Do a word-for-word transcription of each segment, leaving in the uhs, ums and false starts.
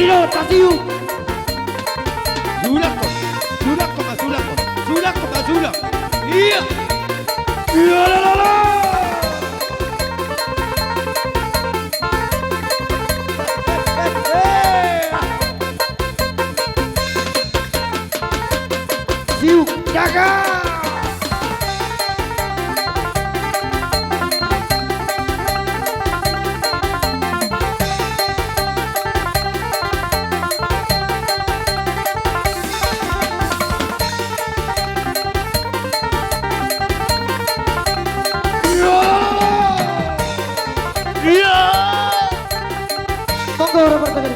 Io, tasiu. Sulak ho. Sulak ho ma, sulak ho. Sulak ho ma, sulak. Ia. Ia, la, la, la. Siuk, jaga! Ia! Ia! Tunggu, Robert, tunggu.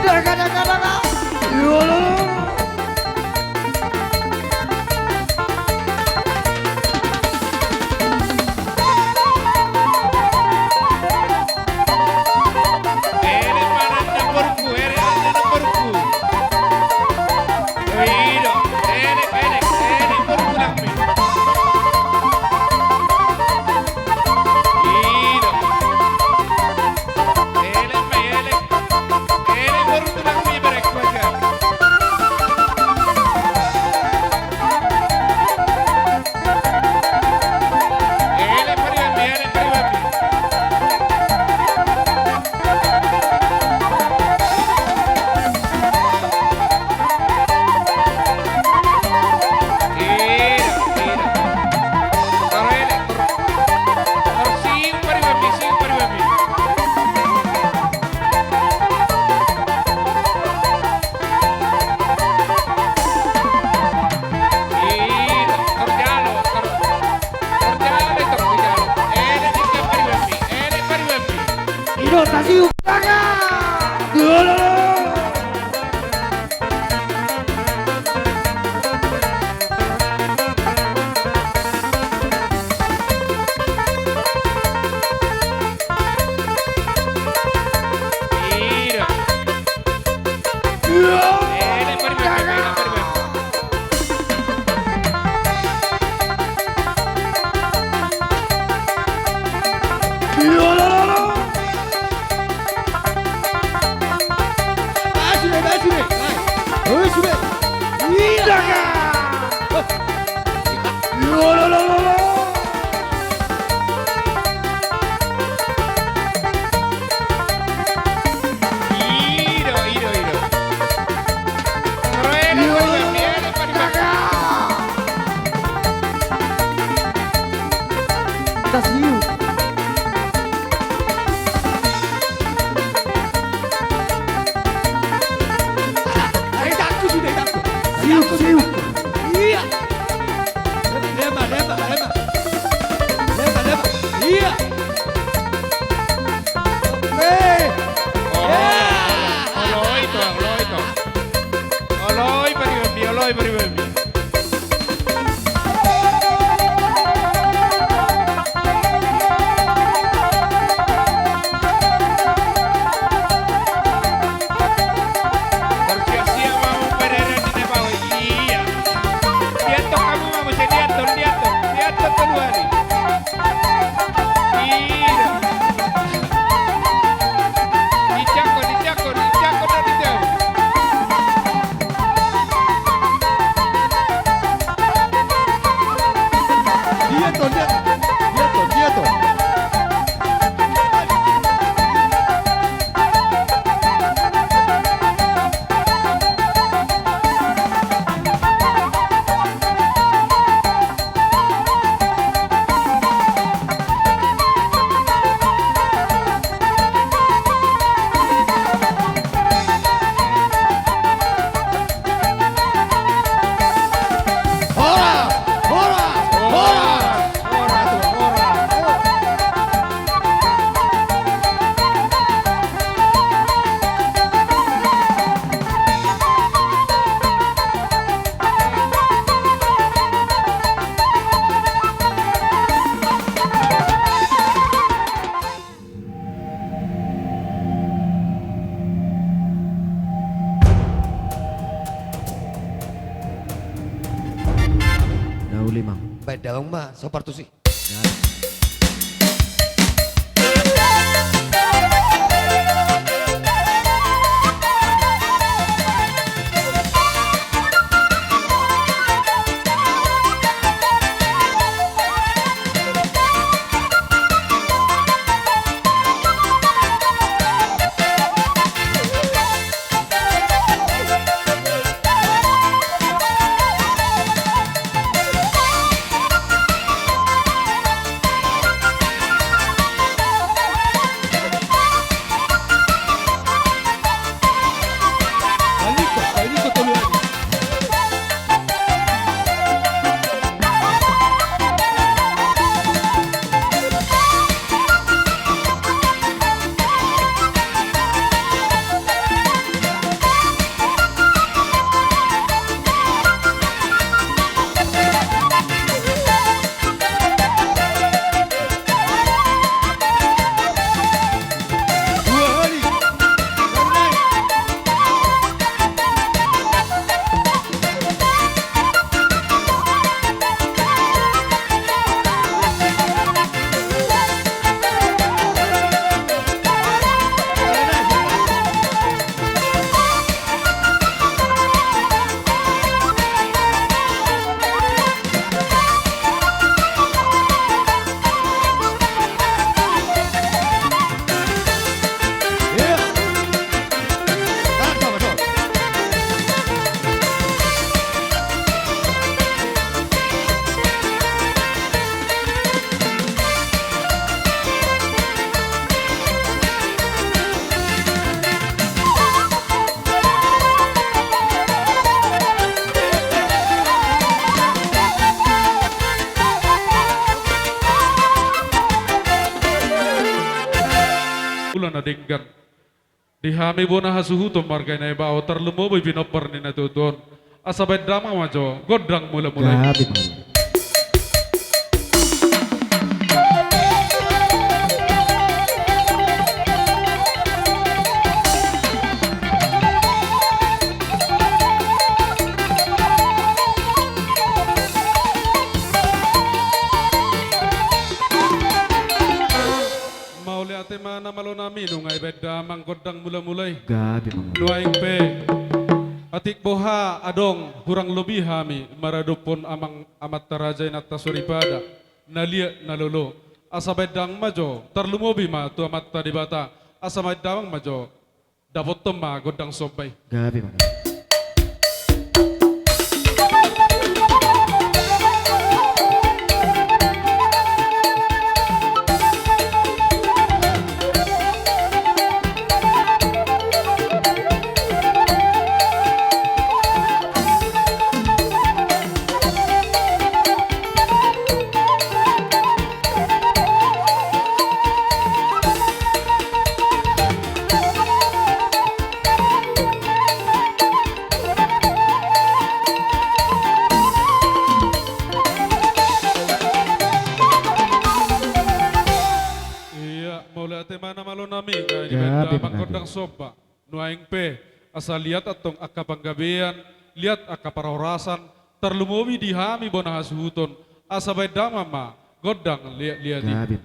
Daga, daga, daga. Yolo. Ele panan na porku, ele panan na porku. Ido, elek, elek, elek, porku nang mi. Ido. Elek ma, elek. Elek boru tulang mi, berek kuasa. Elek pariban mi, elek pariban mi. Ida, ida. Torele, tor-, torsiu pariban mi, siu pariban mi. Ida, torjalo, tor-, torjalo, torjalo. Eda tinggal pariban mi, eda pariban mi. Ida, tasiu. Dolo. Ida. Ida, pariban, pariban. Ida, la, la, la. Bae sude, bae sude. Bae. Oi, sude. Ida. Ida, la, la, la, la. Ida, ida, ida. Ida, ida, ida. Tasiu. Ai, takku sude, takku. Siuk, siuk. Ia. Lema, lema, lema. Lema, lema. Ia. Oke. Olo, olo, ito, olo, ito. Olo, i pariban mi, olo, i pariban mi. Marsiap-siap ma hamu, parere ni na bawa. Ia. Diantok hamu ma muse, diantok, diantok, diantok tolu hali. Ia. Dijangkon, dijangkon, dijangkon, dijangkon. Diantok, diantok, diantok, diantok. Horas! Horas! Horas! Horas! Na uli ma. Baen damang ma, so partusi. Ya. na denggan. Di hami bona hasuhuton marga Inaibaho, tarlumobi pinompar ni natuatua on. Asa baen damang ma jo gondang mulamula i. Gabe ma. Mauliate ma na malo nami, nunga dibaen damang gondang mulamula i. Gabe ma. Nuaeng pe, atik boha adong hurang lobi hami maradophon amang, amanta raja, inanta soripada, na liat na lolo. Asa baen damang ma jo, tarlumobi ma tu Amanta Debata. Asa baen damang ma jo, dapothon ma gondang somba i. Gabe ma. Ia, mauliate ma na malo nami, nunga dibaen damang gondang somba. Nuaeng pe, asa liat antong angka panggabean, liat angka parhorasan, tarlumobi di hami bona hasuhuton, asa baen damang ma gondang liat-liat i. Gabe.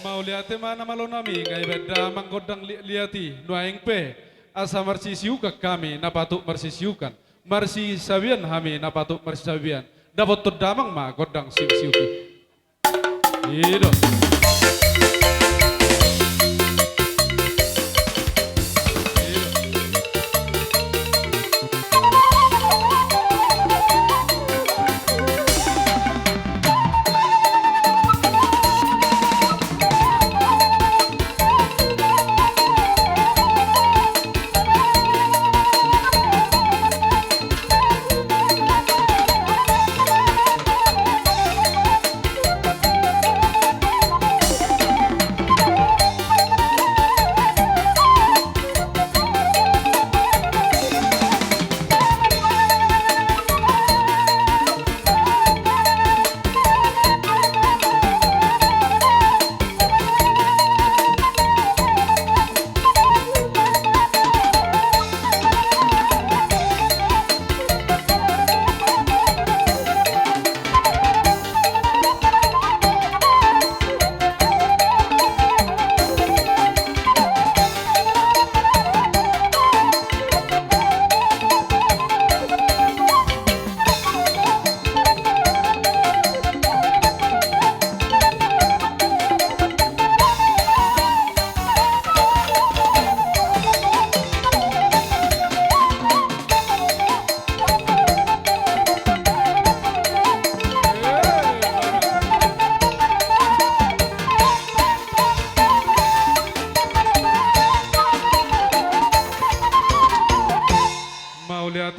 Mauliate ma na malo nami, nunga dibaen damang gondang liat-liat i. Nuaeng pe, asa marsisiukan hami na patut marsisiukan, marsisabean hami na patut marsisabean, dapothon damang ma gondang siuk-siuk i. I do.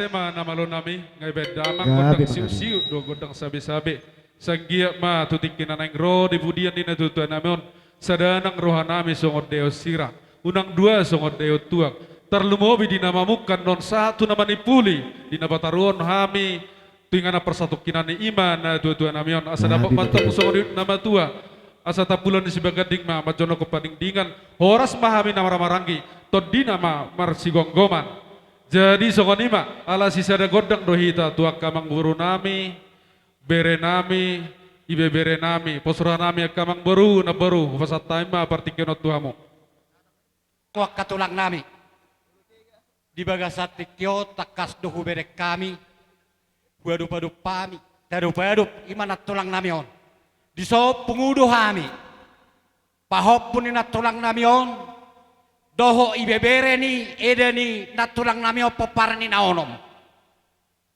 Ema na malo nami, nga ibaen damang, gabe gondang siuk-siuk dohot gondang sabe-sabe. Sanggiat ma tu tingki na naeng ro di pudian ni natuatua nami on, sada nang roha nami songon daion sira, unang dua songon daion tuak. Tarlumobi di na mamungka annon sahat tu na manimpuli, di na pataruhon hami tu inganan parsatongkinan i ma natuatua nami on, asa dapot ma antong songon i na matua. Asa tampulan ni Sibaganding ma manjonokhon paningdingan, horas ma hami na marhahamaranggi, tondina ma marsigomgoman. Jadi songon i ma, ala sisada gondang do hita tu angka amangboru nami, bere nami, ibebere nami, pos roha nami angka amangboru, namboru, hupasahat hami ma partingkian on tu hamu. Tu angka tulang nami. Di bagasan tingki on tangkas do hubereng hami, huadopadop hami, tadopadop, i ma nantulang nami on. Dison pungu do hami pahompu ni nantulang nami on, dohot ibebere ni eda ni nantulang nami on pomparan ni na onom.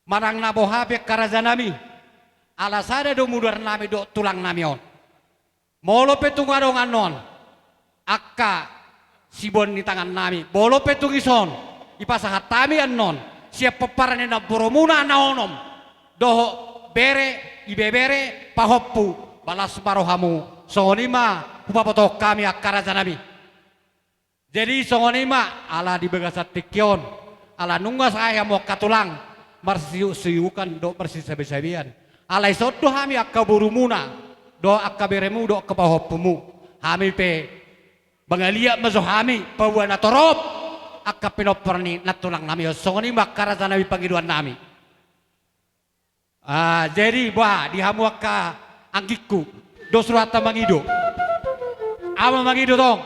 Manang na boha pe angka raja nami, ala sada do mudar nami dohot tulang nami on. Molo pe tung adong annon angka siboan ni tangan nami, molo pe tung dison dipasahat hami annon sian pomparan ni namborumuna na onom, dohot bere, ibebere, pahompu, balas ma rohamu. Songon i ma hupabotohon hami angka raja nami. Jadi songon i ma, ala di bagasan tingki on, ala nunga sae hamu angka tulang, marsiuk-siukan dohot marsisabe-sabean. Ala dison do hami angka borumuna, dohot angka beremu, dohot angka pahompumu. Hami pe mangaliat ma jo hami paboa na torop angka pinompar ni nantulang nami on. Songon i ma angka raja nami pangidoan nami. Ah, jadi, bah, di hamu angka anggingku, dos rohanta mangido. Ama mangido tong.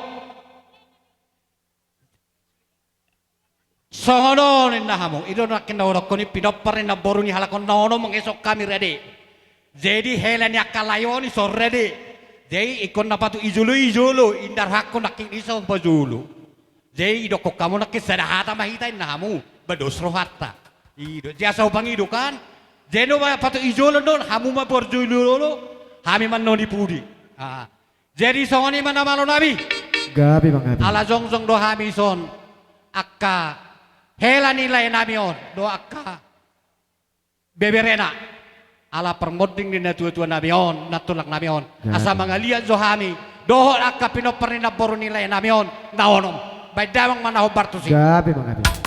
Songon on ninna hamu, i do nangkin na hudokkon i, pinompar ni namboru ni halak on na onom mangeso hami rade. Jadi hela ni angka lae on dison rade. Jadi ingkon na patut i jolo, i jolo, inda rohangku nangkin dison pajolo. Jadi idokkon hamu nangkin sada hata ma hita ninna hamu, bah, dos rohanta. I do, jadi asa hupangido kan. Jadi na patut i jolo do, hamu ma parjolo, hami ma annon di pudi. Ah. Jadi songon i ma na malo nami. Gabe ma, gabe. Ala jongjong do hami dison angka hela ni lae nami on, dohot angka beberena. Ala parmonding ni natuatua nami on, nantulang nami on. Gabe. Asa mangaliat jo hami dohot angka pinompar ni namboru ni lae nami on na onom. Baen damang ma na hombar tusi. Gabe ma, gabe.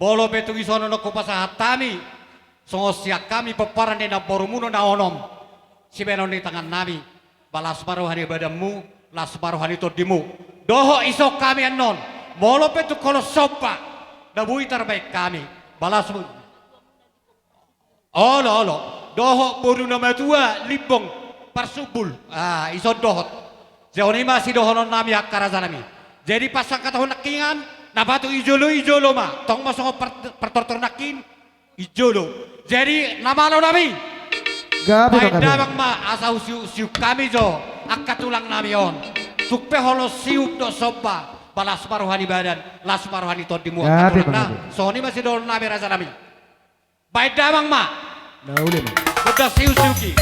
Molo pe tung dison on hupasahat hami, songon sian hami pomparan ni namborumuna na onom, sibahenon ni tangannami, ba las ma roha ni badanmu, las ma roha ni tondimu. Dohot dison hami annon, molo pe tung holan somba na boi tarbahen hami, ba las ma. Olo, olo. Dohot boru na matua Limbong Parsumbul. Ah, dison dohot. Songon i ma sidohononnami angka rajanami. Jadi pas angka taon nangkiningan, na patut di jolo, di jolo ma. Tong ma songon par-, partortor nangkin, di jolo. Jadi na malonami. Gabe ma, bahen gabe damang ma, asa husiuk-siuk hami jo angka tulangnami on. Tung pe holan siup dohot somba, ba las ma roha ni badan, las ma roha ni tondimu, gabe ma, angka tulang na, gabe. Songon i ma sidohononnami rajanami. Bahen damang ma. Na uli ma. Gondang siuksiuk i.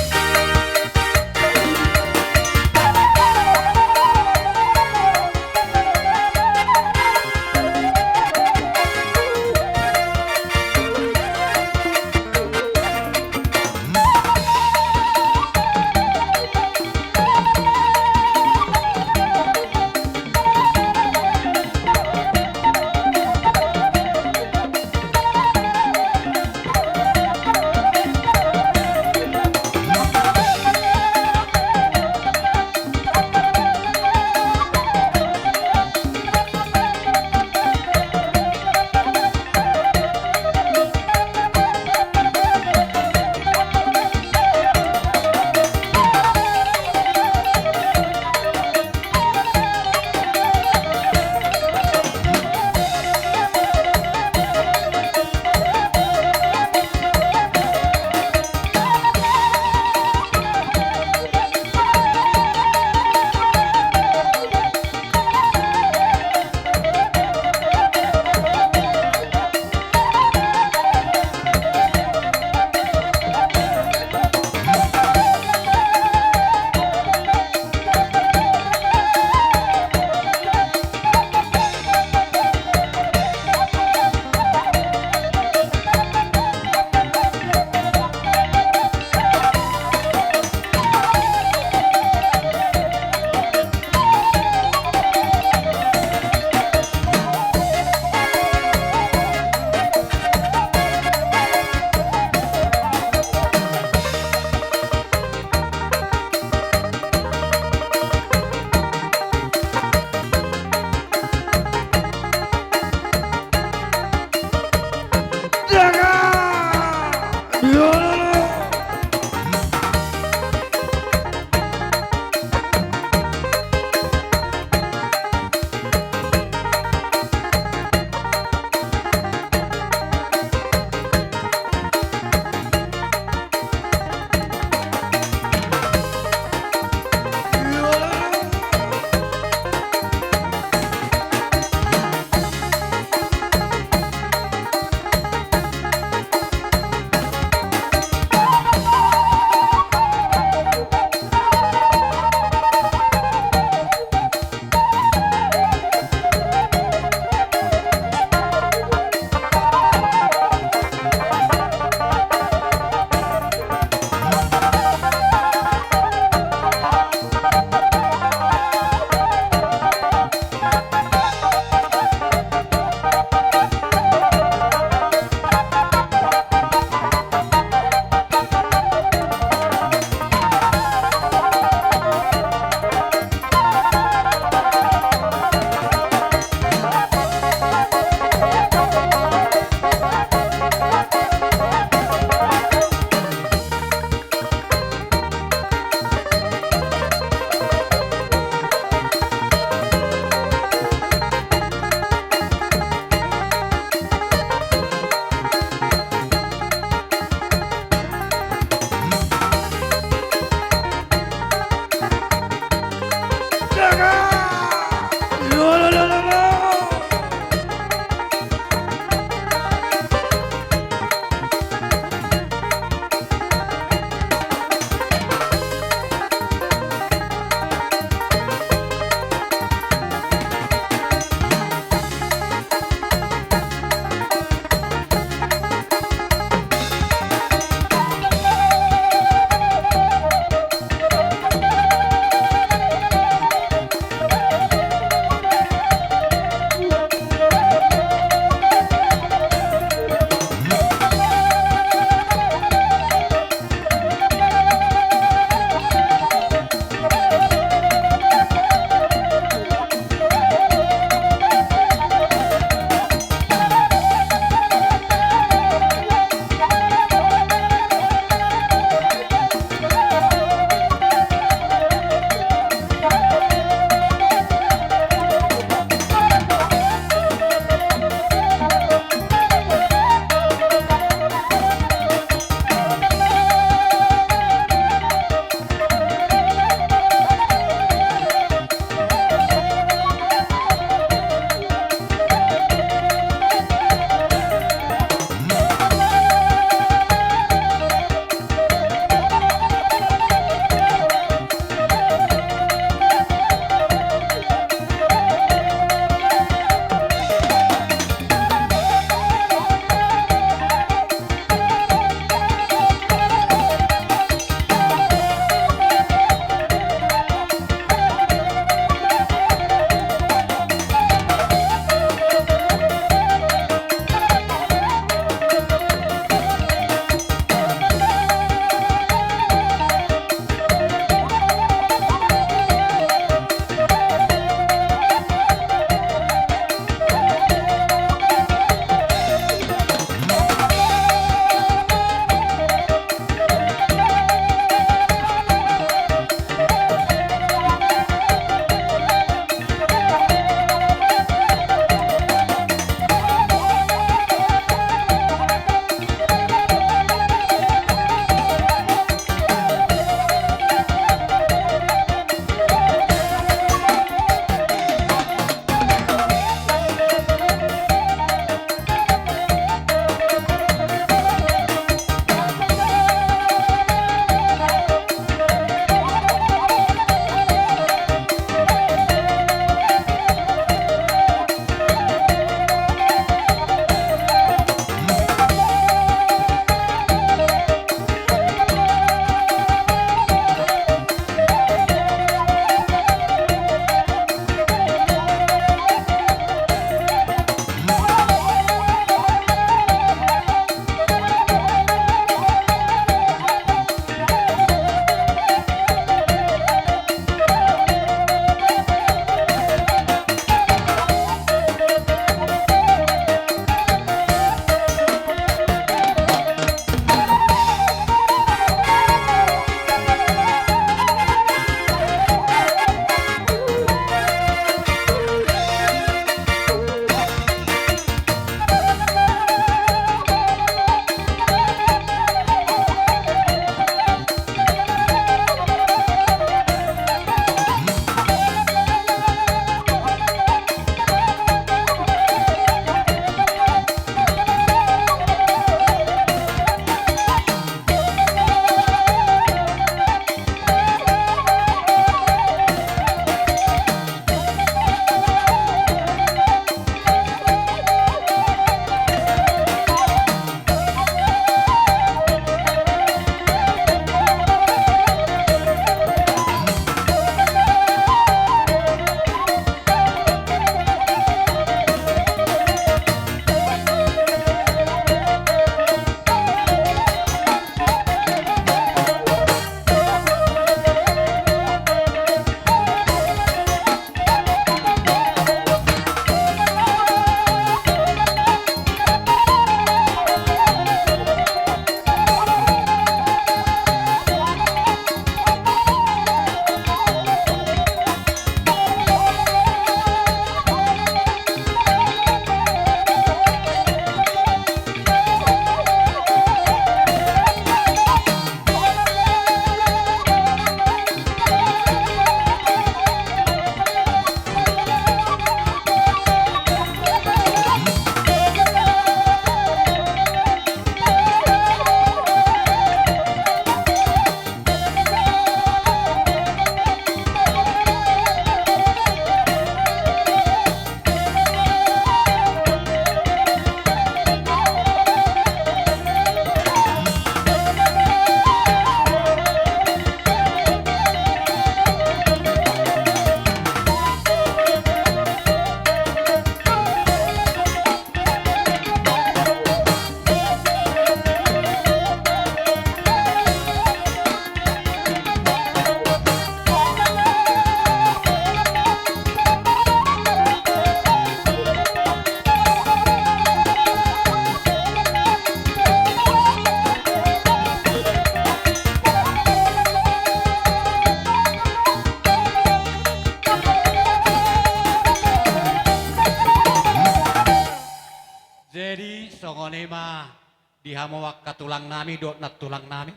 Di hamu angka tulang nami dohot nantulang nami,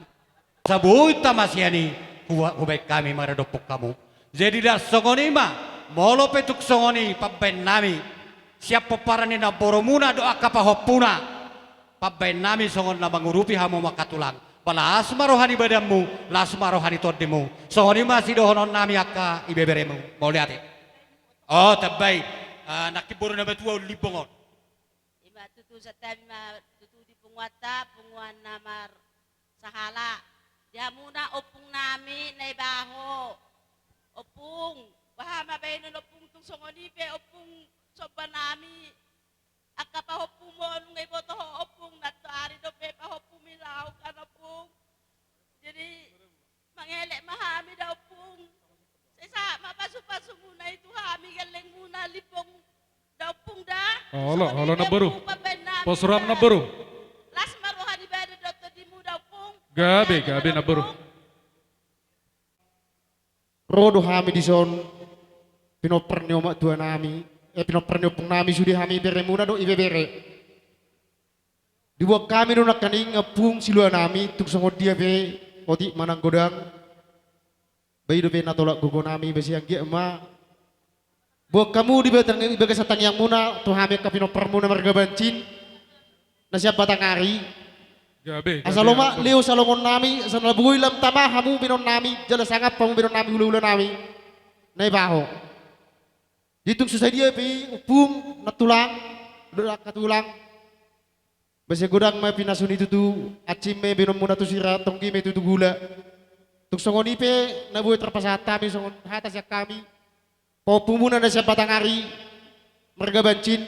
asa boi tama sian i hu-, hubaen hami maradophon hamu. Jadi las songon i ma, molo pe tung songon i pambaen nami sian pomparan ni namborumuna dohot angka pahompuna, pambaen nami songon na mangurupi hamu angka tulang. Ba las ma roha ni badanmu, las ma roha ni tondimu. Songon i ma sidohonon nami angka ibeberemu. Mauliate. O, tambai. Ah, nangkin boru na matua on limbong on. Ima tutu, santabi ma tutu di punguanta, punguan na marsahala. Di hamuna ompung nami Naibaho. Ompung, boha ma baenon ompung, tung songon i pe ompung somba nami. Angka pahompumu on nunga diboto ho ompung, nantoari dope pahompumi laho kan ompung. Jadi, mangelek ma hami da ompung. Sai sahat ma pasupasumuna i tu hami gellengmuna limbong da ompung da. Olo, olo namboru. Pos roham namboru. Las ma roha ni badan dohot tondimu da ompung. Gabe, gabe namboru. Ro do hami dison, pinompar ni omak tua nami, eh, pinompar ni ompung nami sude hami beremuna dohot ibebere. Diboan hami do nangkaning ompung silua nami, tung songon dia pe otik manang godang. Ba i dope na tolap gogo nami, ba sai anggiat ma boan hamu di batang, di bagasan tangiangmuna tu hami angka pinomparmuna marga Bancin na sian Batanghari. Gabe, gabe. Asa lomak lehon salongon nami, asa na boi lam tama hamu baenon nami, jala sangap hamu baenon nami hulahula nami Naibaho. Di tung so sadia pe i ompung, nantulang dohot angka tulang, ba sai godang ma pinasu ni tutu, ansin ma i baenonmuna tu sira, tonggi ma i tutu gula. Tung songon i pe na boi tarpasahat hami songon hata sian hami pahompumuna na sian Batanghari marga Bancin.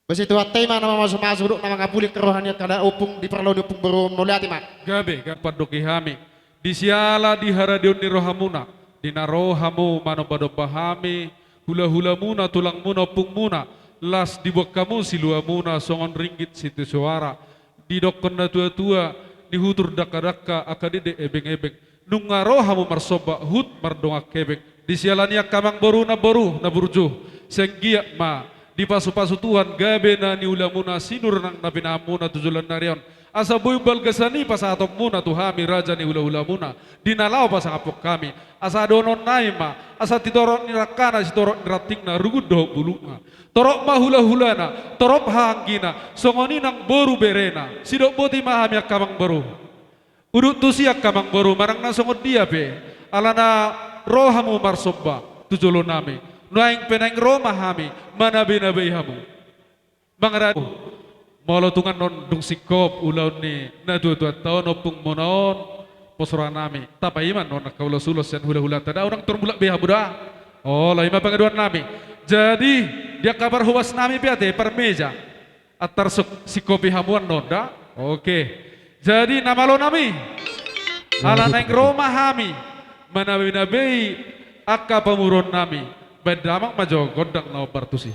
Ba sai Tuhanta i ma na mamasumasu dohot na mangapuli angka roha ni angka ompung di parlao ni ompung boru on. Mauliate ma. Gabe, gabe. Pandoki hami, di siala di haradeon ni rohamuna, di na ro hamu manombanomba hami, hulahulamuna, tulangmuna, ompungmuna, las diboan hamu siluamuna songon ringgit sitio soara. Didokkon natuatua, nihutur dangkadangka, angka dede ebengebeng. Nunga ro hamu marsomba, huhut mardongan hepeng. Di siala ni angka amangboru, namboru na burju, sai anggiat ma dipasupasu Tuhan gabe na niulamuna, sinur nang na pinahanmuna tu joloan ni ari on. Asa boi umbalga sian i pasahatonmuna tu hami raja ni hulahulamuna, di na laho pasangaphon hami. Asa dohonon nami ma, asa sitorop ni rangkana, sitorop ni rantingna, rugut dohot bulungna. Torop ma hulahulana, torop hahaanggina, songon i nang boru berena. Sidok boti ma hami angka amangboru. Udut tusi angka amangboru, manang na songon dia pe, alana ro hamu marsomba tu jolo nami, nuaeng pe naeng ro ma hami manabenabe hamu. Mangarade, molo tung annon dung singkop ulaon ni natuatuanta on, ompungmuna on, pos roha nami, tapa i ma annon angka ulos-ulos sian hulahulanta da, unang tor mulak be hamu da. Olo, i ma pangidoan nami. Jadi, di angka parhobas nami pe ate, parmeja. Antar suk-, singkopi hamu annon da. Oke. Jadi na malo nami, ala naeng ro ma hami manabenabei angka pamoruon nami. Baen damang ma jo gondang na hombar tusi.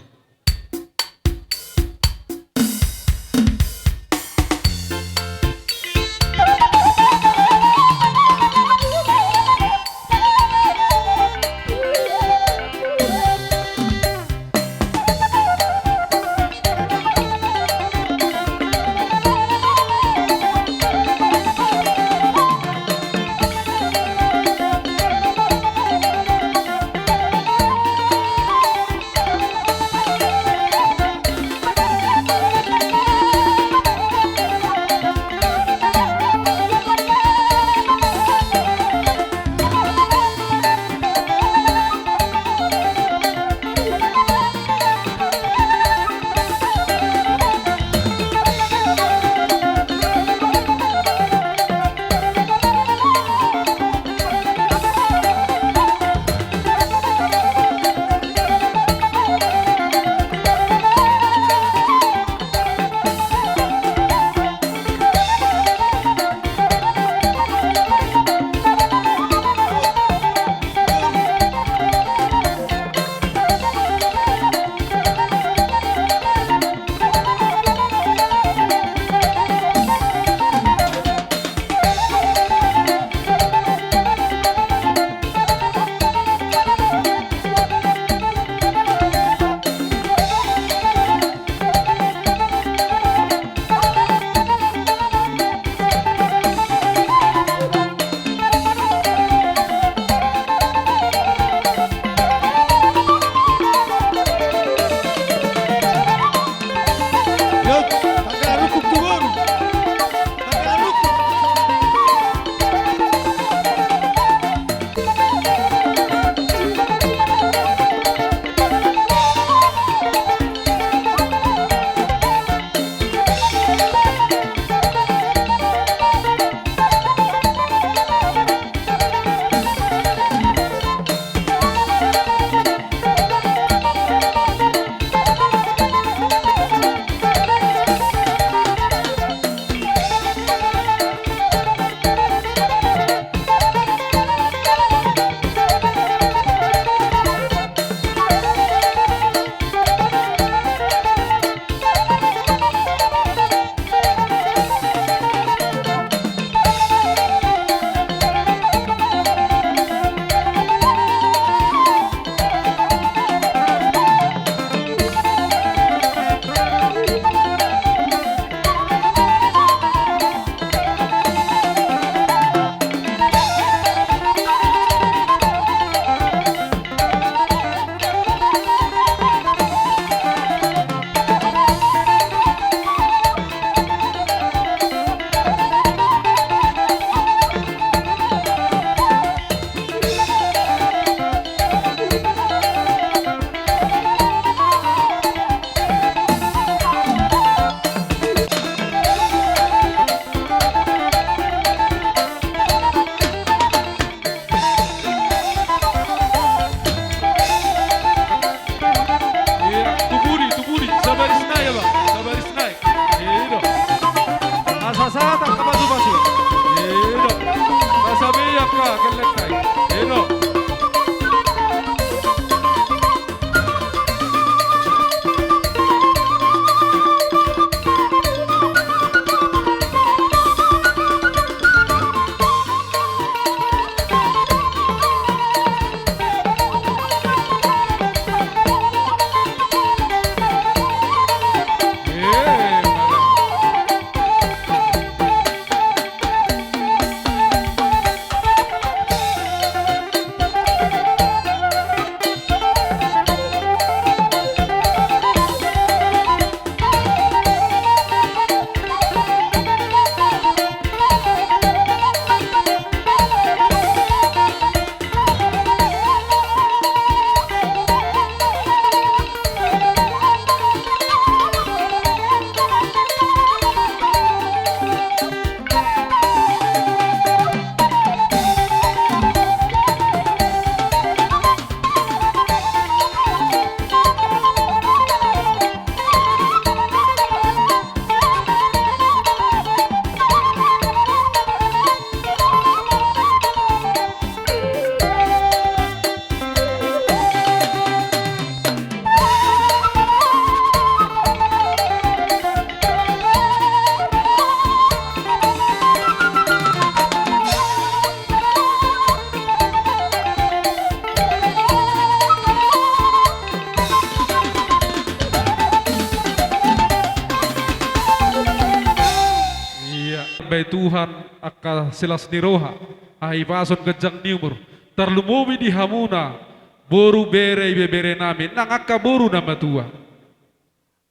Bahen Tuhan angka silas ni roha, hahipason, ganjang ni umur, tarlumobi di hamuna boru, bere, ibebere nami nang angka boru na matua.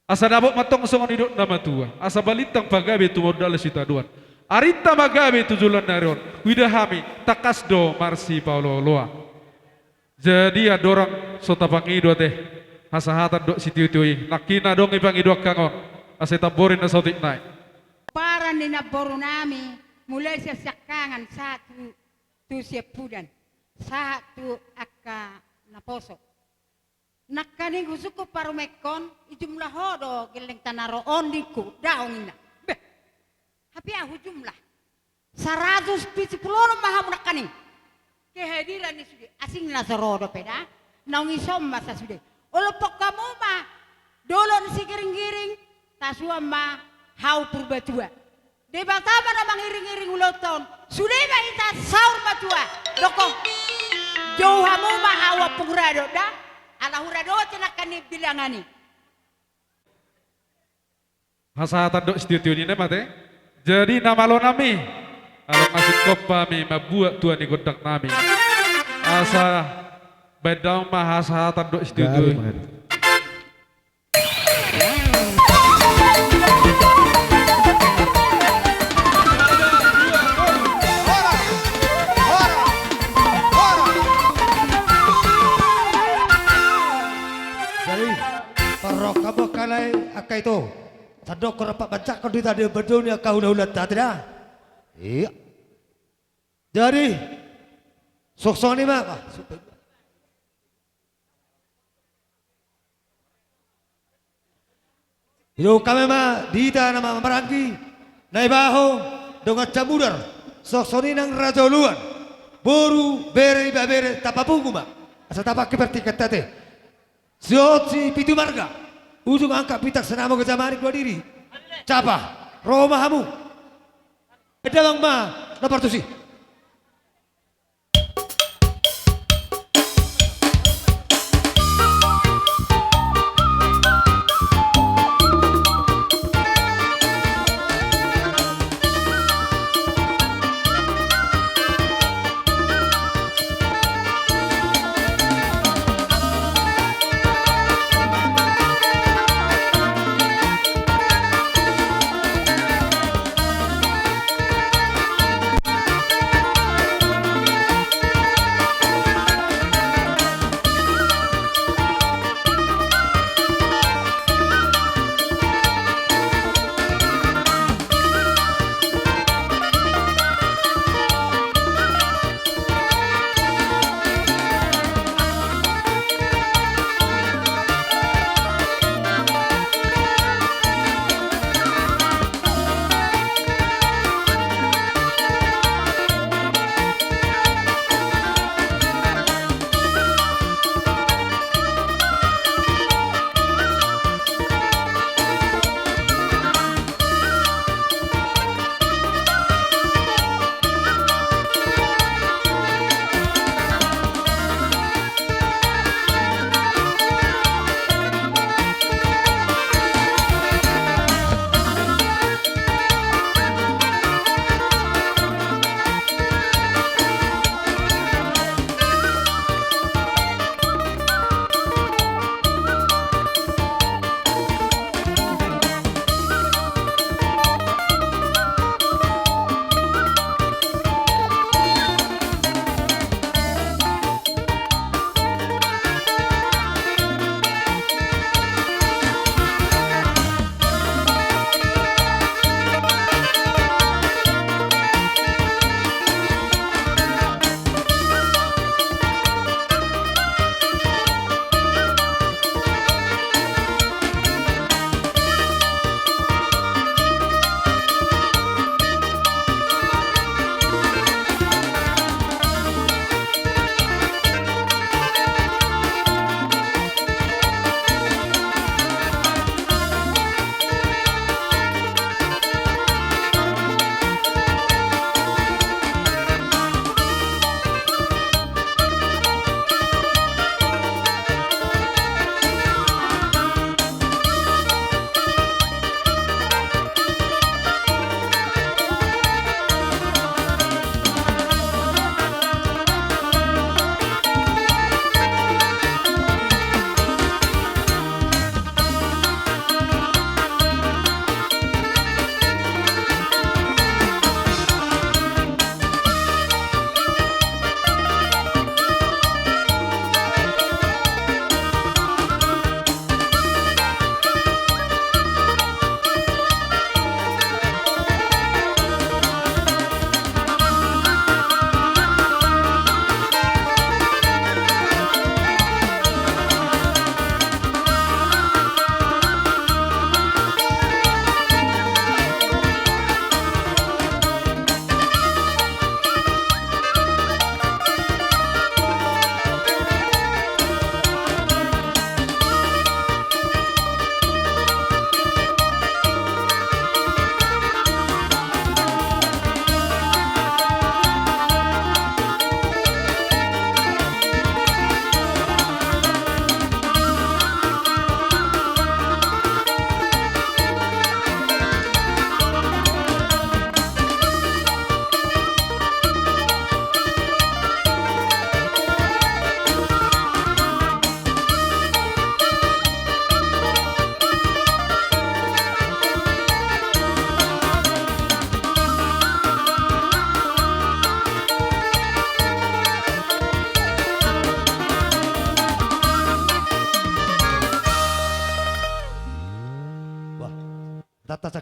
Asa dapot ma antong songon nidok na matua, asa balintang pagabe tumundalhon sitadoan. Arinta ma gabe tu joloan ni ari on, huida hami tangkas do marsipaolooloan. Jadi andorang so tapangido ate hasahatan dohot sitiotio i, nangkin adong i pangidoan hami on, asa tambori na saotik nai. Pomparan ni namboru nami, mulai sian siangkangan sahat tu, tu siampudan, sahat tu angka naposo. Nangkaning husungkun parumaenkon, i jumlah ho do gelleng tanaro on ningku, daong inna. Beh, hape ahu jumlah saratus pitumpulu onom ma hamu nangkaning. Kehadiran ni sude, asing na so ro dope da, naung ison ma sasude. Olophon hamu ma dolok ni Sigiringgiring, tasuan ma hau Purbatua. Debata ma na mangiringiring ulaonta on, sude ma hita saur matua. Dok ho, jou hamu ma ahu Ompung Radot da, ala hurado ate nangkaning bilangan i. Hasahatan dohot sitiotio ni nai ma ate. Jadi na malo nami, ala nunga singkop hami mambuat tua ni gondang nami, asa bahen damang ma hasahatan dohot sitiotio i. Gari ma. Jadi, parrohahon ma angka lae, angka ito. Sandok rap pamanjangkon di tadi berdoni angka hulahulanta ate da. Iya. Jadi, songon i ma. Didok hami ma di hita na marhahamaranggi, Naibaho, dongan samudar, songon i nang raja oloan, boru, bere, ibebere, tapapungu ma, asa tapangke partingkianta ate. Sihol si pitu marga, ujung angka pitang sanamo gajah manik dua diri. Capa, ro ma hamu. Bahen damang ma na partusi.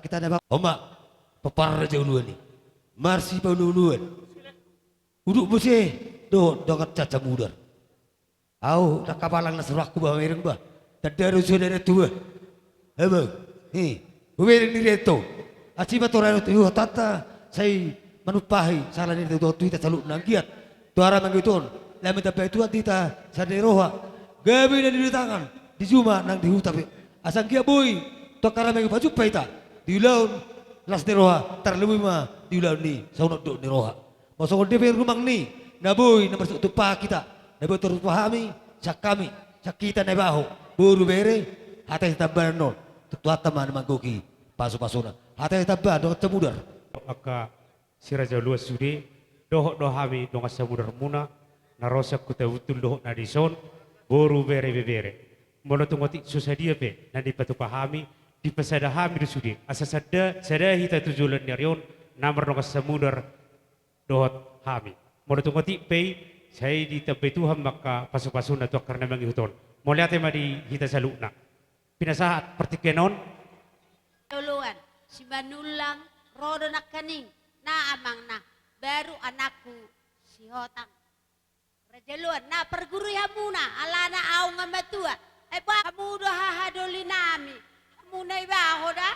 Hita na ba-, oma, pomparan raja oloan i. Marsipaolo-oloan. Udut muse, dohot dongan sian Samudar. Ahu, ndang hapalang na so rohangku ba, mereng ba. Tanda do sude na tuba. Aba, he. Hubereng ni reto. Asi ma tu rayo tu hata, sai manumpahi, sala ni reto tu hita saluhutna anggiat. Tu haramangehon. Laho ma ditambai Tuhan di hita, sada ni roha. Gabe na di tangan, di juma nang di huta pe. Asa anggiat boi, tu angka haramangehon pajumpa hita. Di ulaon, las ni roha, tarlumobi ma, di ulaon ni, saunang dohot ni roha. Molo songon dia pe rumang ni, na boi, na marsitumpa hita, na boi tartumpa hami, sian hami, sian hita na ibaho, boru bere, hata sitambanan on, tu Tuhanta ma na manggohi, pasu-pasuna, hata sitambanan, dongan Samudar. Angka si raja oloan sude, dohot do hami dongan Samudar muna, na ro sian Huta Buntul dohot na dison, boru bere ibebere. Molo tung otik so sadia pe, na dipatupa hami, dipasada hami do sude, asa sada, sada hita tu joloan ni ari on, na mardongan Samudar, dohot hami. Molo tung otik pe i, sai ditambai Tuhan ma angka pasu-pasuna tu angka na mangihut on. Mauliate ma di hita saluhutna. Pinasahat partingkian on. Oloan, Simanullang, ro do nangkaning, na amangna, baru anakku, Sihotang. Raja oloan, na parguru i hamuna, alana ahu nga matua. Ai ba hamu do hahadolinami. Hamu na ibaho da.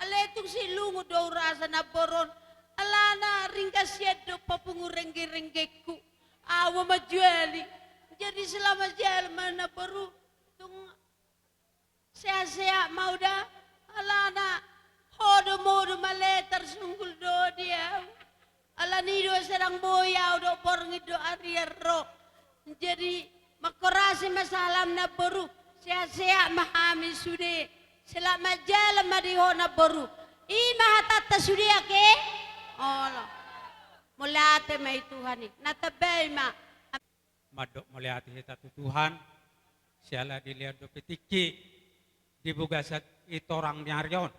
Alai tung si lungun do urasa na boron. Alana ringgas sian do papungu rengge-renggengku. Ahu ma manjuali. Jadi selama jala ma na boru. Tung Sehat-sehat ma au da, alana ho do modom ale tarsunggul do di au. Alani do sai ndang boi au do borngin do arian ro. Jadi mangkorasi ma salam na boru, sehat-sehat ma hami sude. Selamat jalan ma di ho na boru. I ma hatanta sude ake. Olo. Mauliate ma i Tuhan i. Na tambai ma. Mandok mauliate hita tu Tuhan, siala dilehon dope tingki di bagasan i torang ni ari on.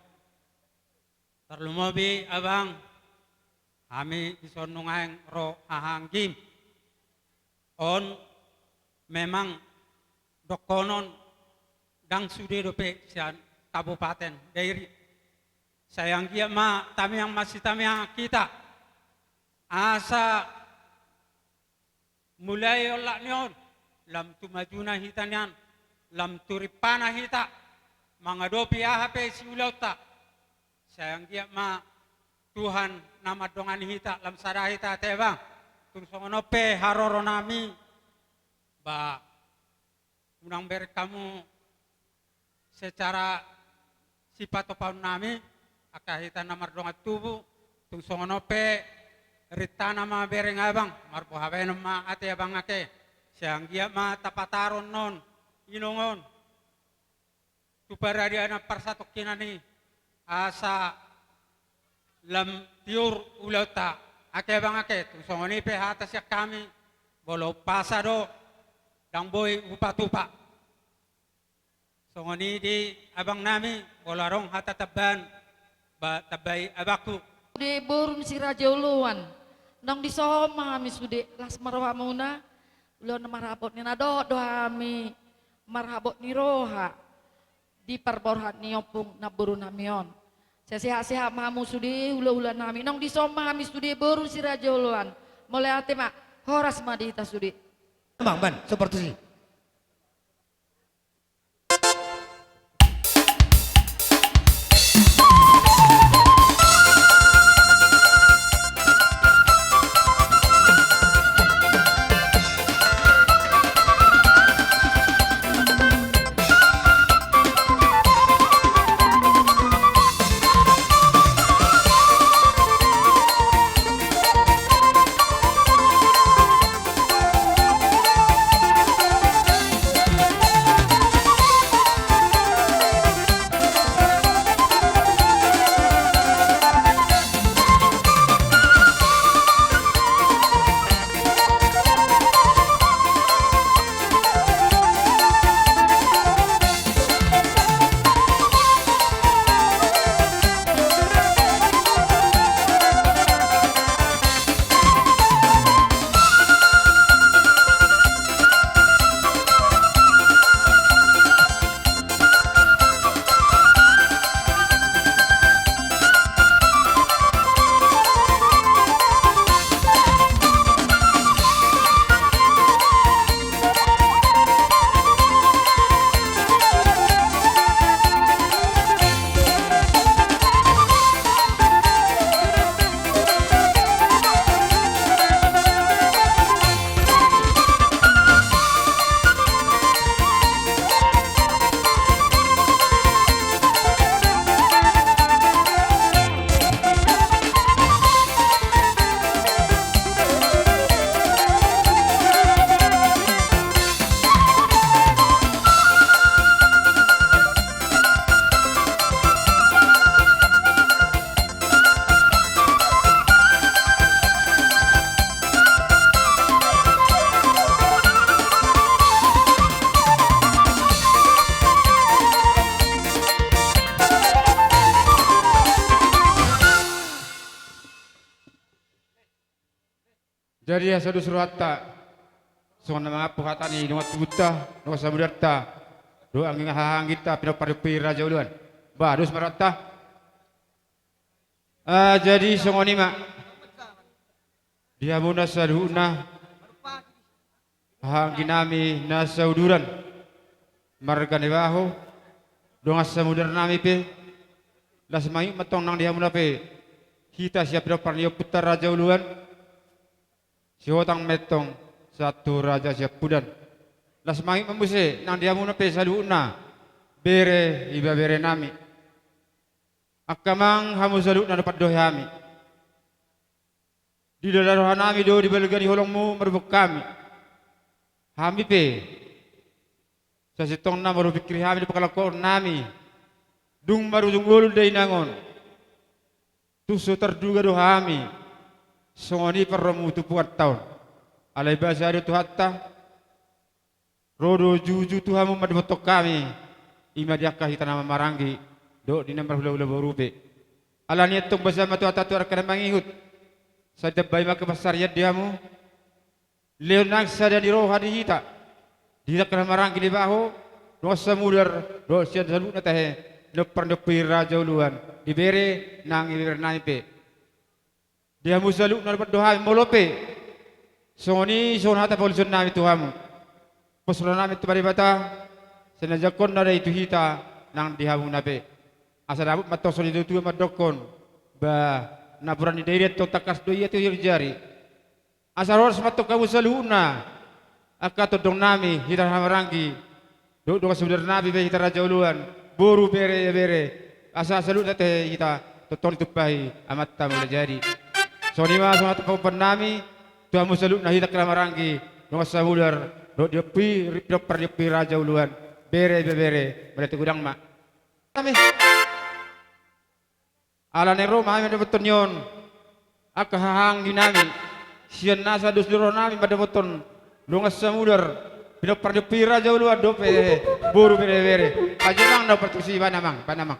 Tarlumobi abang, hami dison nuaeng ro hahaanggim. On memang dohonon ndang sude dope sian Kabupaten Dairi. Sai anggiat ma tamiang masitamiangan hita. Asa mulai olat ni on, lam tu majuna hita nian, lam tu rimpana hita, mangadopi aha pe siulaonta. Sai anggiat ma Tuhan na mandongani hita, lam sada hita ate abang, tung songon on pe haroronami, ba unang bereng hamu secara sipatupaonnami, angka hita na mardongan tubu, tung songon on pe rintana ma bereng abang, marboha baenon ma ate abang ake, sai anggiat ma tapataru on inong on tu paradianan parsatongkinan i, asa lam tiur ulaonta, ake abang ake, tung songon i pe hata sian hami, molo umpasa do, ndang boi hupatupa. Songon i di abangnami, molo adong hata tambahan, ba tambai abangku. Sude boru ni si raja oloan, naung dison ma hami sude, las ma rohamuna, ulaon na marhabot ni na dohot do hami, marhabot ni roha, di parborhat ni ompung namborunami on. Sai sehat-sehat ma hamu sude hula-hulanami, naung dison ma hami sude boru ni si raja oloan, mauliate ma, horas ma di hita sude. Bang, ban, seperti si. Jadi asa dos rohanta, songon na mangampu hata ni dongan tubunta, dongan samudarta, dohot anggi hahaangginta, pinompar ni ompu i Raja Oloan. Ba, dos ma rohanta. Ah, jadi songon i ma. Di hamuna saluhutna, hahaanggi nami na sauduran, marga Nabaho, dongan samudar nami pe, las mangihut ma antong nang di hamuna pe, hita sian pinompar ni ompunta Raja Oloan, Sihotang ma antong sahat tu Raja Siampudan. Las mangihut ma muse nang di hamuna pe saluhutna, bere, ibebere nami. Angka amang, hamu saluhutna na pandohan hami. Dilala roha nami do di balga ni holongmu mandok hami. Hami pe, sasintongna molo hupingkiri hami di pangalangkoon nami, dung marujung ngolu dainang on, tung so tarduga do hami songon i parrohamu tu punguanta on. Alai boasa do Tuhanta, ro do juhujung tu hamu mandapothon hami, i ma di angka hita na marhahamaranggi dohot di na marhulahula boru pe. Alani i antong boasa ma Tuhanta tu angka na mangihut, sai ditambai ma angka pansarian di hamu. Lehon nang sada ni roha di hita, di hita angka na marhahamaranggi Nabaho, dongan samudar, dohot sian saluhutna tahe, pinompar ni ompu i Raja Oloan, di bere nang ibebere nami pe. Di hamu saluhutna na pandohan hami, molo pe songon i, songon hata pangalusion nami tu hamu, pos roha nami tu Debata, sai na jangkonna do i tu hita nang di hamuna pe. Asa dapot ma antong songon i do tuatua mandokkon, ba, napuran ni dairi antong tangkas do ia tu hujari. Asa horas ma antong hamu saluhutna, angka tondong nami, hita na marhahamaranggi dohot dongan samudar nami pe hita Raja Oloan, boru, bere, ibebere, asa saluhutna tahe hita tongtong ditumpahi Amanta Mulajadi. Songon i ma songon hata pangumpan nami tu hamu saluhutna, hita angka na marhahamaranggi dongan samudar dohot di ompu i, pinompar ni ompu i Raja Oloan, bere, ibebere, mauliate godang ma. Nami. Ala naeng ro ma hami mandapothon on angka hahaanggi nami, sian nasa dos ni roha nami mandapothon dongan samudar, pinompar ni ompu i Raja Oloan dope boru, bere, ibebere. Pajo nang na partusi, ibana amang, ibana amang.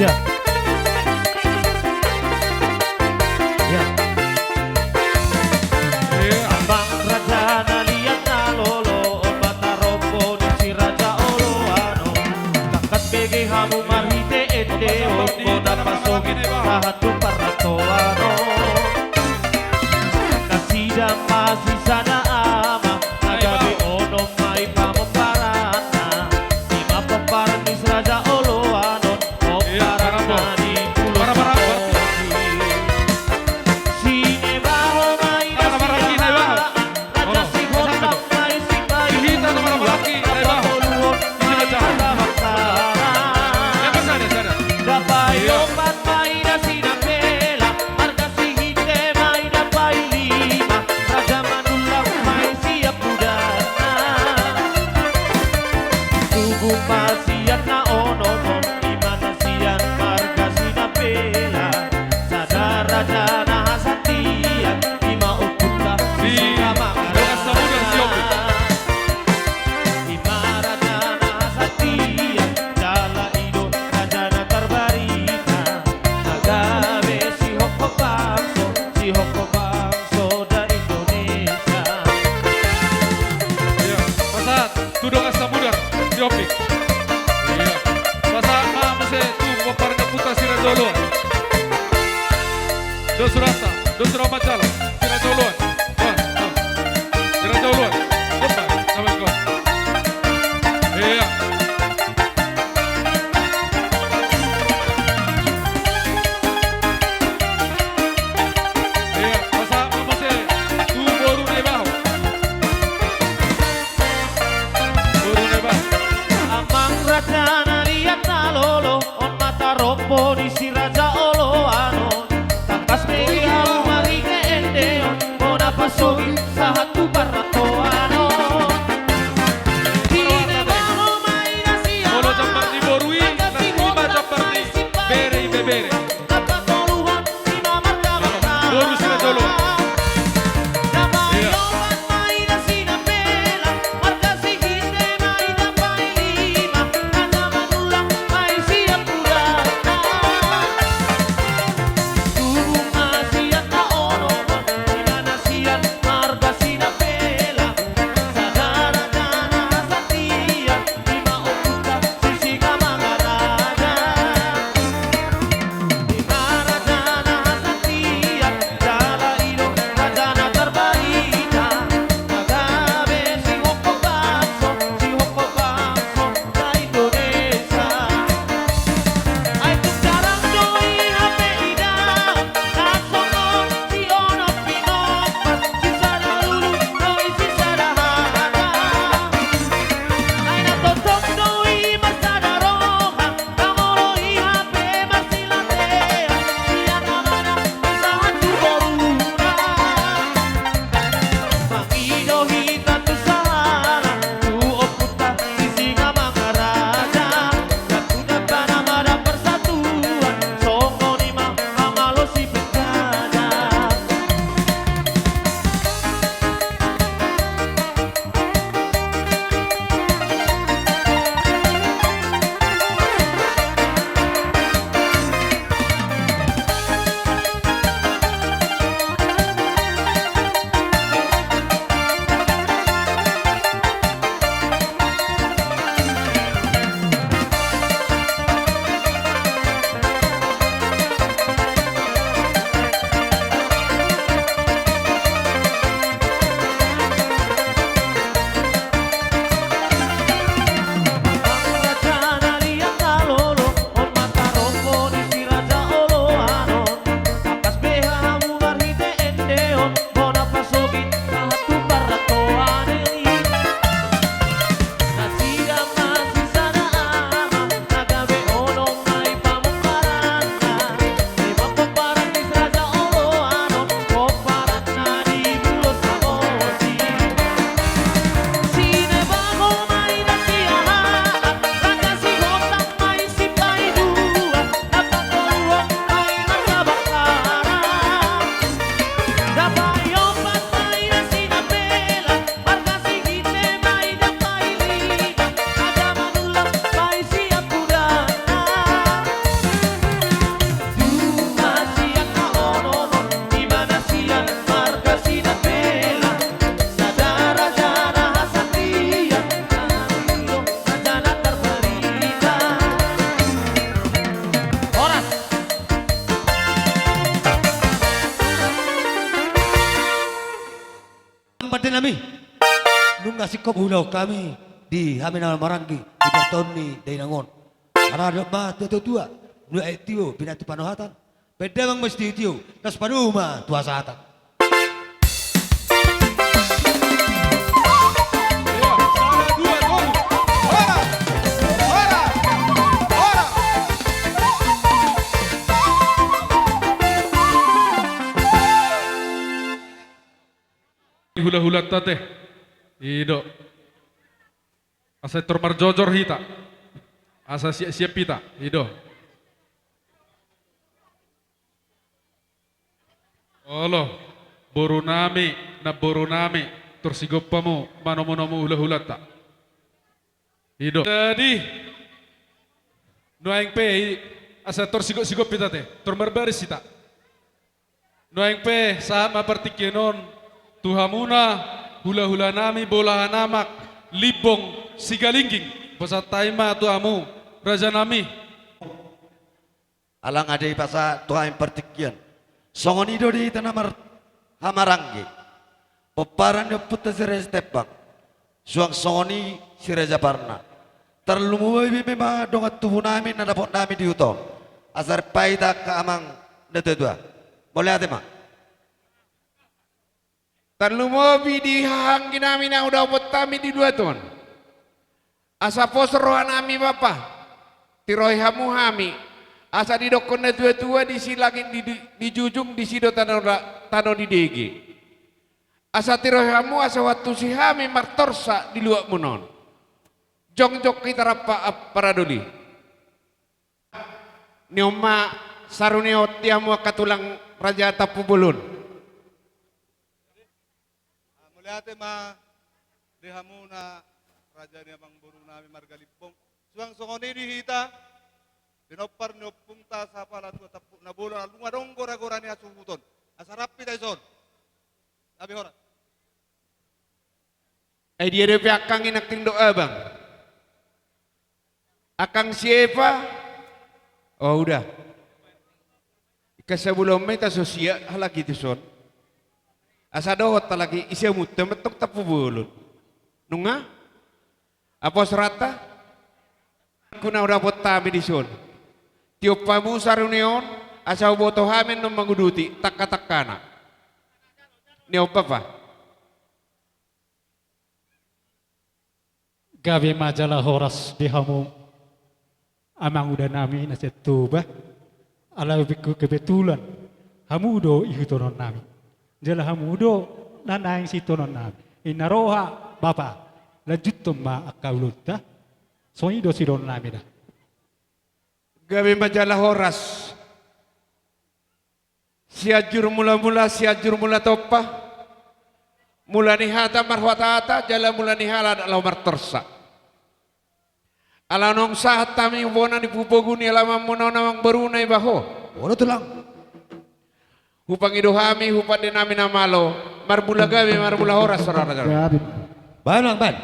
Ia. Ia. Amang raja na liat na lolo, opat na rombo ni si Raja Oloan on. Tangkas bege hamu marhite ende on, na pasogit sahat tu parrantoan on. Nasida ma sisada ama, na gabe onom ma i pamomparanna. I ma pomparan ni si Raja Oloan on, pomparanna di Pulo Sitoki. Sinebaho ma i na sida, raja Sihotang ma i Sipailuhon, Sipailuhon ma i na Bangkara. Dapai opat ma i na si Nampela, marga Sihite ma i na pailima, raja Manullang ma i siampudanna. Tubu ma sian na onom on, i ma na sian marga Mancala, si Raja Oloan. Wah, wah. Si Raja Oloan. Coba, coba, coba. Iya. Iya, pasahat ma muse tu boru na i baho. Boru na i baho. Amang raja na liat na lolo, on ma tarombo ni si Raja Oloan on. Tangkas be i hamu marhite ende on, bona pasogit sahat tu parrantoan on. Di na baho ma i na sian, molo jambar ni boru i, na sini ma jambar ni bere, ibebere. Boru si Raja Oloan. Iya. Pande nami, nunga singkop ulaon hami di hami na marhaha di partondion ni dainang on. Ala didok ma tu natuatua, nunga aek tio pinantu panohatan. Bahen damang ma sitio-tio, laos padomu ma tu hasahatan. Hula-hulanta te. I do. Asa tor marjojor hita. Asa siap-siap hita. I do. Olo, boru nami, namboru nami, tor sigompa hamu manomu-nomu hula-hulanta. I do. Jadi, nuaeng pe, asa tor sigop-sigop hita te, tor marbaris hita. Nuaeng pe, sahat ma partingkian on, tu hamuna, hula-hula nami, bolahan amak, Limbong, Sigalingging, pasahat hami ma tu hamu, raja nami. Ala nga dipasahat tu hami partingkian. Songon i do di hita na mar-, hamaranggi, pomparan ni ompunta Si Raja Sitembang, suang songon i Si Raja Parna. Tarlumobi ma dongan tubunami na dapotnami di huta on, asa rap hita angka amang na tuatua. Mauliate ma. Tarlumobi di hahaangginami na hudapot hami di luat on. Asa pos rohanami bapa, tirohi hamu hami, asa didokkon na tuatua disi langit di, di, dijujung, disi do tano, tano didege. Asa tirohi hamu asa huantusi hami martorsa di luatmuna on. Jongjong hita rap, a, paradoli. Ni on ma sarune on di hamu angka tulang raja Tampubolon. Ah, mauliate ma di hamuna raja ni amangborunami marga Limbong. Suang songon i di hita, pinompar ni ompunta sapala tua tampuk na bolon, alai nunga adong gora-gora ni hasuhuton. Asa rap hita dison. Gabe horas. Ai dia dope angkang inang, tingdok abang? Angkang si Epa. Oh, udah. Ingkon sabulan ma hita so siap halak i tuson. Asa dohot halak i, ise hamu, tama tong Tampubolon. Nunga? Apos rohanta? Angka na hudapot hami dison. Tiop hamu sarune on, asa huboto hami annon manguduti tangka-tangkana. Ni on bapa. Gabe ma jala horas di hamu amangudanami na sian Toba. Alai kebetulan hamu do ihuthononnami, jala hamu do na naeng siihuthononnami. Inna roha bapa, lanjuthon ma angka ulaonta. Songon i do sidohononnami da. Gabe ma jala horas. Sianjur mula-mula, Sianjur mula tompa. Mula ni hata marhata-hata, jala mula ni halak laho martorsa. Ala naung sahat hami bona ni pupogu ni alamanmuna on, amangboruna iba ho. Bona tulang. Hupangido hami, hupandenami na malo, marmula gabe, marmula horas, saudara-saudara. Gabe. Baen, baen.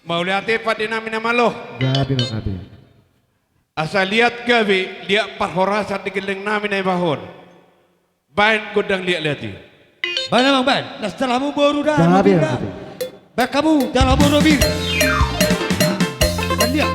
Mauliate pandenami na malo. Gabe ma, gabe. Asa liat gabe, liat parhorasan di gellengnami na iba on. Baen gondang liat-liat i. Baen amang, baen. Las jala hamu boru da, gabe, nobir da. Gabe. Baen hamu jala boru, nobir. Baen liat.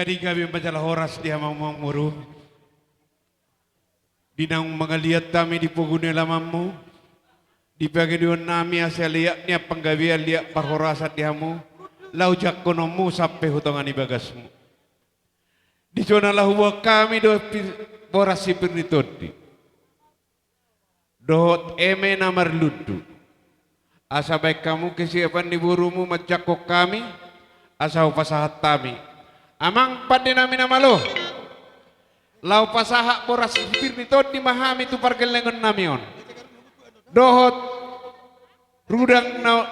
Jadi gabe ma jala horas di hamu amangboru. Di naung mangaliat hami di pogu ni alamanmu, di pangidoan nami asa liat ni panggabean, liat parhorasan di hamu, laho jangkononmu sampe tu tonga ni bagasmu. Dison laho huboan hami do pi-, boras si pir ni tondi dohot eme na marlundu. Asa baen hamu kesiapan ni borumu manjangkon hami, asa hupasahat hami. Amang pande nami na malo, laho pasahat boras si pir ni tondi ma hami tu pargellengon nami on. Dohot rudang na,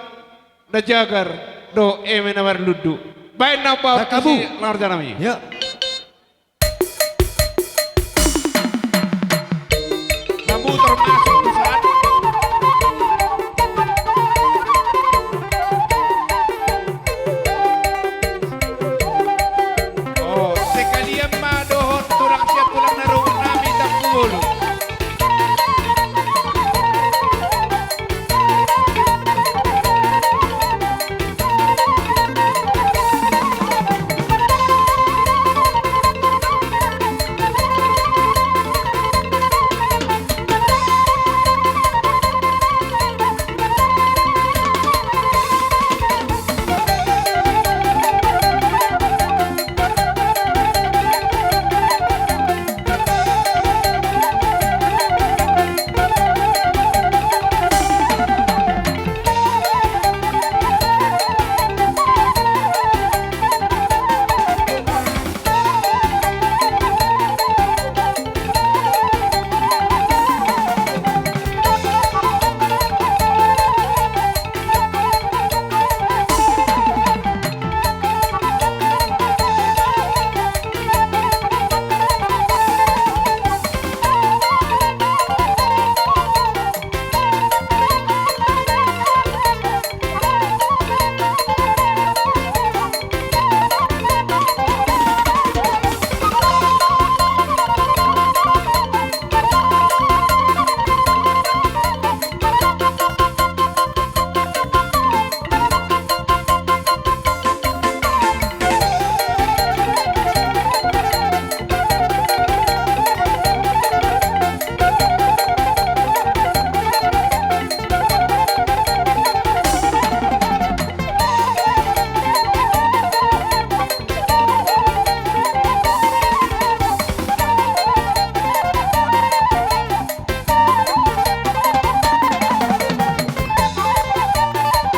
na jagar, dohot eme na marlundu. Baen na umbahen. Baen hamu. Tusi langar jala nami. Ya. Hamu termasuk di sana. Oh, sekalian ma dohot tulang sian tulang na rumah nami Tampubolon.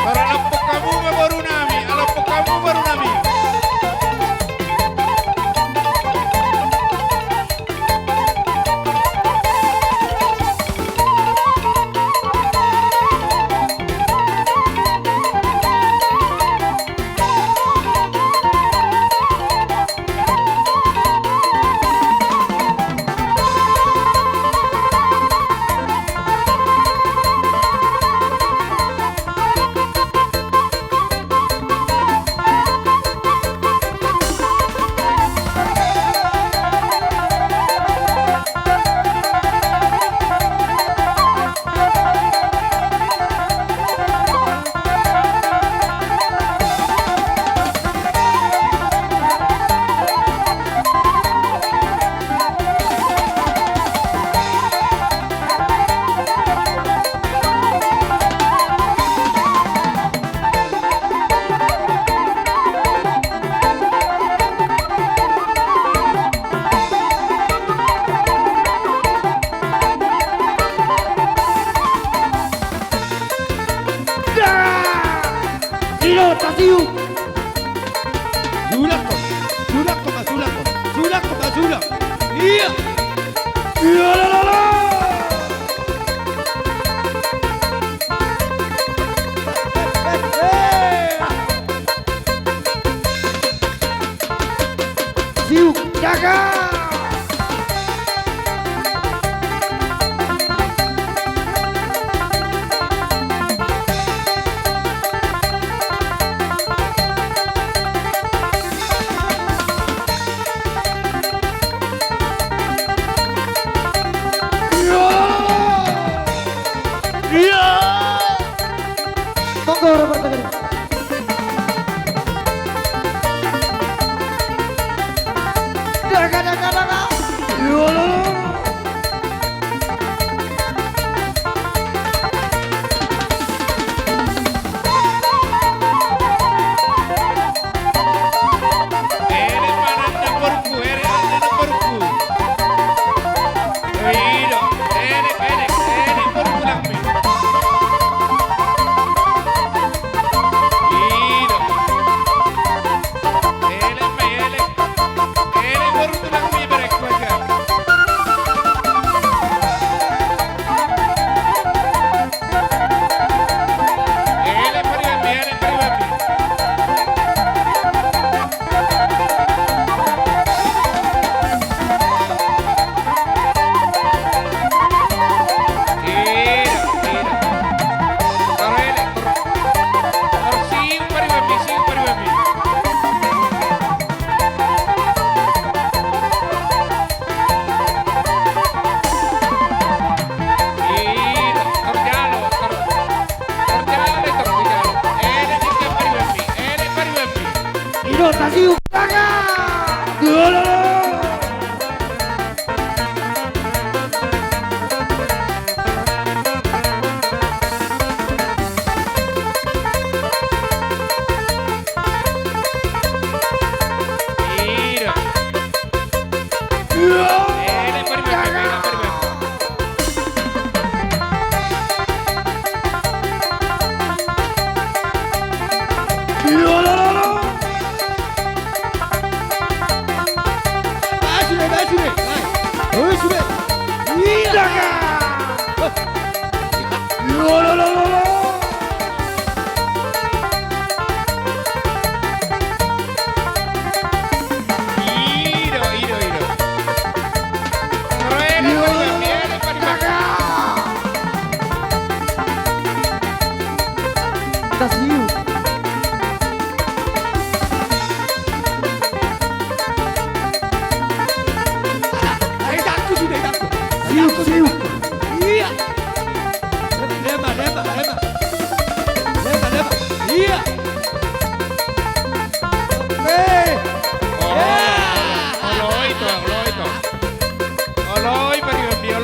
Alompok hamu ma boru nami, alompok hamu boru nami. Dah! Ino, tasiu! Sulak ko, sulak ko, sulak ko, sulak ko, sulak. Iya. Iya, la, la, la. Siuk, jaga!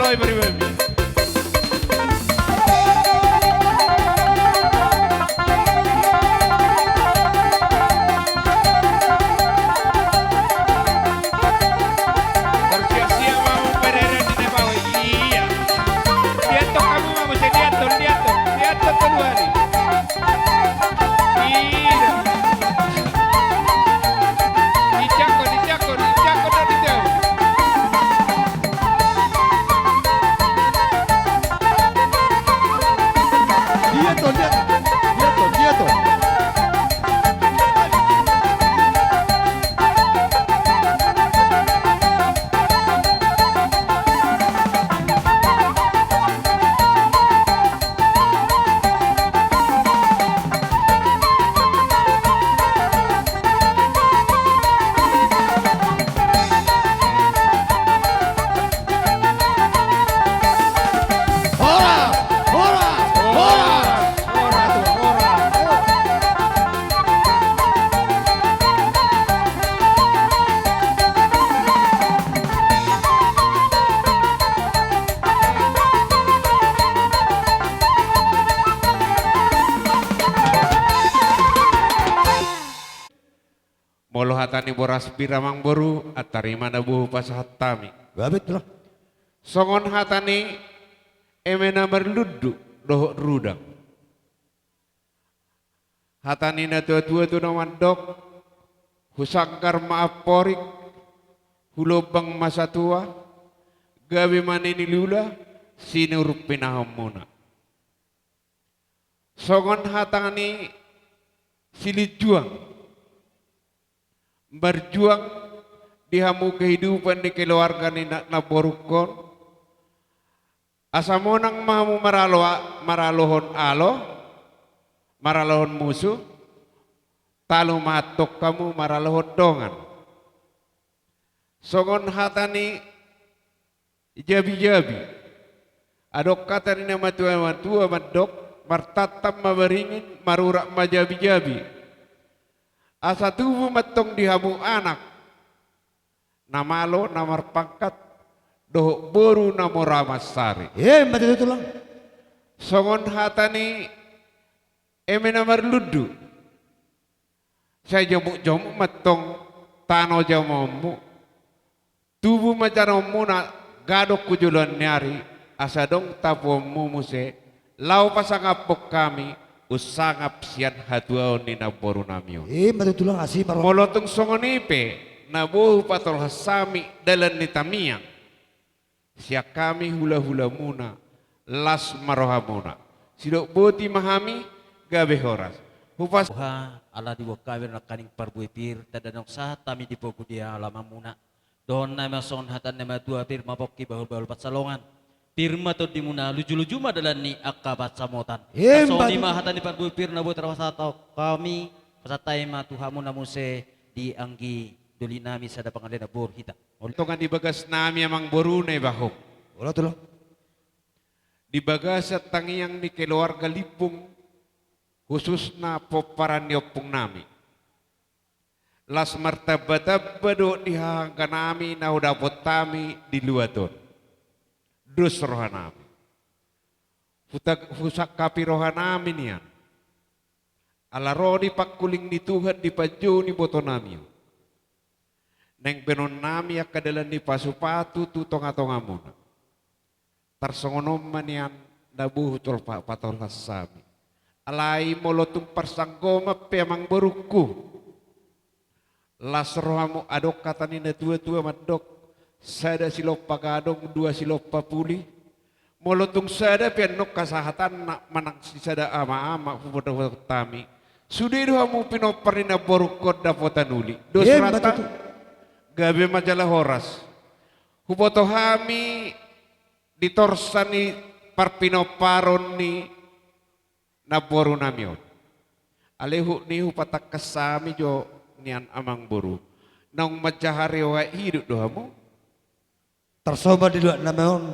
Bye, bye, bye. Bersiap-siap ma hamu, berada di bawah. Iya. Lihat toh kamu, kamu saya lihat toh, lihat toh, lihat toh keluar nih. Iya. Dijangkau, dijangkau, dijangkau, dijangkau. Dia tuh, dia tuh, dia tuh, dia tuh. Horas! Horas! Horas! Horas! Molo hata ni boras pir, amangboru, antar i ma na boi hupasahat hami. Babet lah. Songon hata ni eme na marlundu dohot rudang. Hata ni na tua-tua tu na mandok, husanggar ma amporik, hulombang ma satua, gabe ma nilula sinur pinahonmuna. Songon hata ni silinjuang, marjuang di hamu kehidupan ni keluarga ni na-, namborungkon, asa monang ma hamu maralo a-, maralohon alo, maralohon musu, talu ma antong hamu maralohon dongan. Songon hata ni jabi-jabi. Adong hata ni na matua-matua mandok, martantan ma baringin, marurat ma jabi-jabi. Asa tubu ma antong di hamu anak na malo, na marpangkat, dohot boru na mora mansari. Emma tutu, Tulang. Songon hata ni eme na marlundu. Sai jomuk-jomuk ma antong tano jamomu. Tubu ma janomuna gadong tu joloan ni ari, asa adong tapuonmu muse, laho pasangaphon hami, umsangap sian hatuaon ni namborunami on. Emma tutu, Tulang, asi ma roha. Molo tung songon i pe, na boi hupatolhas hami dalan ni tangiang. Sian hami hula-hulamuna, las ma rohamuna. Sidok boti ma hami, gabe horas. Hupas- Tuhan, ala diboan hami nangkaning parbue pir, tanda naung sahat hami di pogu ni alamanmuna. Dohonon ma songon hata ni na matua, pir ma pongki, bahul-bahul pansalongan. Pir ma tondimuna, luju-luju ma dalan ni angka pansamotan. Emma tutu. Songon i ma hata ni parbue pir na boi tarpasahat hami, pasahat hami ma tu hamuna muse di anggi dolinami sada pangalean na boru hita. Tonga di bagasnami, amangboru, na iba hop. Olo, Tulang. Di bagasan tangiang ni keluarga Limbung, khususna pomparan ni ompungnami. Las martamba-tamba dohot di hahangganami na hudapot hami di luat on. Dos rohanami. Hutag-, husangkapi rohanami nian. Ala ro ni pangkuling ni Tuhan di panjou ni ibotonami on. Naeng baenonnami angka dalan ni pasu-pasu tu tonga-tongamuna. Tarsongon on ma nian na boi hutolhas, patolhas hami. Alai molo tung parsanggoman pe, amangborungku, las rohamu, adong hata ni na tua-tua mandok, sada silompa gadong, dua silompa puli. Molo tung sada pe annon hasahatanna manang sisada ama-ama huboto-boto hami, sude do hamu pinompar ni namborungkon dapotan uli. Dos rohanta. Emma tutu. Gabe ma jala horas. Huboto hami di torsa ni parpinomparon ni namborunami on. Alehut ni hupatangkas hami jo nian, amangboru. Naung manjahari oat hidup do hamu. Tarsomal di luat nama on.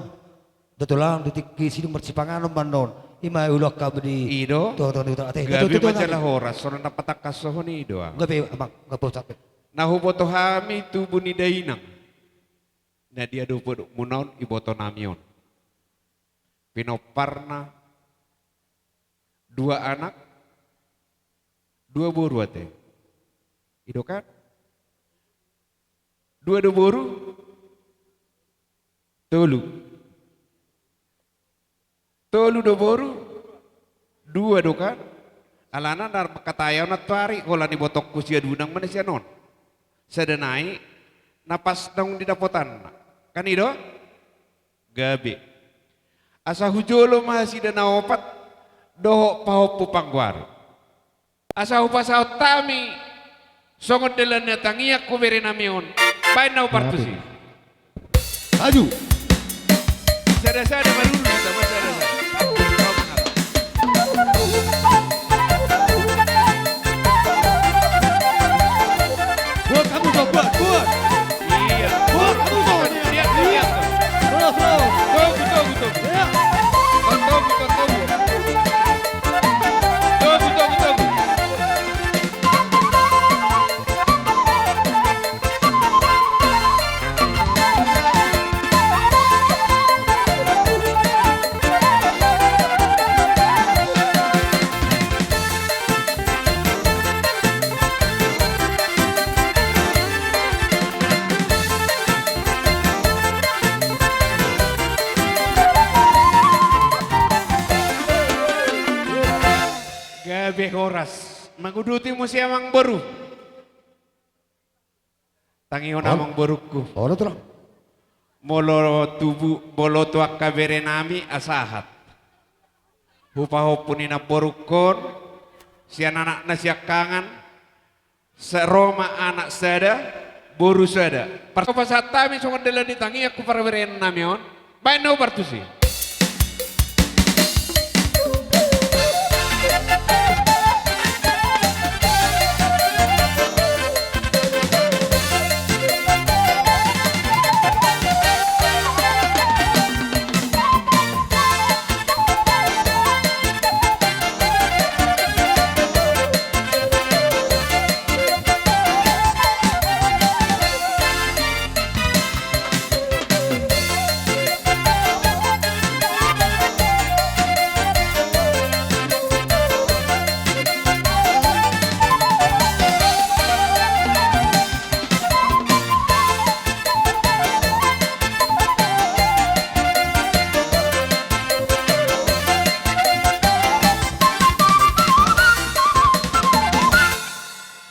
Tulang, di tingki sidung marsipanganon ma annon. I ma ulaon hami di, i do, tonga-tonga ni huta. Ate, gabe ma jala horas, songon na patangkashon i do, ah. Gabe, amang, gabe, capek. Na huboto hami tubu ni dainang. Na diadopmuna on ibotonami on. Pinomparna dua anak, dua boru ate. I do kan? Dua do boru? Tolu. Tolu do boru? Dua do kan? Alana na mangkatai ahu nantoari, holan ibotongku si Adunang ma na sian on. Sada nai na pas naung didapotanna. Kan i do? Gabe. Asa hujolo ma nasida na opat dohot pahompu panggoari. Asa hupasahat hami songon dalan na tangiang tu berenami on. Baen na hupartusi. Maju. Sada-sada maruru hita, sada-sada. Buat kamu, Sob, buat, buat. Iya. Buat kamu, Sob. Lihat, lihat. Terus, terus. Tunggu, tunggu, tunggu. Iya. Tunggu, tunggu, tunggu. Tunggu, tunggu, tunggu. Gabe horas. Manguduti muse amangboru. Tangihon amangborungku. Olo, Tulang. Molo tubu, molo tu angka berenami sahat. Hupahompu ni namborungkon, sian anakna siangkangan, sa-, ro ma anak sada, boru sada. Hupasahat hami songon dalan ni tangiang tu parberenami on. Baen na hupartusi.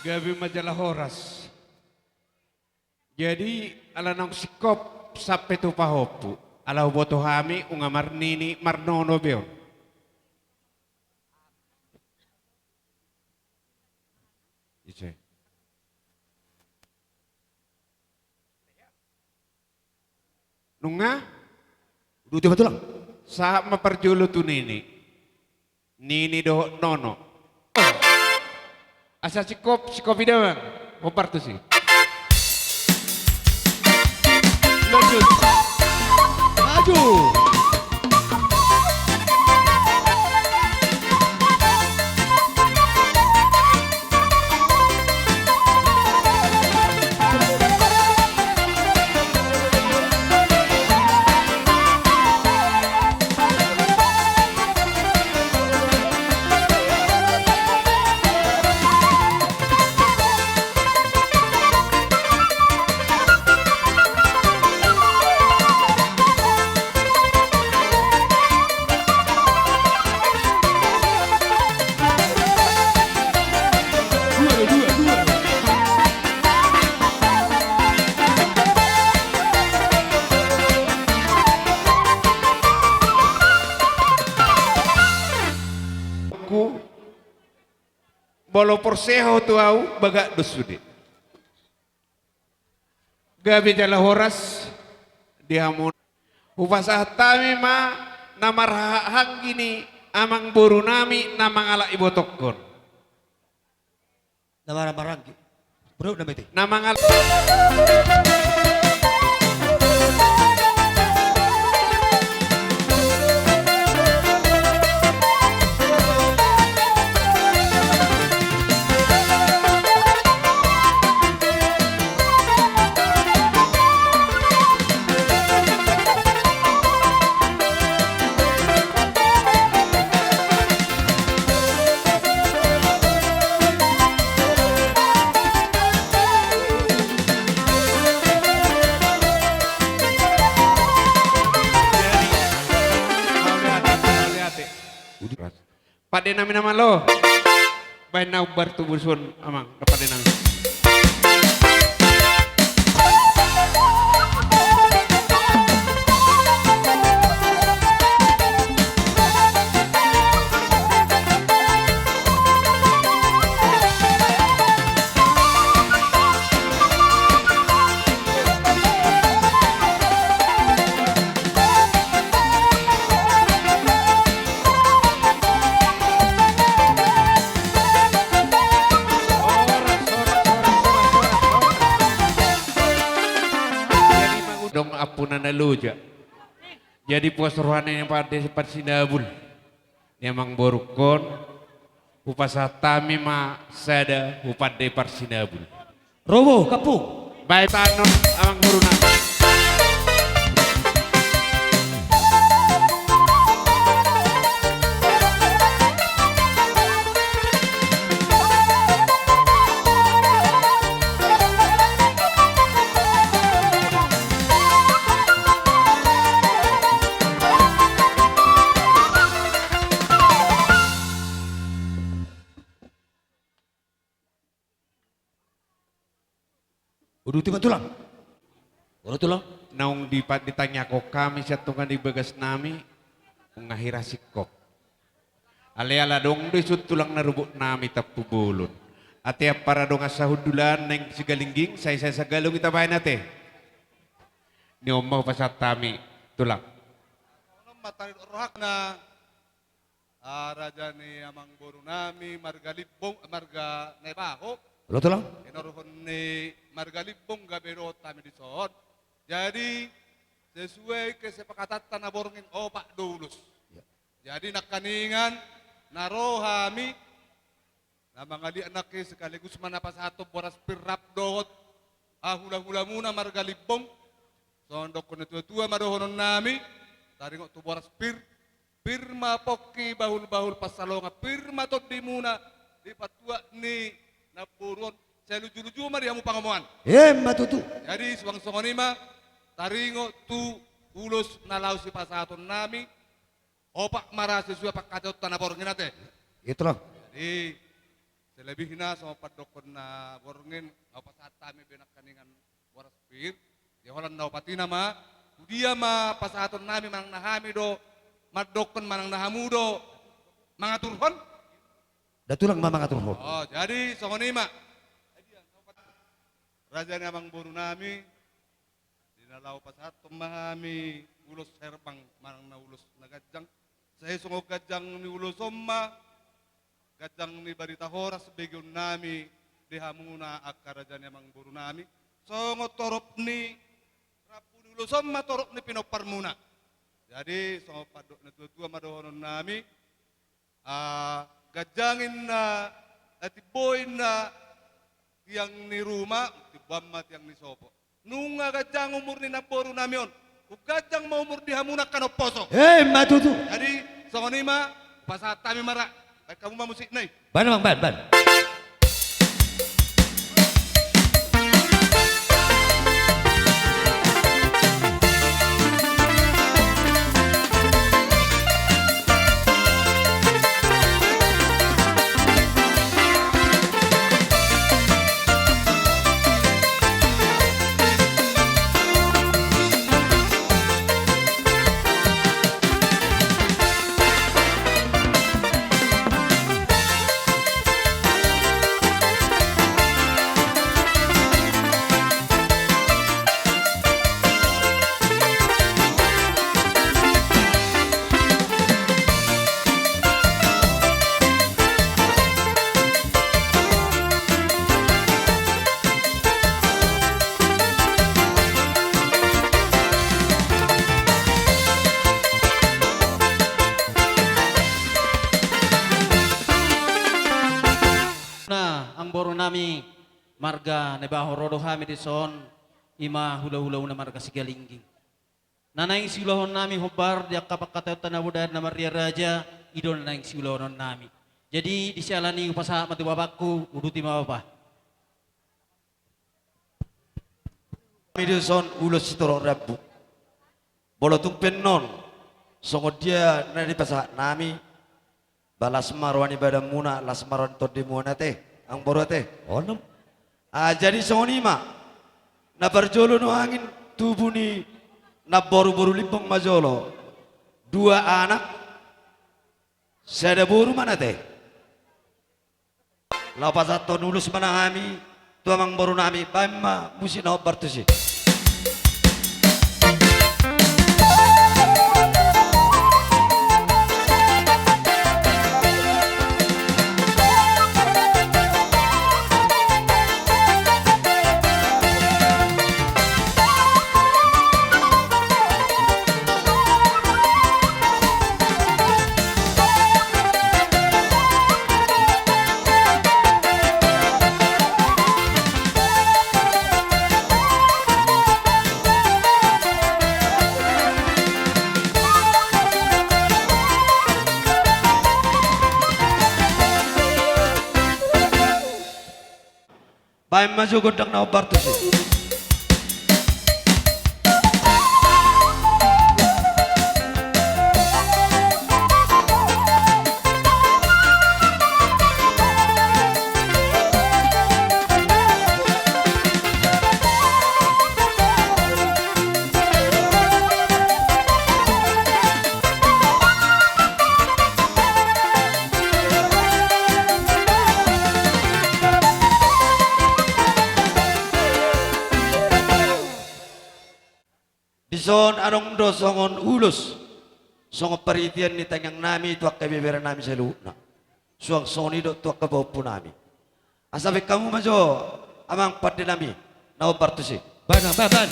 Gabe ma jala horas. Jadi, ala naung singkop sampe tu pahompu, ala huboto hami nunga marnini marnono be on. Ise. Nunga? Uduti ma, Tulang. Sahat ma parjolo tu nini. Nini dohot nono. Asa singkop, singkopi damang. Hupartusi. Lanjut. Maju. Ku, molo porsea ho tu ahu, bagak do sude. Gabe jala horas di hamu. Hupasahat hami ma na marhahaanggi ni amangborunami na mangalap ibotongkon. Na marhahaanggi. Bro, na mete. Na mangalap. Pande nami na malo. Baen na umbar tu buson, amang, pande nami. Dong ampuna na loja. Jadi pos rohana ni pande parsinabul ni amangborungkon, hupasahat hami ma sada tu pande parsinabul. Robo, kampung. Baen tano, amangboruna. Uduti ma tulang. Olo tulang. Naung dipa-, ditangiangkon hami sian tonga ni bagas nami, nunga hira singkop. Alai ala adong do i sun tulang na rubuk nami Tampubolon. Ate ampara dongan sahundulan naeng Sigalingging, sai-sai sagalung hita baen ate. Ni on ma hupasahat hami tulang. Rohana, ah, raja ni amangboru nami marga Limbong, marga Naibaho. Olo tulang. Inorhon ni marga Limbong gabe dohot hami dison. Jadi sesuai kesepakatanta na borngin, opat do ulos. Ya. Jadi nangkaningan na ro hami na mangaliat nangkin sekaligus ma na pasahathon boras pir rap dohot, ah, hula-hulamuna marga Limbong. Songon dohonon ni tua-tua ma dohonon nami, taringot tu boras pir, pir ma pongki bahul-bahul pansalongan, pir ma tondimuna di patuak ni namboru on, sai luju-luju ma di hamu pangomoan. Emma tutu. Jadi suang songon i ma, taringot tu ulos na laho sipasahaton nami, opat ma ra sesuai pangkataionta na borngin ate. Itu loh. Jadi selebihna songon pandokkon na borngin, na hupasahat hami be nangkaningan boras pir. Jadi holan na opat i nama, tu dia ma pasahaton nami, manang na hami do mandokkon, manang na hamu do mangaturhon? Da tulang ma mangaturhon. Oh, jadi songon i ma. Raja ni amangboru nami, di na laho pasahathon ma hami ulos herbang manang na ulos na ganjang. Sai songon ganjang ni ulos on ma ganjang ni barita horas begeon nami di hamuna angka raja ni amangboru nami. Songon torop ni rambu ni ulos on ma torop ni pinomparmuna. Jadi songon pandok ni na tua-tua ma dohonon nami, ah, ganjang inna, eh, timbo inna tiang ni ruma, timboan ma tiang ni sopo. Nunga ganjang umur ni namboru nami on, umganjang ma umur di hamuna angka na umposo. Emma tutu. Jadi songon i ma, hupasahat hami ma ra. Baen hamu ma musikna i. Baen, amang, baen, baen. Na, amangboru nami marga Naibaho, ro do hami dison, i ma hula-hulamuna marga Sigalingging. Na naeng siulahon nami hombar di angka pangkataionta na modern na marria raja, i do na naeng siulahonon nami. Jadi di siala ni i hupasahat ma tu bapakku, uduti ma bapa. Hami dison ulos sitorop rambu. Molo tung pe annon songon dia na nipasahat nami, Palas ma roha ni badanmuna, las ma roha ni tondimuna ate, amangboru ate. Onom. Ah, jadi songon i ma. Na parjolo nuaeng tubu ni namboru boru Limbong ma jolo. Dua anak, sada boru ma na ate. Laho pasahathon ulos ma nang hami tu amangboru nami, baen ma musik na hombar tusi. Baen ma jo gondang na hombar tusi. Dison adong do songon ulos, songon paritian ni tangiang nami tu angka ibebere nami saluhutna. Suang songon i do tu angka pahompu nami. Asa baen hamu ma jo amang pande nami na hombar tusi. Baen, baen, baen.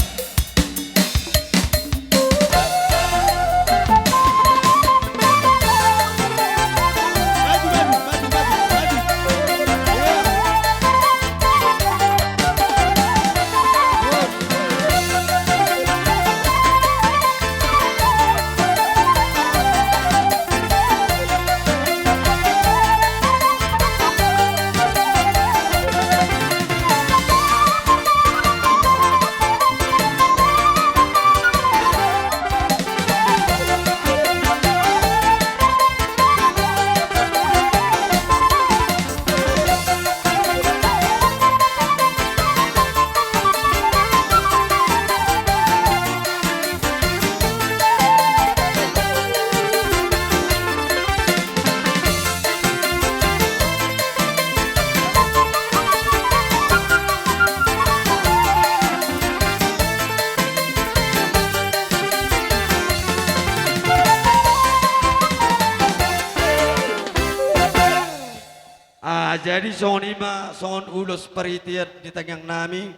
Ah, jadi songon i ma, songon ulos paritian ni tangiang nami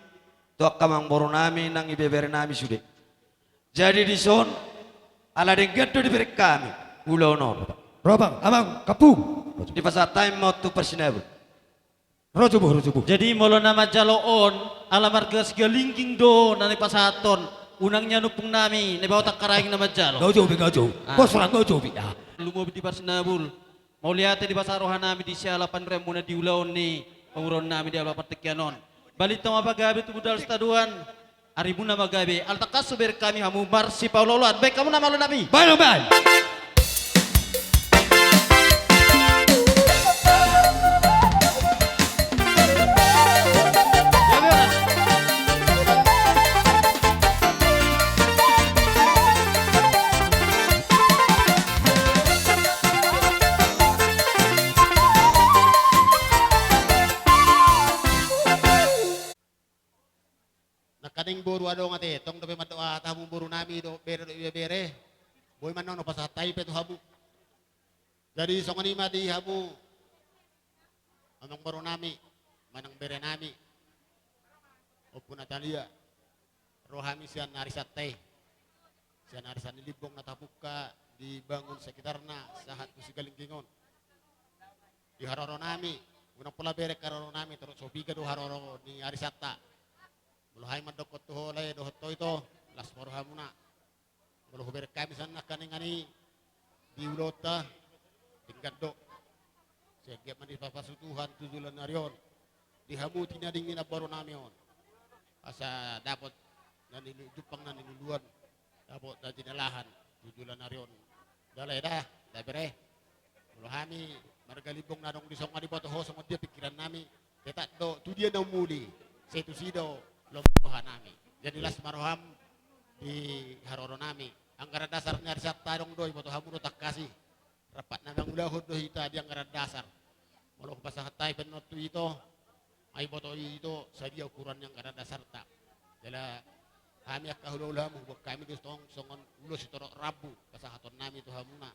tu angka amangboru nami nang ibebere nami sude. Jadi dison, ala denggan do dibereng hami ulaon on. Ro bang, amang, kapu. Dipasahat hami ma on tu parsinabul. Ro jo bo, ro jo bo. Jadi molo na manjalo on, ala marga Sigalingging do na nipasahathon, unang nian ompung nami, na ibaot angka raing na manjalo. Nga jo be, nga jo. Ah. Bos, nga jo be. Ah. Lumobi di parsinabul. Mauliate dipasahat roha nami di siala panurianmuna di ulaon ni pamoruon nami di ala partingkian on. Balintang ma pagabe tu budal Sitadoan. Arimuna ma gabe, ala tangkas hubereng hami hamu marsipaolooloan. Baen hamu na malo nami. Baen, baen. Nangkaning boru adong ate, tong dope mandok hata hamu boru nami dohot bere dohot ibebere. Boi ma annon hupasahat hami pe tu hamu. Jadi songon i ma di hamu amangboru nami, manang bere nami, Ompu Natalia. Ro hami sian arisanta i, sian arisan ni Limbong na tapungka dibangun sekitarna sahat tu Sigalingging on. Di haroro nami, unang pola bereng haroro nami, torop so piga do haroro ni arisanta. Molo hami mandokkon tu ho lae dohot ho ito, las ma rohamuna. Molo hubereng hami sian nangkaningan i di ulaonta, denggan do. Sai anggiat ma dipasu Tuhan tu joloan ni ari on di hamu tinading ni namboru nami on. Asa dapot na niluluan, jumpang na niluluan, dapot na jinalahan tu joloan ni ari on. Da lae da, da bere. Molo hami marga Limbong na adong di son, nga diboto ho songon dia pingkiran nami, tetap do tu dia na umuli, sai tusi do lomo roha nami. Jadi las ma roham di haroro nami. Anggaran dasar ni arianta adong do, iboto hamu do tangkas i. Rap na mangulahon do hita di anggaran dasar. Molo hupasahat hami pe annon tu ito, ai boto ito sadia ukuran ni anggaran dasarta. Jala hami angka hulahulamu, huboan hami do tong songon ulos sitorop rambu pasahaton nami tu hamuna.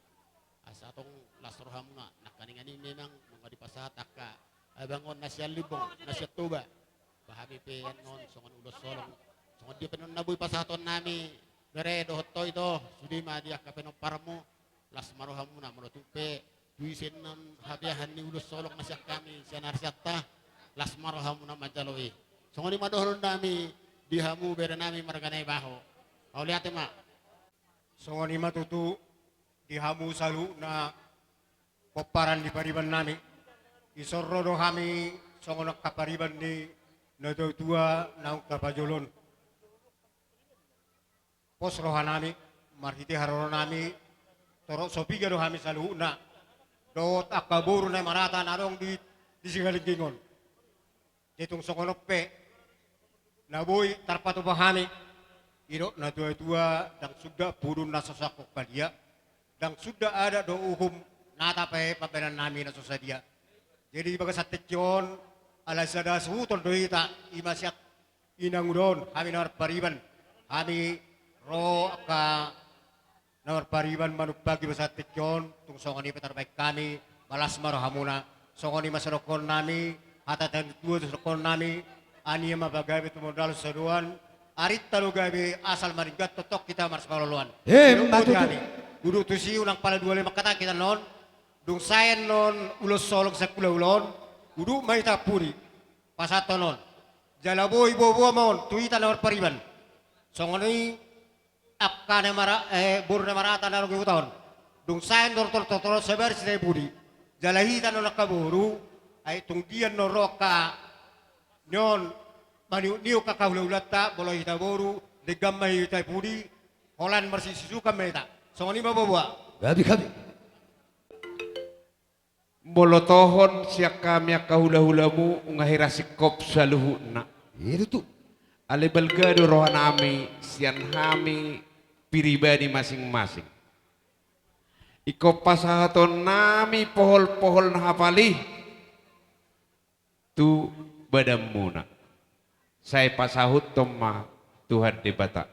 Asa tong las rohamuna. Nangkaningan i memang nunga dipasahat angka abang on na sian Limbong, na sian Toba. Ba hami pe annon songon ulos holong, songon dia pe annon na boi pasahaton nami, bere dohot ho ito, sude ma di angka pinomparmu. Las ma rohamuna. Molo tung pe tu ise annon habeahan ni ulos holong na sian hami sian arianta, las ma rohamuna manjalo i. Songon i ma dohonon nami di hamu bere nami marga Naibaho. Mauliate ma. Songon i ma tutu di hamu saluhutna pomparan ni pariban nami. Dison ro do hami songon angka pariban ni natuatua naung tapajolo on. Pos roha nami, marhite haroro nami, torop so piga do hami saluhutna dohot angka boru na marata na adong di, di Sigalingging on. Jadi tung songon on pe na boi tarpatupa hami, didok natuatua, ndang suda pudun na so sangkok padia, ndang suda adat dohot uhum na tapahe pambahenan nami na so sadia. Jadi di bagasan tingki on, ala sada suhuton do hita, i ma sian inanguda on, hami na marpariban, hami ro angka na marpariban manumpahi bagasan tingki on. Tung songon i pe tarbahen hami, las ma rohamuna. Songon i ma sidohonon nami, hata ni natuatua sidohonon nami: Ania ma pagabe tumundalhon sadoan, arinta do gabe asal maringgan, tongtong hita marsipaolooloan. Emma tutu. Didok tusi, unang pala dua lima kata hita annon. Dung sae annon ulos holong sian hulahula on, udut ma hita pudi pasahathon on. Jala boi boaboa ma on tu hita na marpariban. Songon i angka na mara-, eh, boru na marata na adong di huta on. Dung sae annon tortor tortor, sabar sitae pudi. Jala hita annon angka boru, ai tung dia annon ro angka nion maniukniuk angka hulahulanta, molo hita boru, denggan ma hita pudi, holan marsisisukan ma hita. Songon i ma boaboa. Gabe, gabe. Molo tohon sian hami angka hulahulamu, nunga hira singkop saluhutna. Iya tutu. Alai balga do roha nami sian hami pribadi masing-masing. Ingkon pasahaton nami pohol-pohol na hapal i tu badanmuna. Sai pasahuthon ma Tuhan Debata.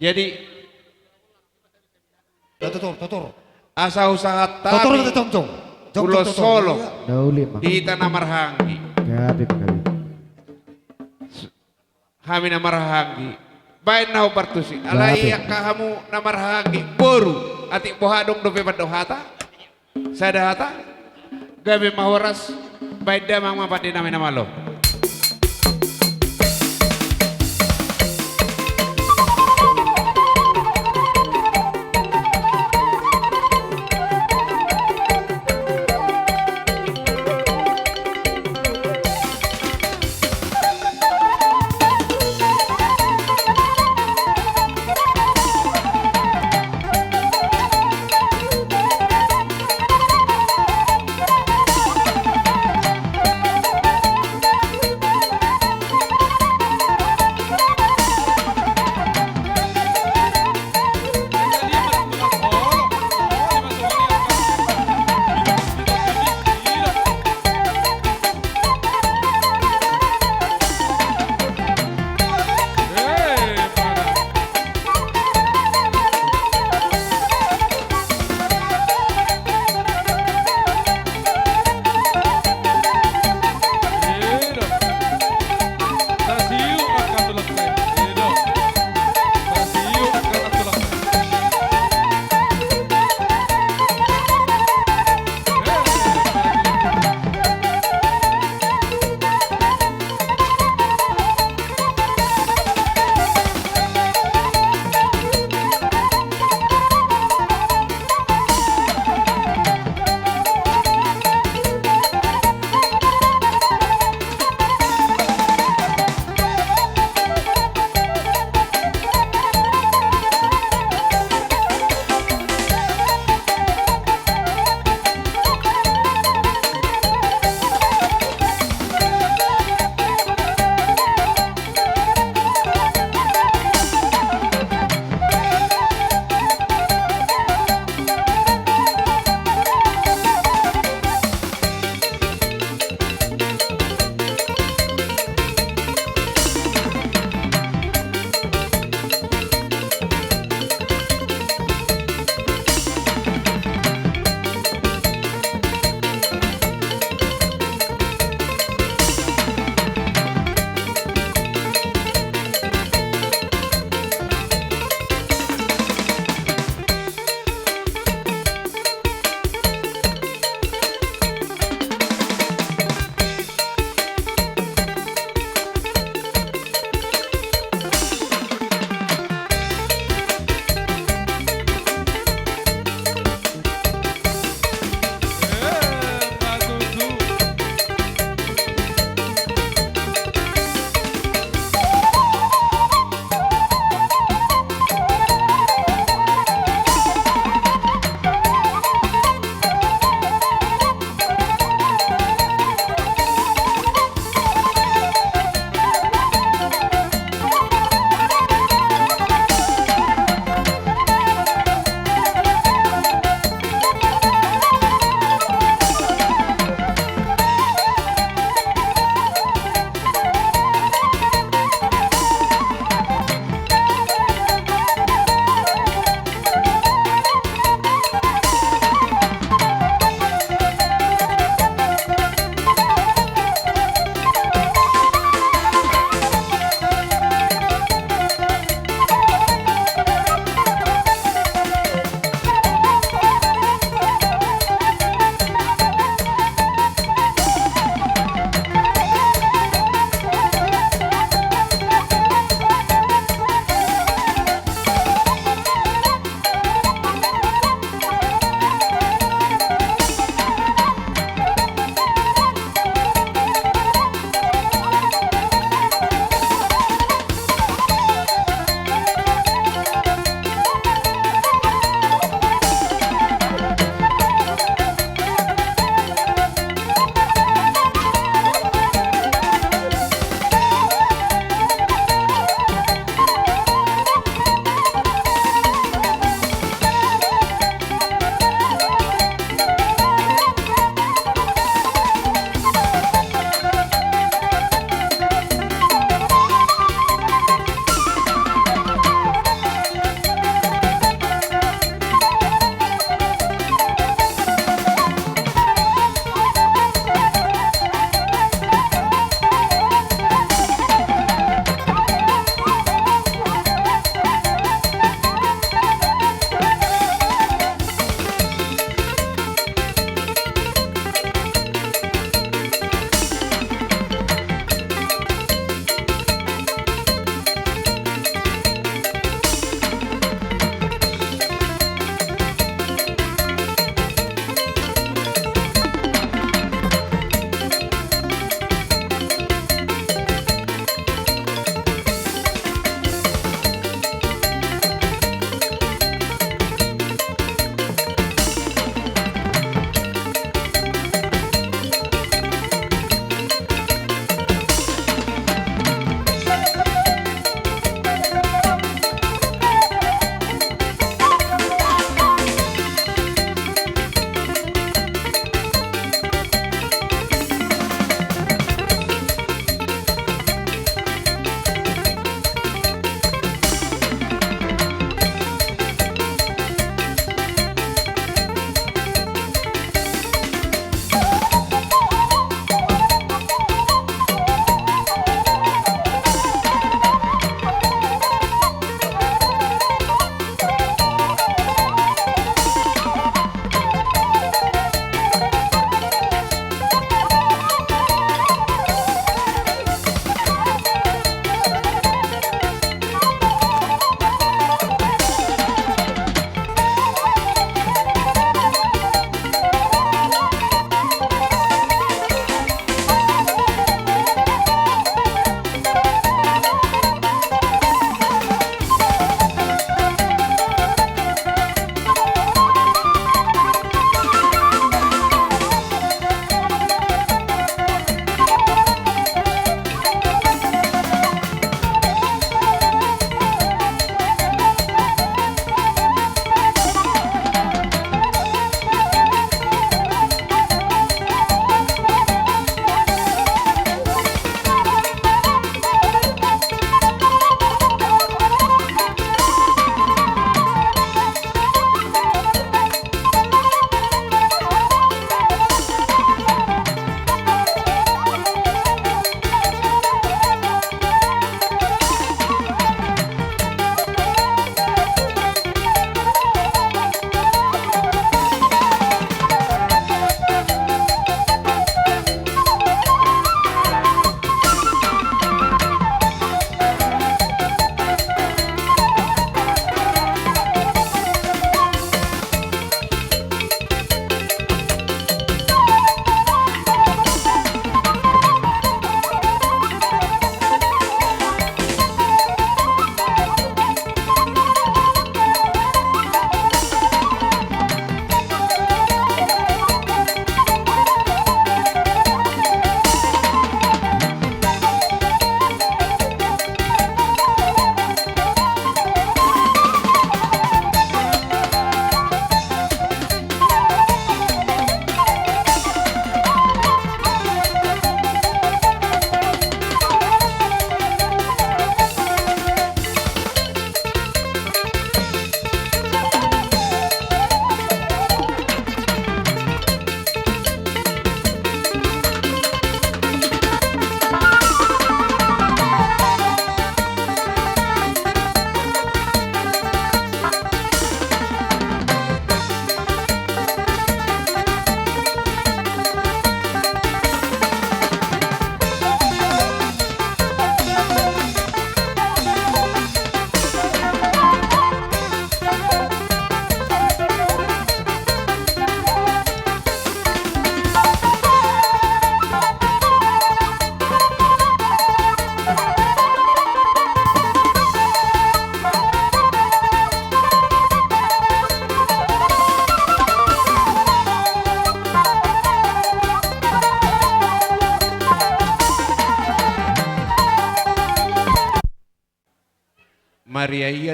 Jadi, tutur, tutur. Asa husahat hami ulos holong di hita na marhahaanggi. Gabe, gabe. Hami na marhahaanggi, baen na hombar tusi. Alai angka hamu na marhahaanggi, boru, atik boha adong dope mandok hata. Sada hata. Gabe ma horas. Baen damang ma pande nami na malo.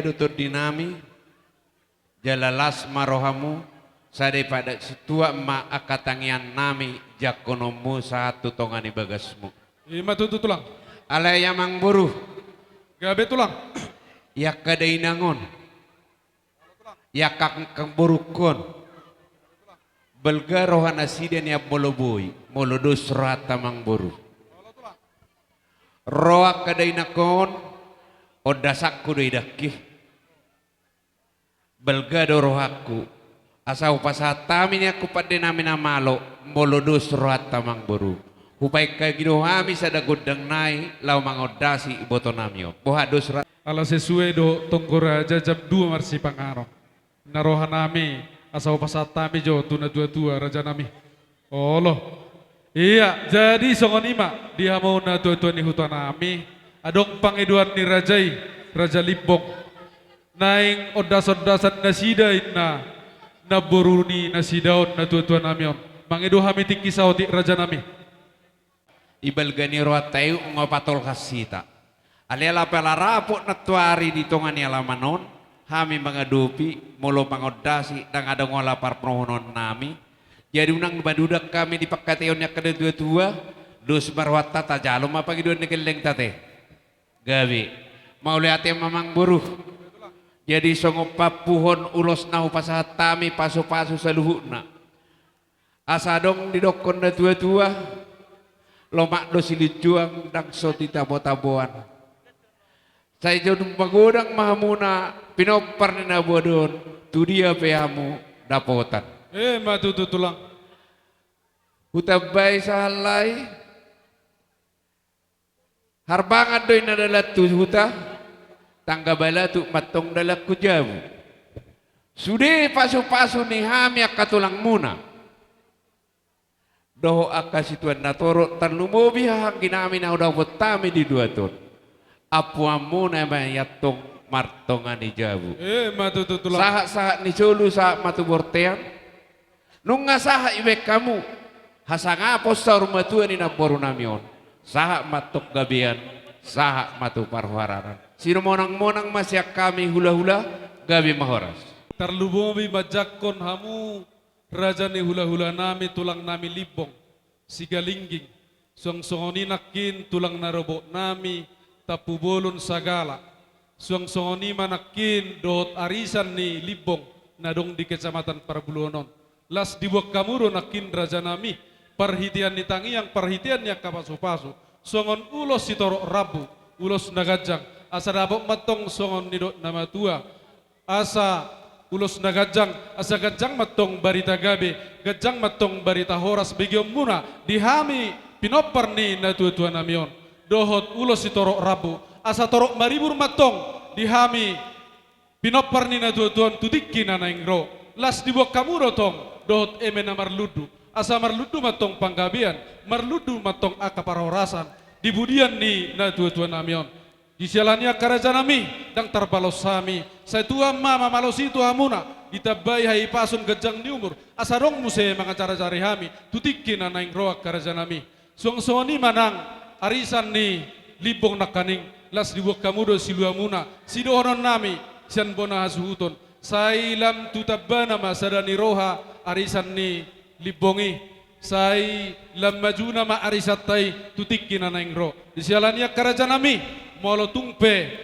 do tondinami, jala las ma rohamu, sada i pada situak ma angka tangiannami jangkononmu sahat tu tonga ni bagasmu. I ma tutu, Tulang. Alai amangboru. Gabe, Tulang. I angka dainang on, i angka angkang borungkon, balga rohanasida nian molo boi, molo dos rohanta, amangboru. Ro angka dainang on, ondasanku do i dangki. Balga do rohangku, asa hupasahat hami nian tu pandenami na malo, molo dos rohanta, amangboru. Hupaingahi do hami sada gondang nai laho mangondasi ibotonami on. Boha, dos ra- Ala sesuai do tonggo raja jam dua marsipanganon. Na rohanami, asa hupasahat hami jo tu natuatua, rajanami. Olo. Ia, jadi songon i ma di hamu natuatua ni hutanami, adong pangidoan ni raja i, Raja Limbong. Naeng ondasondasan nasida inna namboru ni nasida on, natuatuanami on. Mangido hami tingki saotik, rajanami. I balga ni rohanta i nunga patolhas hita. Alai ala pe ala rapot nantuari di tonga ni alaman on, hami mangadopi, molo mangondasi, ndang adong ala parboruonnami. Jadi unang maduda hami di pangkataion ni angka natuatua, dos ma rohanta, tajalo ma pangidoan ni gellengta, ate. Gabe. Mauliate ma, amangboru. Jadi songon pampuhon ulos na hupasahat hami pasupasu saluhutna. Asa adong didokkon natuatua, lomak do silinjuang, ndang so tinabo-taboan. Sai jolo magodang ma hamuna pinompar ni na bodo on, tu dia pe hamu dapotan. I ma tutu, Tulang. Hutambai sahat lai. Harbangan do inna dalan tu huta, tangga balatuk ma antong dalan tu jabu. Sude pasupasu ni hami angka tulangmuna dohot angka situan na torop, tarlumobi hahaangginami na hudapot hami di luat on. Ampuanmuna ma i antong martonga ni jabu. I ma tutu, Tulang. Sahat-sahat ni solu sahat ma tu bontean. Nunga sahat dibahen hamu hasangapon saur matua ni namborunami on, sahat ma antong gabean, sahat ma tu parhorasan. Simonang-monang ma sian hami hulahula, gabe ma horas. Tarlumobi manjangkon hamu raja ni hulahulanami, tulangnami Limbong Sigalingging. Suang songon i nangkin tulang na robotnami Tampubolon Sagala. Suang songon i ma nangkin dohot arisan ni Limbong na adong di Kecamatan Parbuluon on. Las diboan hamu do nangkin, rajanami, parhitean ni tangiang, parhitean ni angka pasupasu, songon ulos sitorop rambu, ulos na ganjang, asa dapot ma antong songon nidok na matua, asa ulos na ganjang, asa ganjang ma antong barita gabe, ganjang ma antong barita horas begeonmuna di hami pinompar ni natuatuanami on, dohot ulos sitorop rambu, asa torop maribur ma antong di hami pinompar ni natuatua on tu tingki na naeng ro. Las diboan hamu do tong dohot eme na marlundu, asa marlundu ma antong panggabean, marlundu ma antong angka parhorasan di pudian ni natuatuanami on. Di siala ni i, angka rajanami, ndang tarbalos hami, sai Tuhan ma mamalosi tu hamuna, ditambai hahipason, ganjang ni umur, asa adong muse mangajarajari hami tu tingki na naeng ro, angka rajanami. Suang songon i ma nang arisan ni Limbong nangkaning, las diboan hamu do siluamuna, sidohononnami sian bona hasuhuton, sai lam tu tambana ma sada ni roha arisan ni Limbong i, sai lam majuna ma arisanta i tu tingki na naeng ro. Di siala ni i, angka rajanami, molo tung pe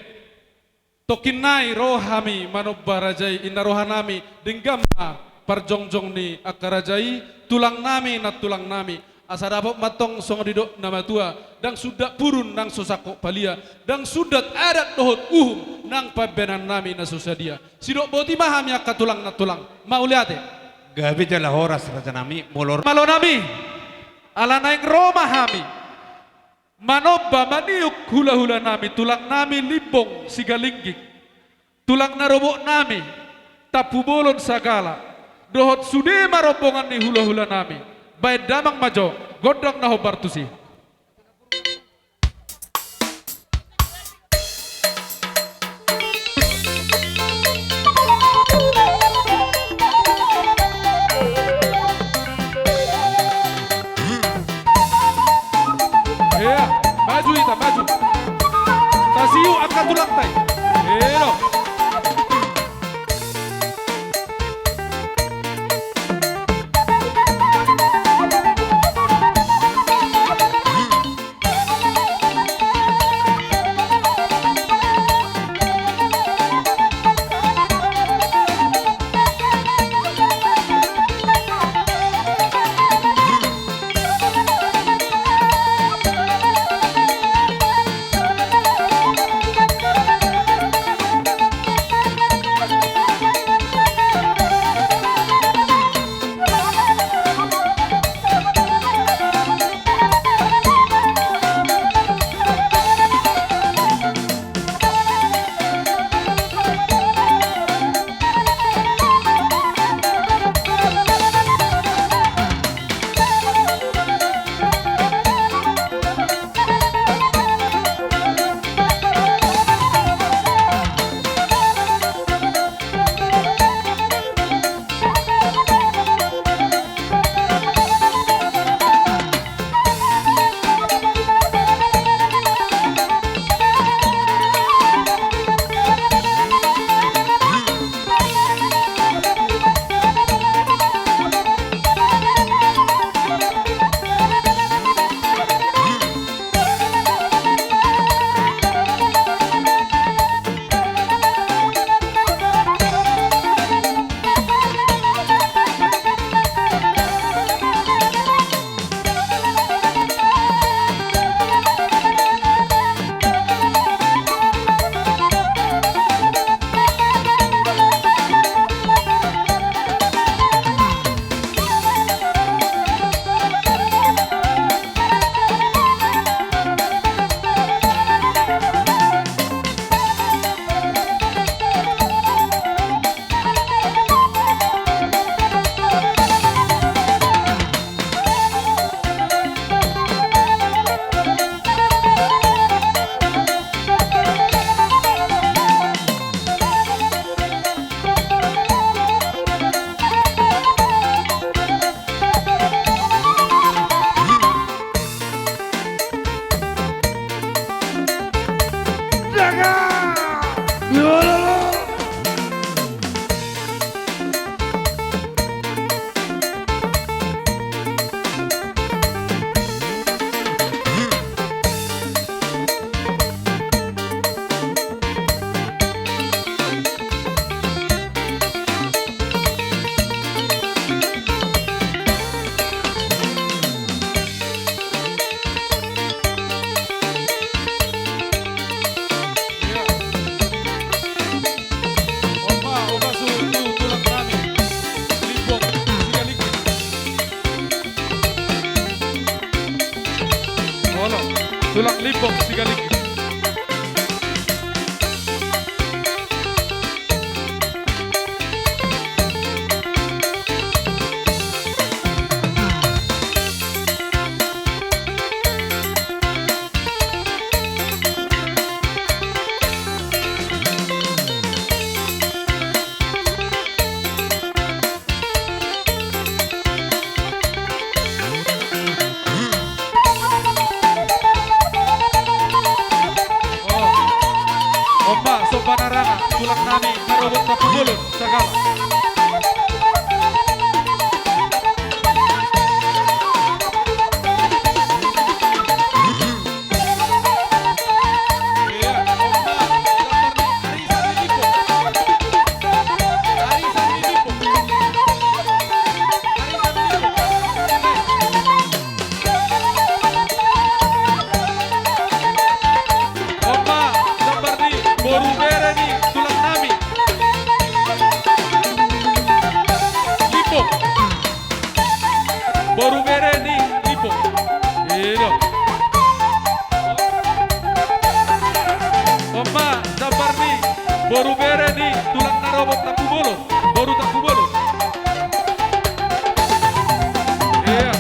tongkin nai ro hami manomba raja i, inna rohanami, denggan ma parjongjong ni angka raja i, tulangnami, nantulangnami, asa dapot ma antong songon nidok na matua, ndang sundat purun nang so sangkop palia, ndang sundat adat dohot uhum nang pambahenannami na so sadia. Sidok boti ma hami angka tulang nantulang. Mauliate. Gabe jala horas, rajanami, molo malonami, ala naeng ro ma hami manomba maniuk hulahulanami, tulangnami Limbong Sigalingging, tulang na robotnami Tampubolon Sagala, dohot sude ma rombongan ni hulahulanami. Bahen damang ma jo gondang na hombar tusi. Ia, maju hita, maju. Tasiu angka tulangta i. Elo. Bong Sigalinggir. Oh. On ma, Somba Naranga, tulang nami, na ro boan Tampubolon, Sagala. On ma, jambar ni boru bere ni tulang nami. Lipo. Boru bere ni Lipo. I do. On ma, jambar ni boru bere ni tulang na ro boan Tampubolon. Boru Tampubolon. Iya.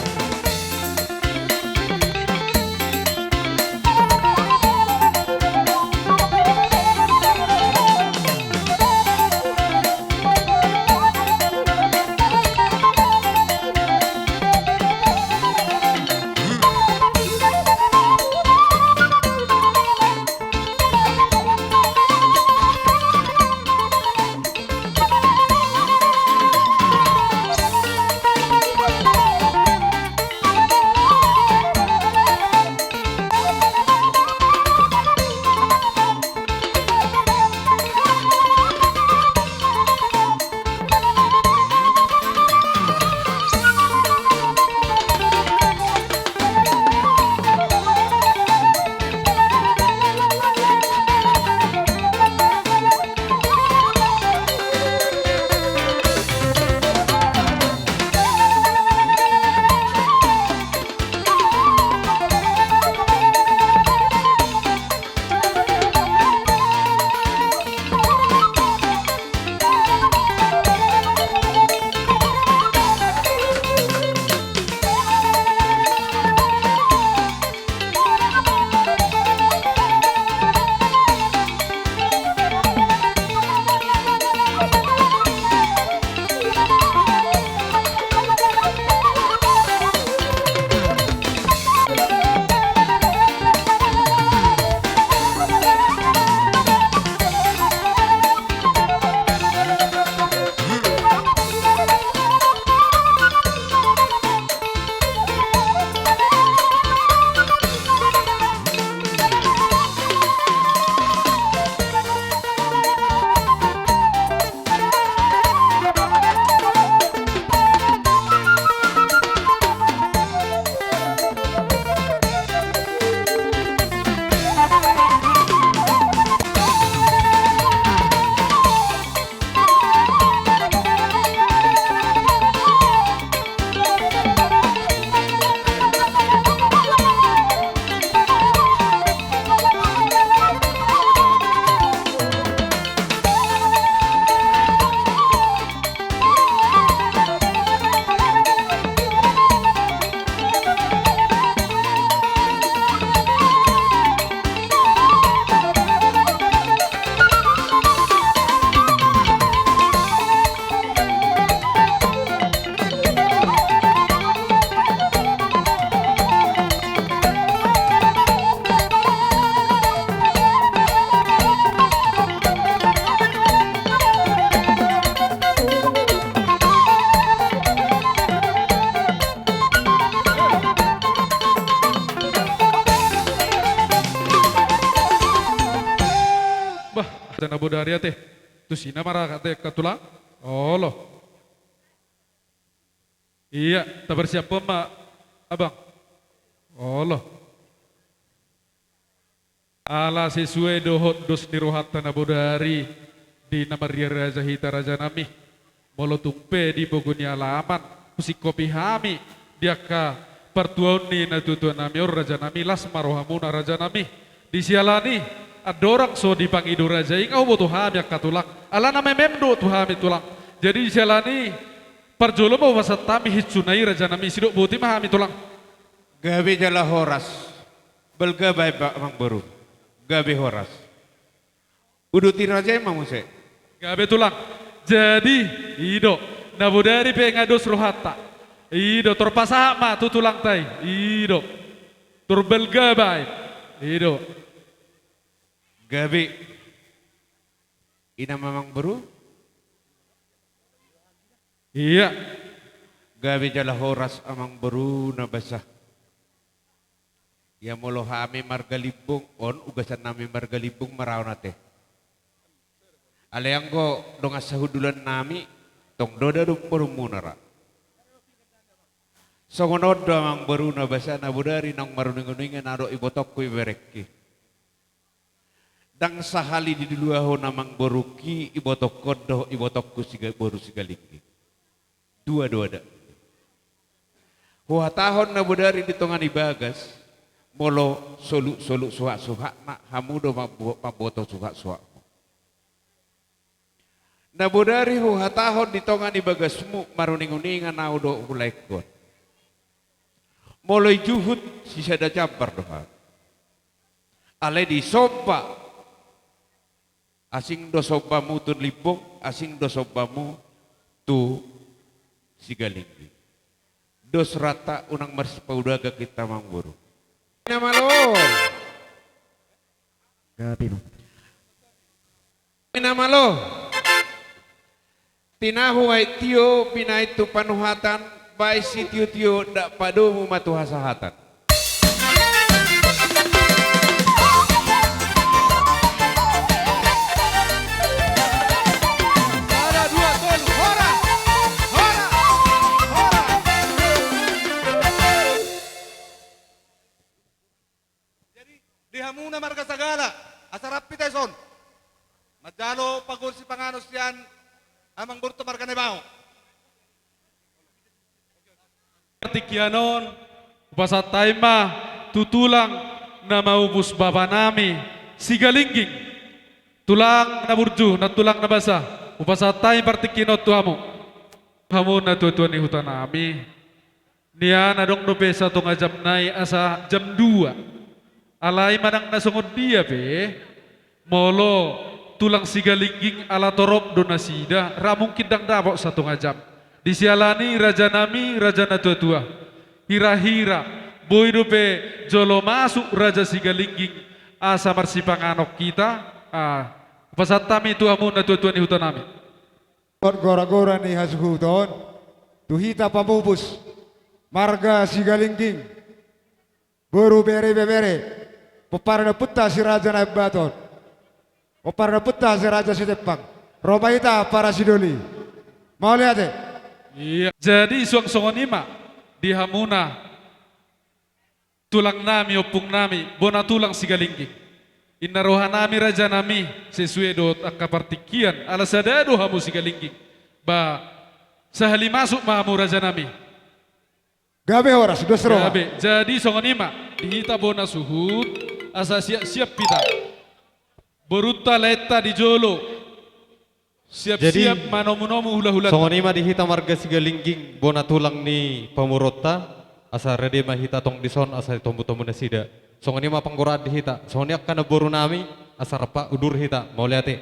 Bah, hata na bodari ate. Tusi nama ra ate angka tulang. Olo. Iya, taparsiaphon ma, Abang. Olo. Ala sesuai dohot dos ni rohanta na bodari di na marria raja hita raja nami. Molo tung pe di pogu ni alaman, husingkopi hami di angka Partuaon ni natuatua nami on, raja nami, las ma rohamuna, raja nami. Di siala ni andorang so dipangido raja i, nga huboto hami angka tulang. Alana memem do tu hami tulang. Jadi di siala ni parjolo ma hupasahat hami hinsuna i, raja nami, sidok boti ma hami tulang. Gabe jala horas. Balga baen, amangboru. Gabe horas. Uduti raja i ma muse. Gabe tulang. Jadi, i do. Na bodari pe nga dos rohanta. I do, tor pasahat ma tu tulangta i. I do. Tor balga baen. I do. Gabe. Inna ma, amangboru. Ia. Gabe jala horas, amangboru na basa. Ia molo hami marga Limbong on, ugasan nami marga Limbong ma ra on ate. Alai anggo dongan sahundulan nami, tong do da domu-domuna ra. Songon on do, amangboru na basa, na bodari naung maruning-uningan ahu dohot ibotongku, ibeberengki. Ndang sahali diduluahon amangborungki ibotongkon dohot ibotongku Siga-, boru Sigalingging. Dua do adat. Huhatahon na bodari di tonga ni bagas, molo soluk-soluk suhat-suhatna, hamu do mambu-, mamboto suhat-suhatmu. Na bodari huhatahon di tonga ni bagasmu, maruning-uningan ahu dohot hulaengkon. Molo ijuhut, sisada jambar do hami. Alai disomba. Asing do sombamu tu Limbong, asing do sombamu tu Sigalingging. Dos rohanta, unang marsipaudagang hita, amangboru. Inna malo. Gabe ma. Inna malo. Tinahu aek tio, binaen tu panuhatan, baen sitio-tio, ndak padomu ma tu hasahatan. Sada, dua, tolu, horas! Horas! Horas! Jadi, di hamuna marga Sagala, asa rap hita dison manjalo paguhon sipanganon sian amangborunta marga Naibaho. Partingkian on, hupasahat hami ma tu tulang na mamupus bapa nami Sigalingging. Tulang na burju, nantulang na basa, hupasahat hami partingkian on tu hamu. Hamu natuatua ni huta nami. Nian adong dope satonga jam nai asa jam dua. Alai manang na songon dia pe, molo tulang Sigalingging ala torop do nasida, ra mungkin ndang dapot satonga jam. Di siala ni raja nami, raja natuatua. Hira-hira, boi dope jolo masuk raja Sigalingging asa marsipanganon hita, ah, pasahat hami tu hamu natuatua ni huta nami. Gora-gora ni hasuhuton, tu hita pamupus, marga Sigalingging, boru bere ibebere, pomparan ni ompunta si Raja Naimbaton, pomparan ni ompunta si Raja Sitempang, ro ma hita parasidoli. Mauliate. Ia, jadi suang songon i ma, di hamuna, tulang nami, ompung nami, bona tulang Sigalingging. Inna roha nami raja nami, sesuai dohot angka partingkian, ala sada do hamu Sigalingging. Ba, sahali masuk ma hamu raja nami. Gabe horas, dos roha. Gabe, jadi songon i ma, di hita bona suhut, asa siap-siap hita. Borunta laenta di jolo. Siap-siap manomu-nomu hula-hulanta. Songon i ma di hita marga Sigalingging, bona tulang ni pamoruonta, asa rade ma hita tong dison, asa ditombu-tombu nasida. Songon i ma panggoraan di hita, songon i angka namboru nami, asa rap udur hita, mauliate.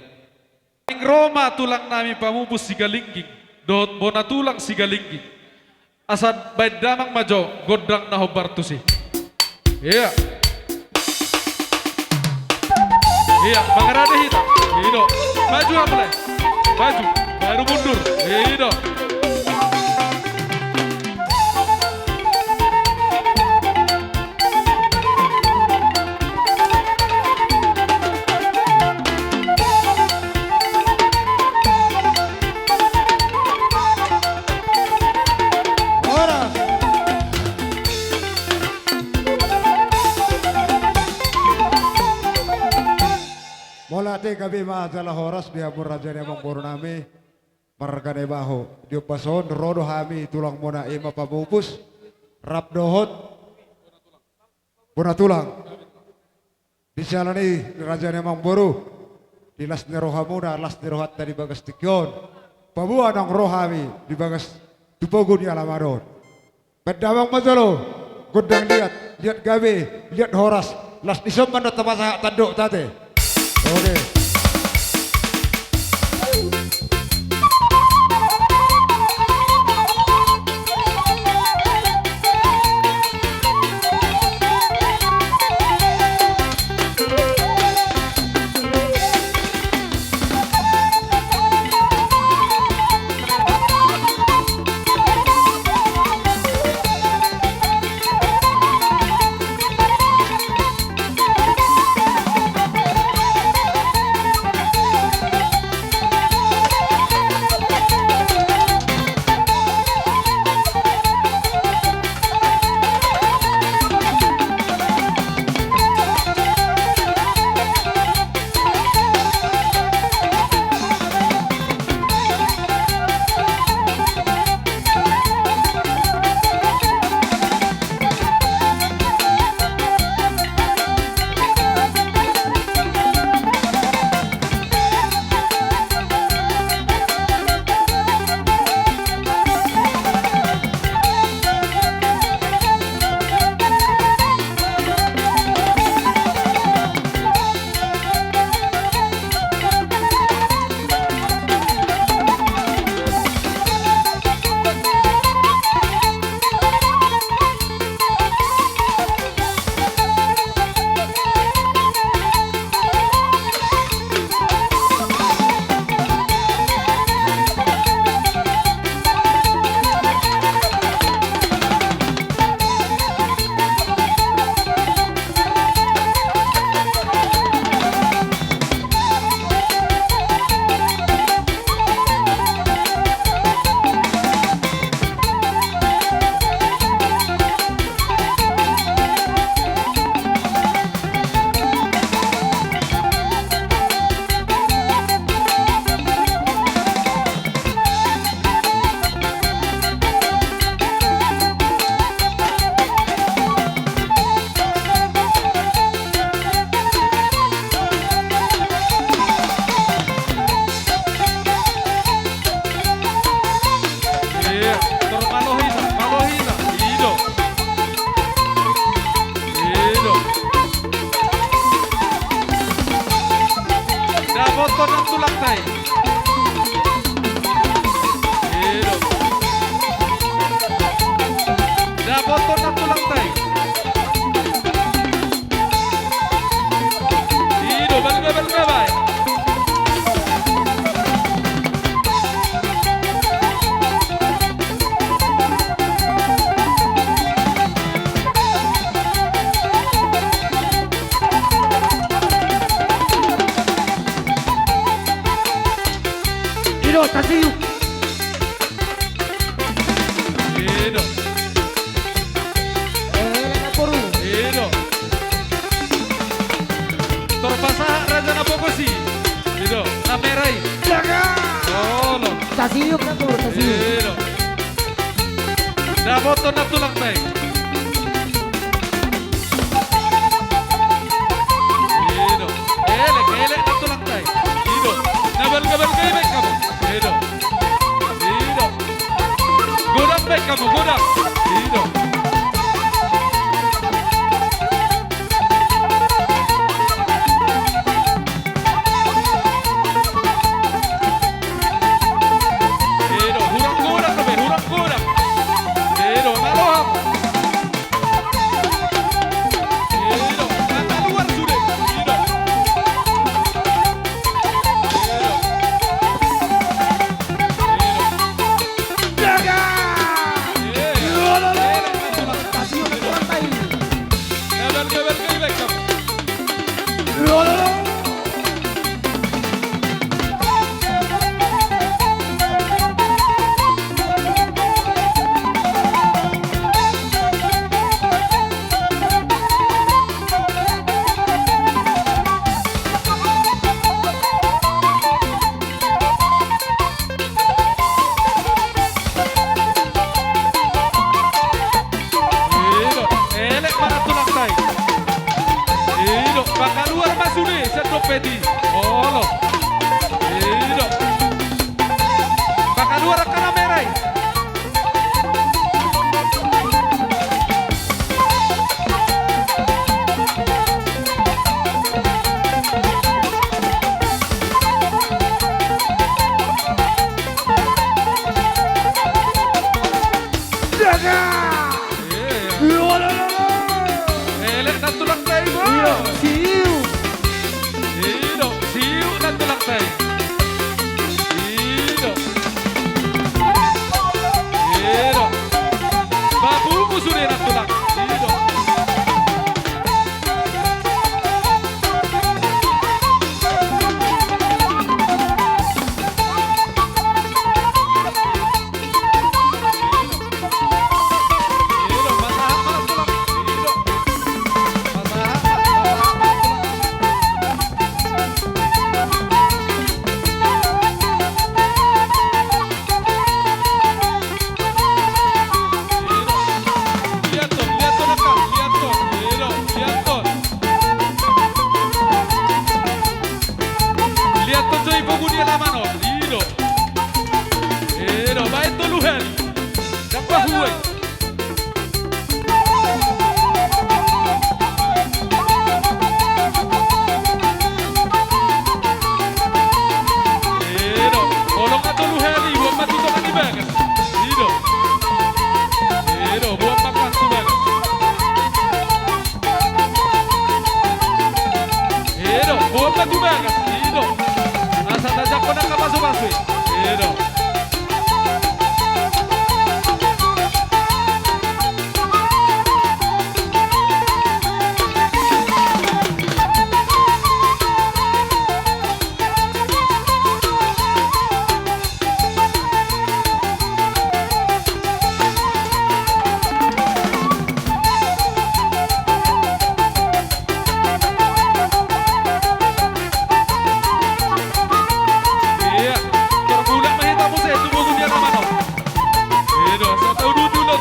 Naeng ro ma tulang nami pamupus Sigalingging, dohot bona tulang Sigalingging. Asa baen damang ma jo gondang na hombar tusi. Ia. Ia, mangarade hita. I do. Maju, mulai. Maju. Baru mundur. I do. Horas. Mauliate, gabe ma jala horas di hamu raja ni amangboru nami. Marga Naibaho, di ombas on ro do hami tulangmuna i ma pamupus, rap dohot bona tulang. Di siala ni i, raja ni amangboru, di las ni rohamuna, las ni rohanta di bagas tingki on, paboa naung ro hami di bagas tu pogu ni alaman on. Baen damang ma jolo gondang liat, liat gabe, liat horas, las ni somba do tapasahat tandok ate. Oke. Iya, tor malo hita, malo hita. I do. I do. Dapothon nang tulangta i. I do. Dapothon nang tulangta i. I do, balga, balga, bae. I do, tasiu. I do. Eh, na boru. I do. Tor pasahat raja na pogos i. I do. Na mera i. Jaga. Olo. Tasiu, na boru, tasiu. I do. Dapothon nang tulangta i. I do. Elek, elek nang tulangta i. I do. Na balga, balga i baen hamu. I do. I do. Godang baen hamu, godang. I do. I do, hurang godang dope, hurang godang. I do, na roham. I do, na kaluar sude. I do. I do. I do. Jaga! I do. Makaluar angka na merah i. Daga! Iya. Elek na tulang tai, Bro. Iya, siu. Ido, siu na tulang tai. Ido. Ido. Babumu sude na tulang. Ido. Lihat tu cuy, bogu dia lama no. Ido. Ido, baen tolu hali. Dapat huai. Ido, holong na tolu hali, buat mati tu kan di bagas. Ido. Ido, buat makan tu bagas. Ido, buat mati tu bagas. Ido. Asa tajak kau nak pasu-pasu. Ido. Iya, terbudak mah hita muse, tubuh dunia lama no. Ido, satu dua dulu.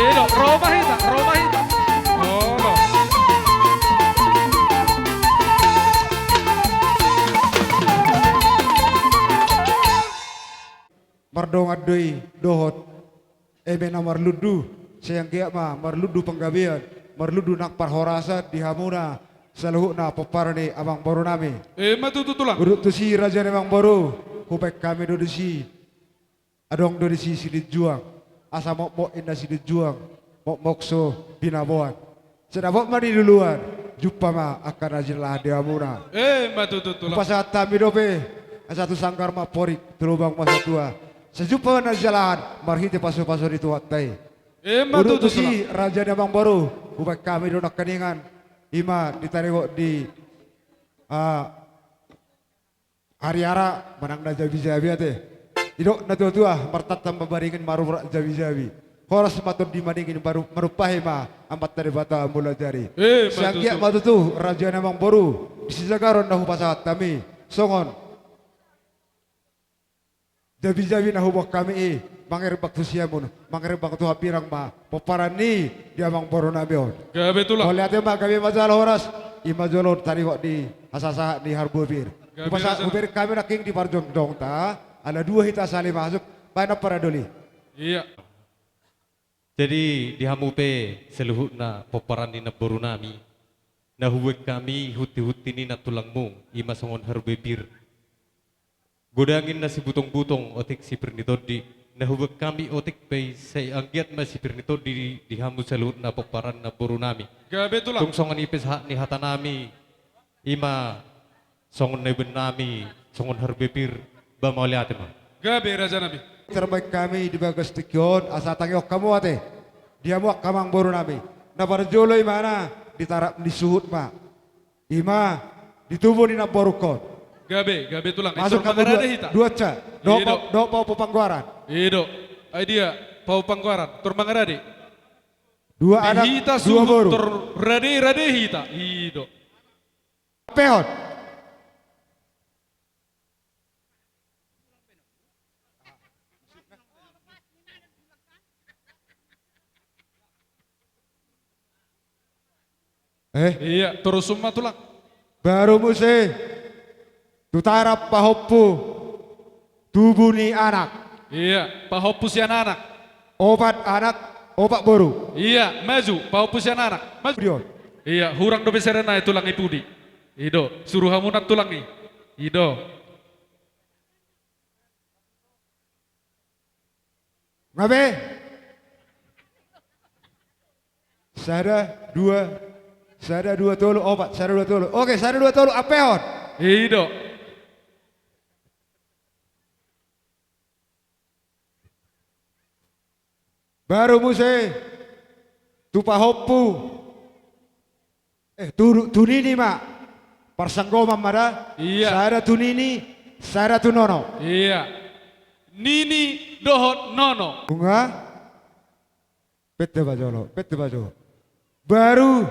Ido, Roma hita, Roma hita. Olo. Mardongan do i dohot eme na marlundu, sai anggiat ma marlundu panggabean, marlundu nang parhorasan di hamuna saluhutna pomparan ni amangboru nami. Ima tutu tulang. Udut tusi raja ni amangboru, hubaen hami do disi, adong do disi silinjuang, asa mokmok inna silinjuang, mokmok so binaboan. Sai dapot ma niluluan, jumpa ma angka na jinalahan di hamuna. Ima tutu tulang. Hupasahat hami dope, asa tu sanggar ma amporik, tu lubang ma satua. Sai jumpa ma na jinalahan, marhite pasupasu ni Tuhanta i. Ima tutu tulang. Udut tusi raja ni amangboru, hubaen hami do nangkiningan, ima ditaringot di, ah, ariara manang na jabijabi ate. Didok na tuatua, martantan ma baringin, marurat jabijabi. Horas ma tondi madingin, maru-, marumpahi ma Amanta Debata mulajadi. Ima tutu tulang. Sai anggiat ma tutu raja ni amangboru, di sijagaron na hupasahat hami songon jabijabi na huboan hami i, mangerbang tu siamun, mangerbang tu hambirang ma pomparan ni amangboru nami on. Gabe tulang. Mauliate ma, gabe ma jala horas. Ima jolo taringot di hasasahat ni harbobir. Gabe. Hupasahat, hubereng hami nangkin di parjongjongonta, ala dua hita saling masuk, baen na paradoli. Iya. Jadi di hamu pe saluhutna pomparan ni namboru nami, na huboan hami hunti-hunti ni nantulangmu, ima songon harbobir. Godang inna sibutongbutong, otik sipir ni tondi, na huboan hami otik pe i, sai anggiat ma sipir ni tondi di, di hamu saluhutna pomparan ni namboru nami. Gabe tulang. Tung songon i pe sahat ni hata nami, ima songon na iboan nami, songon harbobir, ba mauliate ma. Gabe raja nami. Tarbaen hami di bagas tingki on, asa tangihon hamu ate. Di hamu angka amangboru nami. Na parjolo imana di tarap ni suhut ma. Ima di tubu ni namborungkon. Gabe, gabe tulang. Masuk hamu dua, dua ca. Dohot, ido, pa-, dohot pahompu panggoaran. Ido. Ai dia, pahompu panggoaran. Tor mangarade. Dua anak, dua boru. Di hita suhut tor rade-rade hita. Ido. Pehon. Eh? Iya, torus ma tulang. Baru muse tu tarap pahompu tubu ni anak. Iya, pahompu sian anak. Opat anak, opat boru. Iya, maju, pahompu sian anak. Maju. Dio. Iya, hurang dope sada nai tulang i pudi. I do, suru hamu na tulang i. I do. Nga be? Sada, dua, sada, dua, tolu, opat, sada, dua, tolu. Oke, sada, dua, tolu, ampehon. I do. Baru muse tu pahompu. Eh, tu, tu nini ma. Parsanggoman ma da. Iya. Sada tu nini, sada tu nono. Iya. Nini dohot nono. Nunga? Pette ma jolo, pette ma jolo. Baru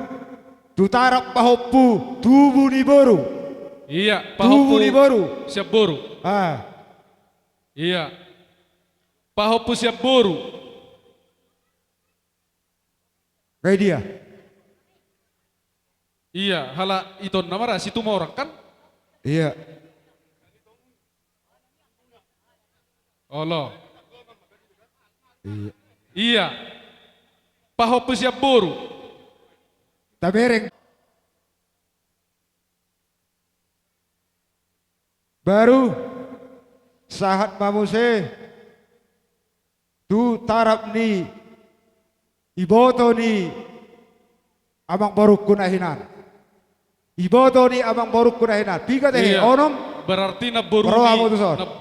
tu tarap pahompu tubu ni boru. Iya, tubu pahompu ni boru. Siap boru. Ah. Iya. Pahompu siap boru. Nga dia? Iya, halak itonna ma ra, Situmorang kan? Iya. Olo. Iya. Iya. Pahompu siap boru. Tabereng. Baru sahat ma muse tu tarap ni iboto ni amangborungku na hinan. Iboto ni amangborungku na hinan. Piga tehe? Iya. Onom. Berarti na boru. Roha ni mutuson. Na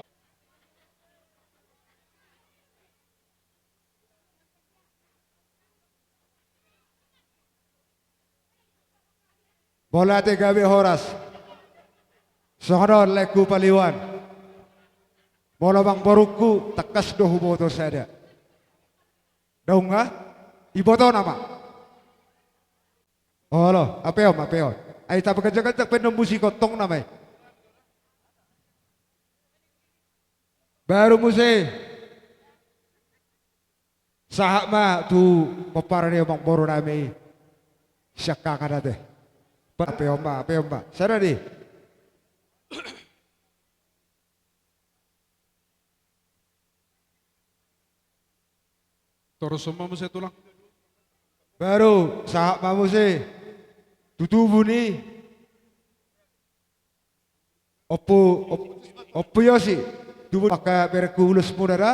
Molo ate gabe horas. Songon on laengku paliuan. Molo amangborungku tangkas do huboto sada. Daung nga? Ibotona ma. Olo, ampehon, ampehon. Ai tapaganjang-ganjang pe na musik on tong nama i. Baru muse. Sahat ma tu pomparan ni amangboru nami. Siangkangan ate. Ampehon ma, ampehon ma. Sada di. Torus ma muse tulang. Baru sahat ma muse. Tu tubu ni. Ompu, om-, Ompu Yosi, tubu angka berengku ulos muna da.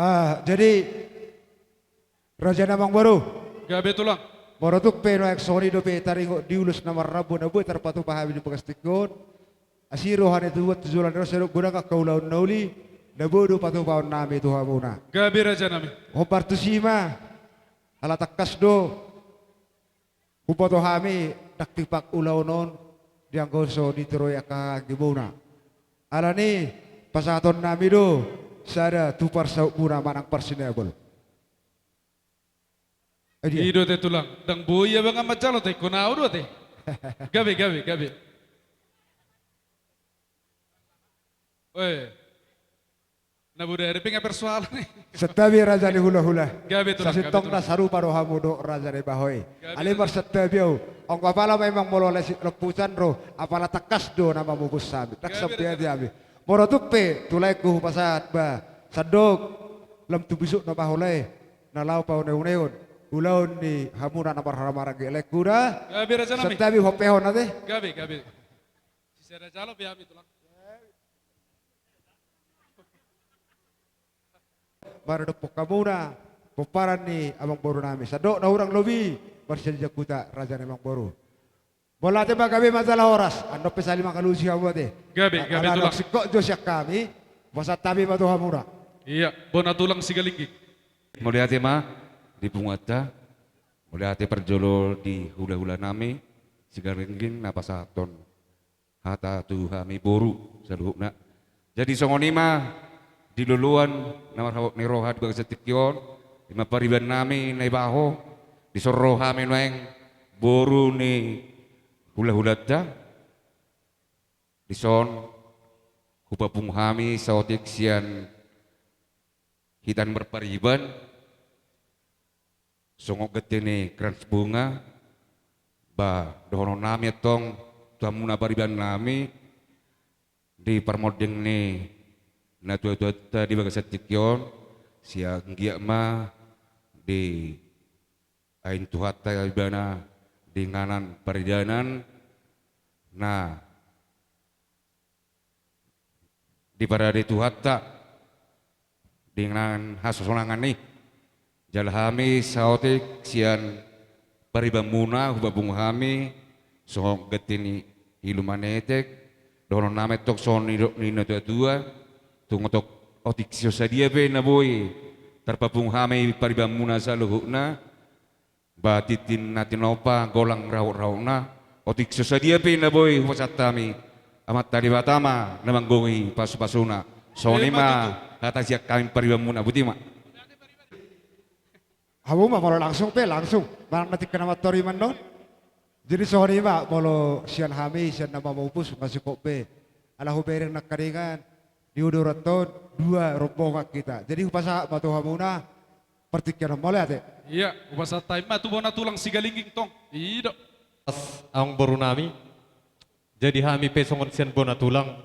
Ah, jadi, raja ni amangboru. Gabe tulang. Molo tung pe nuaeng songon i dope taringot di ulos na marrambu na boi tarpatupa hami di bagas tingki on. Asi roha ni tubuan tu joloan ni roha sai dohot godang angka ulaon na uli, na boi do patupaon nami tu hamuna. Gabe raja nami. Hombar tusi ma, ala tangkas do huboto hami dang tipak ulaon on di anggo so ditoroi angka gibona. Alani pasahaton nami do sada tu parsautmuna manang parsinabol. Eh, dia. I do ate tulang, dang boi ia bang manjalo ate, ingkon au do ate. Gabe, gabe, gabe. Oe. Na bodari pe nga persoalan i. Santabi raja ni hulahula. Gabe tulang, gabe tulang. Sasintongna sarupa do hamu dohot raja ni baho i. Gabe tulang. Alai marsantabi au. Anggo apala memang molo lesi lompusan ro, apala tangkas do na mamupus hami. Gabe tulang. Ndang sampe ate hami. Molo tung pe tu laengku hupasahat ba, sandok, lam tu bisuk na baho lae. Na laho paune-uneon ulaon ni hamuna na marhaha maranggi laengku da. Gabe raja nami. Santabi huampehon ate. Gabe, gabe. Sisada jalo pe hami tulang. Maradophon hamuna pomparan ni amangboru nami. Sandok na hurang lobi marsiajar huta raja ni amangboru. Mauliate ma, gabe ma jala horas. Andon pe sahali mangalusi hamu ate. Gabe, gabe tulang. Ala singkop jo sian hami, hupasahat hami ma tu hamuna. Iya, bona tulang Sigalingging. Mauliate ma di punguanta. Mauliate parjolo di hulahula nami Sigalingging na pasahathon hata tu hami boru saluhutna. Jadi songon i ma di loloan na marhabot ni roha di bagasan tingki on, ima pariban nami Naibaho, dison ro hami nuaeng boru ni hulahulanta, dison hupapungu hami saotik sian hita na marpariban, songon ganti ni krans bunga, ba dohonon nami antong tu hamuna pariban nami, di parmonding ni natuatuanta di bagasan tingki on, sai anggiat ma dibahen Tuhanta ibana di inganan paridanan na diparade Tuhanta di inganan hasonangan i. Jala hami saotik sian paribanmuna hupapungu hami songon ganti ni ilu manetek, dohonon nami antong songon nidok ni natuatua, tung otik so sadia pe na boi tarpapungu hami paribanmuna saluhutna, ba tintin na tinompa, golang rahutrahutna, otik so sadia pe na boi hupasahat hami, Amanta Debata ma na manggohi pasupasuna. Songon i ma hata sian hami paribanmuna, boti ma. Hamu ma molo langsung pe langsung, manang na tingki na mantor i ma annon. Jadi songon i ma molo sian hami, sian na mamupus, nga singkop be. Ala hubereng nangkiningan, di uduran on dua rombongan hita. Jadi hupasahat ma tu hamuna partingkian on, mauliate. Ia, hupasahat hami ma tu bona tulang Sigalingging tong. I do. Amangboru nami. Jadi hami pe songon sian bona tulang,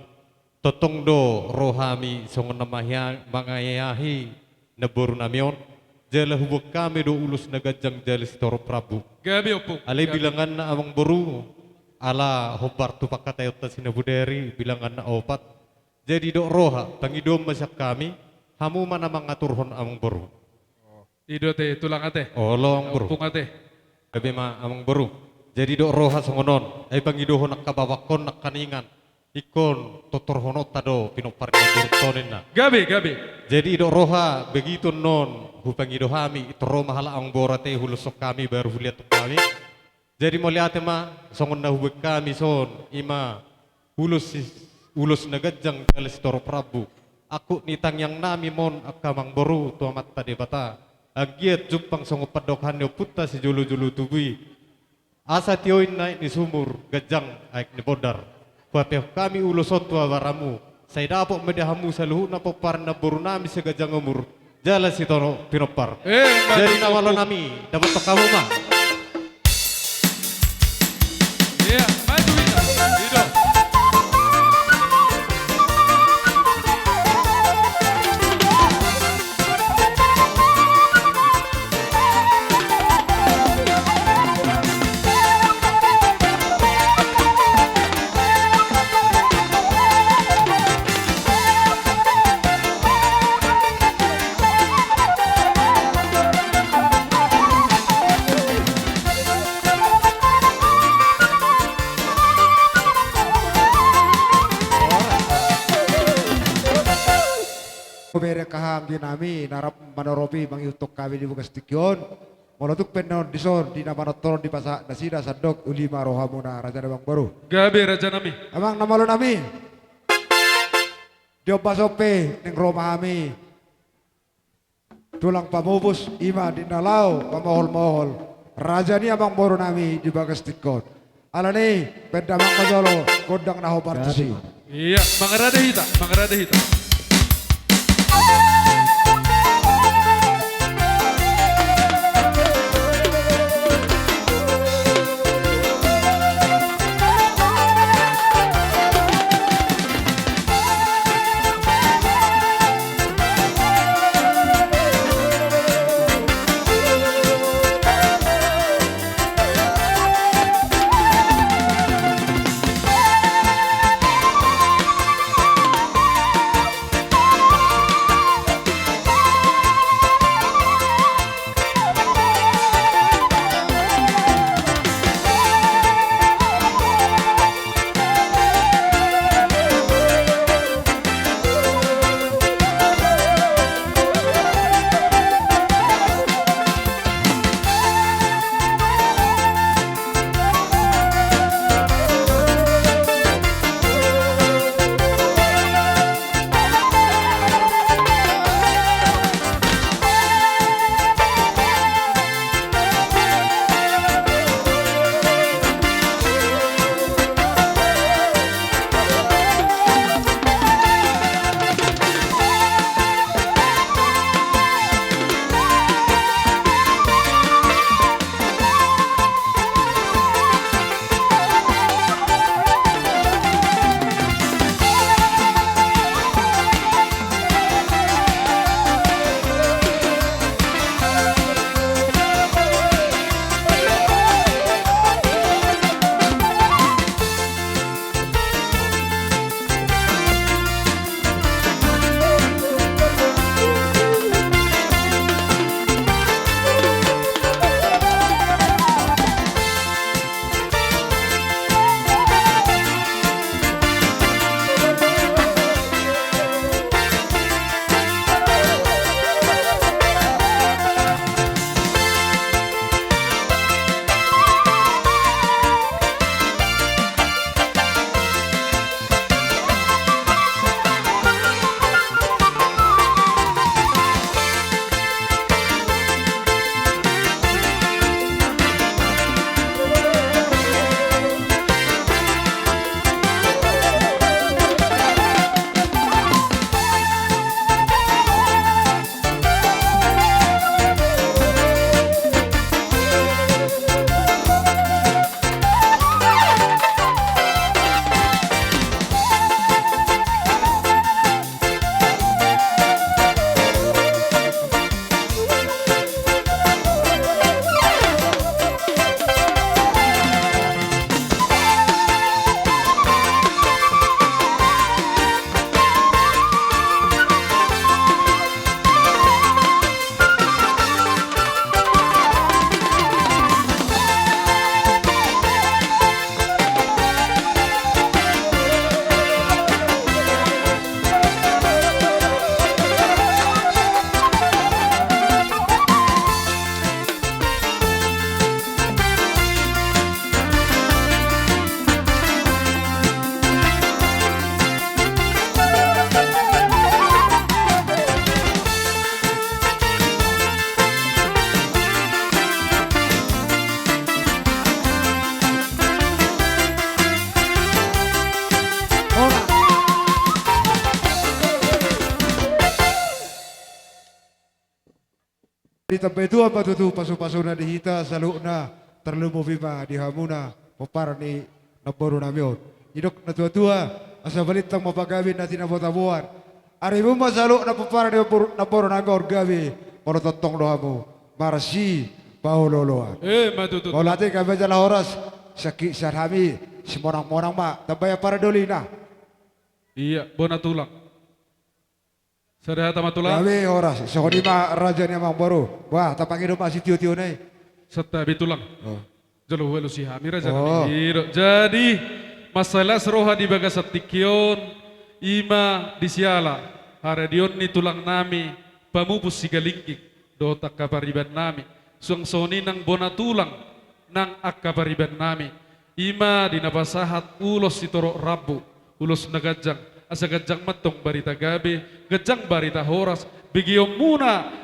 tongtong do ro hami songon na mangahi-, mangahiahi namboru nami on, jala huboan hami do ulos na ganjang jala sitorop rambu. Gabe, Ompung. Alai bilanganna, Amangboru, ala hombar tu pangkataionta sinabodari, bilanganna opat. Jadi didok roha, pangidoan ma sian hami, hamu ma na mangaturhon, Amangboru. I do ate, tulang ate. Olo, Amangboru. Ompung ate. Gabe ma, Amangboru. Jadi didok roha songon on, ai pangidohon angka babakkon nangkiningan, ingkon tortorhononta do pinompar ni namboru on, ninna. Gabe, gabe. Jadi didok roha, begitu annon hupangido hami, tung ro ma halak Amangboru ate, huloshon hami, baru huliathon hami. Jadi mauliate ma, songon na huboan hami son, i ma ulos si-, ulos na ganjang jala sitorop rambu. Angkup ni tangiang nami ma on angka Amangboru tu Amanta Debata, anggiat jumpang songon pandohan ni ompunta sijolojolo tubu i. Asa tio i na aek ni sumur, ganjang aek ni bondar. Huhapehon hami ulos on tu abaramu, sai dapot ma di hamu saluhutna pomparan namboru nami sai ganjang umur jala sitorop pinompar. Eh, jadi na malo nami, dapothon hamu ma. Ia, maju hita. I do. Hubereng hahang di nami na rap manoropi mangihuthon hami di bagas tingki on. Molo tung pe annon dison di na manortor on dipasahat nasida, sandok uli ma rohamuna, raja nami, Amangboru. Gabe, raja nami. Amang na malo nami. Di ombas on pe naeng ro ma hami tulang pamupus, i ma di na laho pamoholmohol raja ni amangboru nami di bagas tingki on. Alani, bahen damang ma jolo gondang na hombar tusi. Ia, mangarade hita, mangarade hita. Ditambai Tuhan ma tutu pasupasuna di hita saluhutna, tarlumobi ma di hamuna pomparan ni namboru nami on. Didok na tuatua, asa balintang ma pagabe na tinabotaboan. Arimu ma saluhutna pomparan ni namboru, namboru nami on gabe, molo tongtong do hamu marsipaolooloan. Emma tutu. Mauliate, gabe jala horas, sian hami, simonangmonang ma, tambai ampara dolina. Ia, bona tulang. Sada hata ma tulang. Gabe horas, songon i ma raja ni amangboru. Bah, tapangido ma sitiotiona i. Santabi tulang. Oh. Jolo hualusi hami raja nami. Oh. I do. Jadi, mansai las roha di bagasan tingki on, i ma disiala haradeon ni tulang nami, pamupus Sigalingging, dohot angka pariban nami. Suang songon i nang bona tulang, nang angka pariban nami. I ma di na pasahat ulos sitorop rambu, ulos na ganjang, asa ganjang ma antong barita gabe, ganjang barita horas, begeonmuna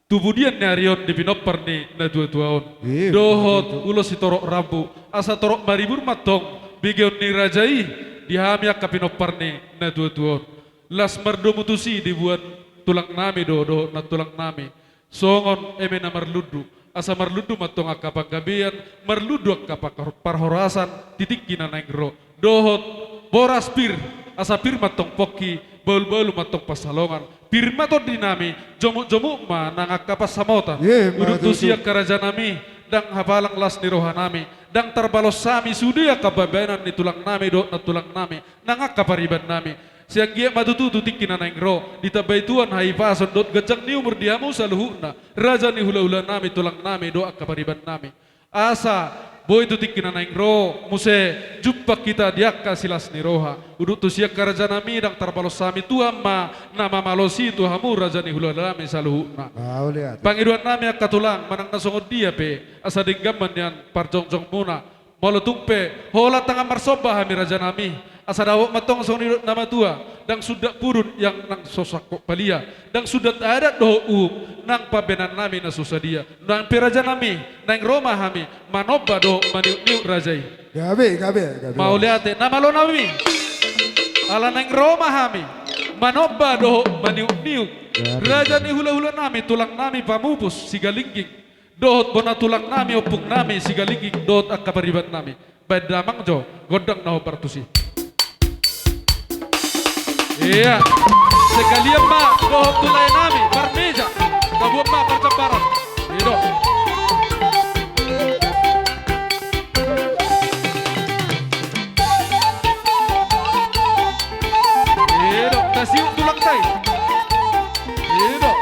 tu pudian ni ari on di pinompar ni natuatua on. Iya, dohot betul. Ulos sitorop rambu, asa torop maribur ma antong begeon ni raja i di hami angka pinompar ni natuatua on. Las mardomu tusi diboan tulang nami do, dohot nantulang nami. Songon eme na marlundu, asa marlundu ma antong angka panggabean, marlundu angka pakar-, parhorasan, di tingki na naeng ro. Dohot boras pir, asa pir ma antong pongki, bahulbahul ma antong pansalongan. Pir ma tondi nami, jomukjomuk ma nang angka pansamotan. Iya, udut tusi, betul. Angka raja nami, ndang hapalang las ni roha nami, ndang tarbalos hami sude angka pambahenan ni tulang nami, dohot nantulang nami, nang angka pariban nami. Sai anggiat ma tutu tu tingki na naeng ro, ditambai Tuhan hahipason dohot ganjang ni umur di hamu saluhutna, raja ni hulahula nami, tulang nami, dohot angka pariban nami. Asa boi tu tingki na naeng ro, muse jumpang hita di angka silas ni roha. Udut tusi angka raja nami, ndang tarbalos hami, Tuhan ma na mamalosi tu hamu raja ni hulahula nami saluhutna. Mauliate. Pangidoan nami angka tulang, manang na songon dia pe, asa denggan ma nian parjongjongmuna. Molo tung pe holan tangan marsomba hami raja nami, asa dapot ma antong songon nidok na matua, ndang sundat pudun yang nang so sangkot palia, ndang sundat adat dohot uhum, nang pambahenan nami na so sadia. Nang pe raja nami, naeng ro ma hami manomba dohot maniukniuk raja i. Gabe, gabe, gabe. Mauliate, na malo nami. Ala naeng ro ma hami manomba dohot maniukniuk. Gabe. Raja ni hulahula nami, tulang nami pamupus Sigalingging. Dohot bona tulang nami, ompung nami Sigalingging, dohot angka pariban nami. Baen damang jo gondang na hombar tusi. Iya. Sekalian ma dohot tu lae nami, parmeja. Tabuan ma parjambaran. I do. I do, tasiuk tulangta i. I do.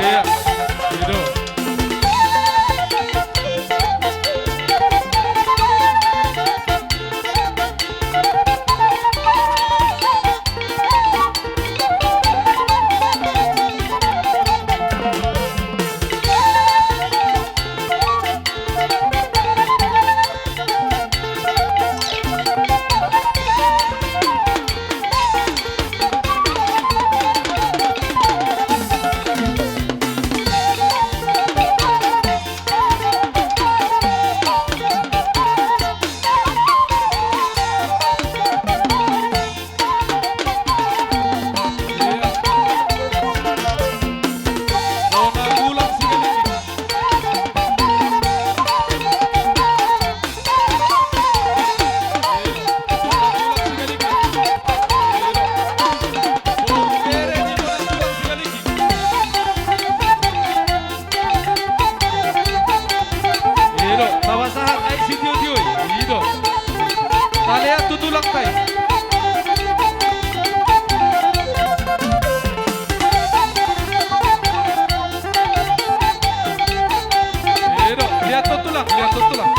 Iya, i do. I do, tapasahat ai sitiotio i. I do. Talehon tu tulangta i. I do, lehon tu tulang, lehon tu tulang.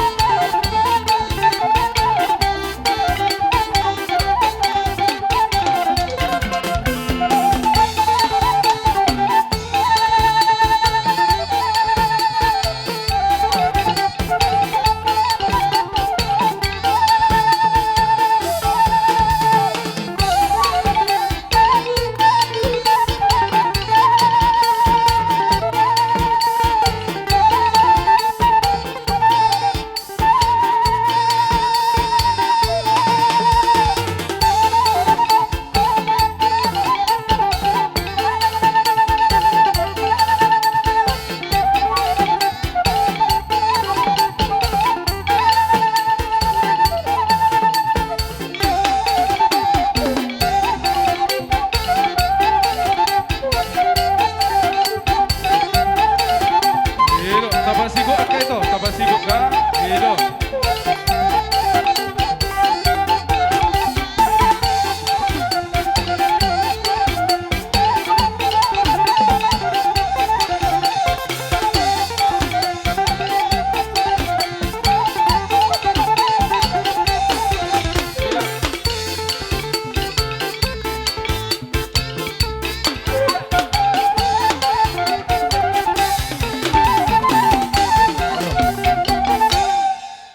I do, tapasigok angka i do, tapasigok angka i do.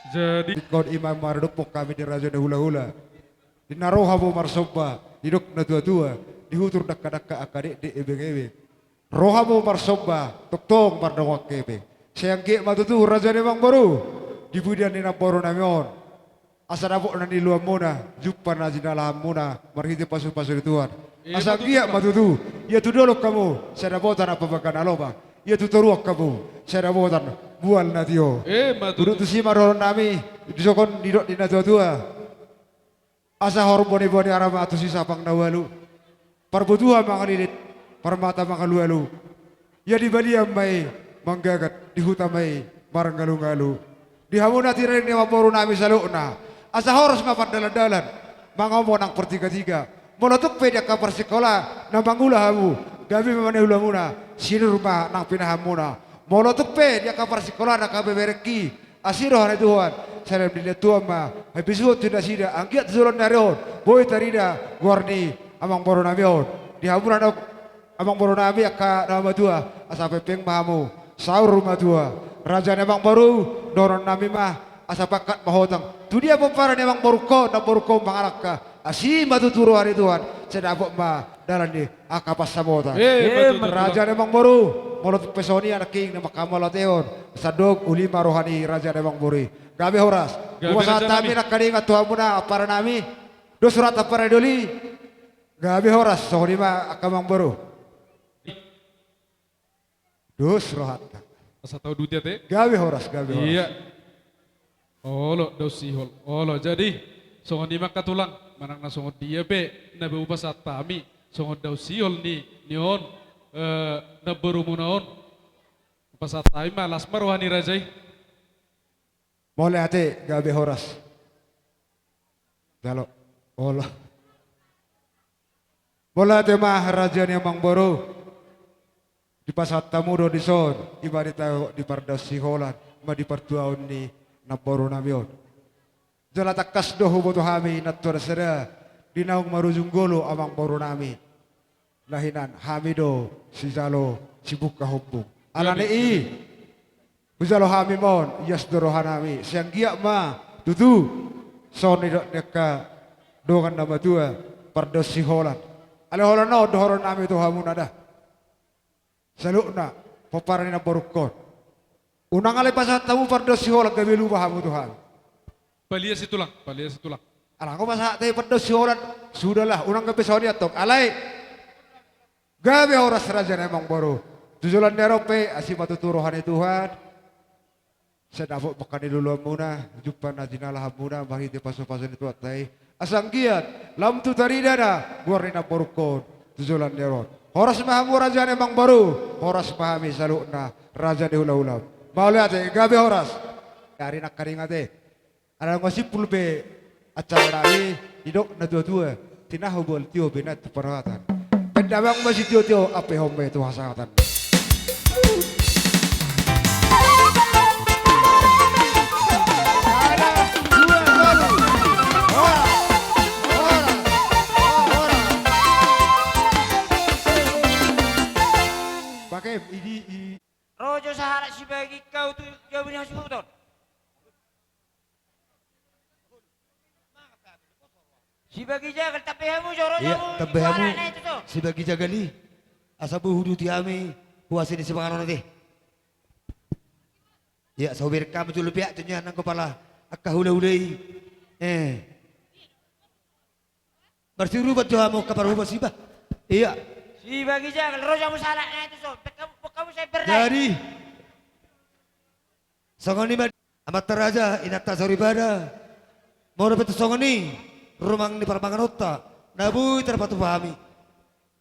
Jadi ingkon i ma maradophon hami di raja ni hulahula. Di na ro hamu marsomba, didok natuatua, di hutur dangkadangka angka dekdek ebengebeng. Ro hamu marsomba, tongtong mardongan hepeng. Sai anggiat ma tutu raja ni amangboru, di pudian ni namboru nami on. Asa dapot na niluanmuna, jumpa na jinalahanmuna, marhite pasupasu ni Tuhan. Asa anggiat ma tutu, ia tu dolok hamu, sai dapotan ampapangan na lomak. Ia tu toruan hamu, sai dapotan mual na tio. Ima tutu. Tusi ma dohonon nami, dison didok ni natuatua. Asa horong boniboni ara ma tu sisapang na ualu. Parbutuha mangalilit, parmata mangalualu. Ia di balian ma i manggagat, di huta ma i marngalungalu. Di hamu na tiranak ni amangboru nami saluhutna, asa horas ma pandalandalan, mangomo nang partigatiga. Molo tung pe di angka parsikola na mangula hamu, gabe ma niulamuna, sinur ma nang pinahanmuna. Molo tung pe di angka parsikola na gabe berengki, asi roha ni Tuhan, sai dilehon Tuhan ma habisuhon tu nasida, anggiat tu joloan ni ari on boi tarida goar ni amangboru nami on. Di hamu na, amangboru nami angka na matua, asa pengpeng ma hamu, saur matua. Raja ni amangboru, dohonon nami ma, asa pangkat ma hotang. Tu dia pomparan ni amangborungkon, namborungkon mangalangka, asi ma tutu roha ni Tuhan, sai dapot ma dalan ni angka pansamotan. Ima tutu. Raja ni amangboru, molo tung pe songon i nangkin na manghamauliatehon, sandok uli ma roha ni raja ni amangboru i. Gabe horas. Gabe horas. Hupasahat hami nangkaningan tu hamuna ampara nami. Dos rohanta ampara doli. Gabe horas, songon i ma angka amangboru. Dos rohanta. Asa tau duti ate. Gabe horas, gabe horas. Iya. Olo, daus sihol. Olo, jadi songon i ma angka tulang, manang na songon dia pe na boi hupasahat hami, songon daus sihol ni, ni on, eh, namborumuna on. Hupasahat hami ma, las ma roha ni raja i. Mauliate, gabe horas. Jalo. Olo. Mauliate ma raja ni amangboru. Dipasahat hamu do dison, i ma ditaon di pardaon siholan, i ma di partuaon ni namboru nami on. Jala tangkas do huboto hami nantuan sada, di naung marujung ngolu amangboru nami. Lahinan hami do sijalo sibungka hombung. Alani i, hujalo hami ma on, ias do roha nami, sai anggiat ma tutu songon nidok ni angka dongan na matua, pardaon siholan. Alai holan on dohonon nami tu hamuna da. Saluhutna pomparan ni namborungkon. Unang alai pasahat hamu pardaon siholan gabe lupa hamu tu hami. Palia situlang, palia situlang. Alai anggo pasahat hami pardaon siholan, sudalah, unang gabe songon i antong. Alai gabe horas raja nami amangboru. Tu joloan ni ari on pe, asi ma tutu roha ni Tuhan. Sai dapot bangka ni luluanmuna, jumpa na jinalahanmuna marhite pasupasu ni Tuhanta i. Asa anggiat lam tu tarida na goar ni namborungkon tu joloan ni ari on. Horas ma hamu raja nami amangboru, horas ma hami saluhutna raja ni hulahula. Mauliate, gabe horas. Ari nangkaning ate. Ala nunga simpul be acara nami, didok natuatua, tinahu bual tio be na tu parhatan. Baen damang ma sitiotio, ampehon ma i tu hasahatan. Pakai idi i. Ro jo sahalak sibagi hau tu jabu ni hasuhuton. Sibagi jagal, tambai hamu jo, ro jo. Iya, hamu, tambai hamu. Sibagi jagal i. Asa boi huduti hami huaso ni sipanganon ate. Iya, so bereng hamu jolo pe tu nian nanggo pala angka hulahula i. Eh. Marsiurupan jo hamu angka parhobas iba. Iya. Sibagi jagal, ro jo hamu sahalak na i tuson. Baen hamu, baen hamu sai bereng. Jadi. Songon i ma amanta raja, inanta soripada. Molo pe tu songon i rumang ni parmanganonta na boi tarpatupa hami.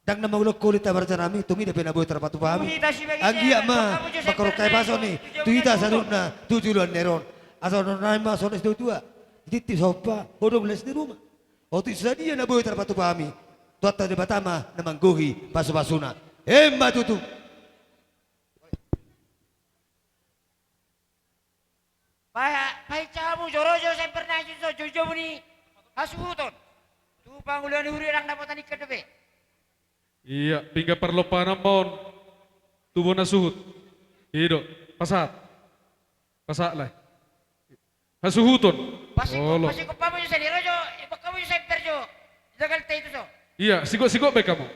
Ndang na mangulahon holong hita ma raja nami, tung i dope na boi tarpatupa hami. Anggiat ma mangkorhon hahipason i tu hita saluhutna tu joloan ni ari on. Asa dohonon nami ma songon na situa-tua: Titip somba, hodong las ni ruma, otik sadia na boi tarpatupa hami. Tuhanta Debata ma na manggohi pasupasuna. Emma tutu. Pa-, pahinsa hamu jo, ro jo sai bereng na i tu jabu ni hasuhuton. Tu pangula ni huria, ndang dapotan ingkon dope. Iya, pinggan parlompanan ma on tu bona suhut. I do, pasahat. Pasahat, lae. Hasuhuton. Olo. Pasigop, pasigop hamu jo sai, ro jo, baen hamu jo sai bereng jo. Jagal ta i tuson. Iya, sigop-sigop baen hamu.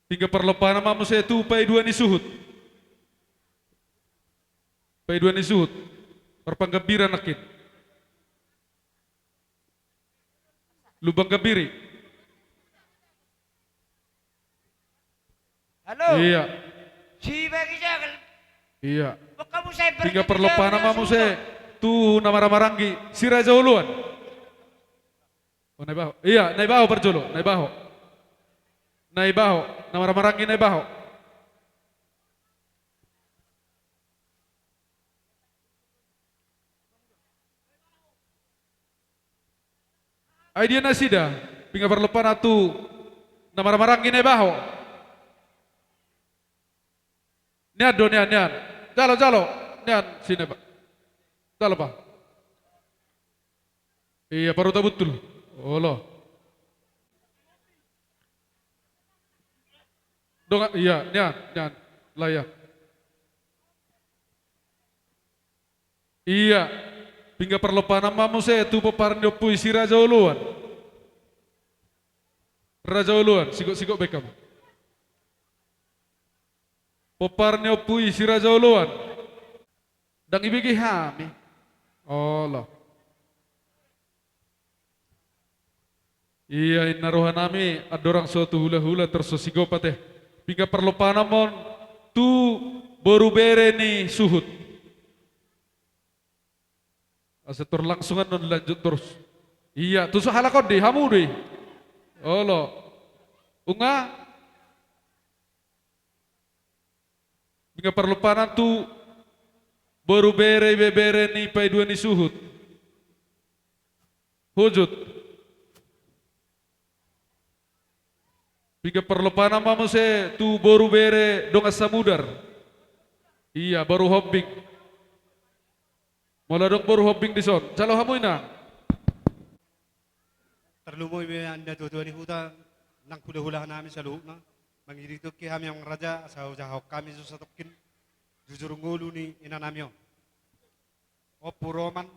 Pinggan parlompanan ma muse tu paidua ni suhut. Paidua ni suhut. Parpanggambiran nangkin. Lumbang gambiri. Halo. Iya. Sibagi jagal. Iya. Baen hamu sai bereng. Pinggan parlompanan ma muse tu na marhahamaranggi, si Raja Oloan. O, Naibaho. Iya, Naibaho parjolo, Naibaho. Naibaho, na marhahamaranggi Naibaho. Ai dia nasida, pinggan parlompanan tu na marhahamaranggi Naibaho. Nian do, nian, nian. Jalo, jalo. Nian, sini, Pak. Jalo, Pak. Iya, parhuta buntul. Olo. Dongan, iya, nian, nian. Lah, iya. Iya. Pinggan parlompanan ma muse tu pomparan ni ompu i, si Raja Oloan. Raja Oloan, sigop-sigop baen hamu. Pomparan ni ompu i, si Raja Oloan. Ndang ibege hami. Olo. Iya, inna roha nami, andorang so tu hulahula, tor so sigop ate. Pinggan parlompanan ma on tu boru bere ni suhut. Asa tor langsung annon lanjut torus. Iya, tu sahalak on do i, hamu do i. Olo. Unga. Pinggan parlompanan tu boru bere, ibebere ni paidua ni suhut. Hujut. Pinggan parlompanan ma muse tu boru bere Dongan Samudar. Ia, boru Hombing. Molo adong boru Hombing dison, jalo hamu inang. Tarlumobi ma na tuatua ni huta, nang hulahula nami saluhutna, mangiringi hami amang raja, asa hujahahon hami jo satongkin, jujur ngolu ni ina nami on. Ompu Roman,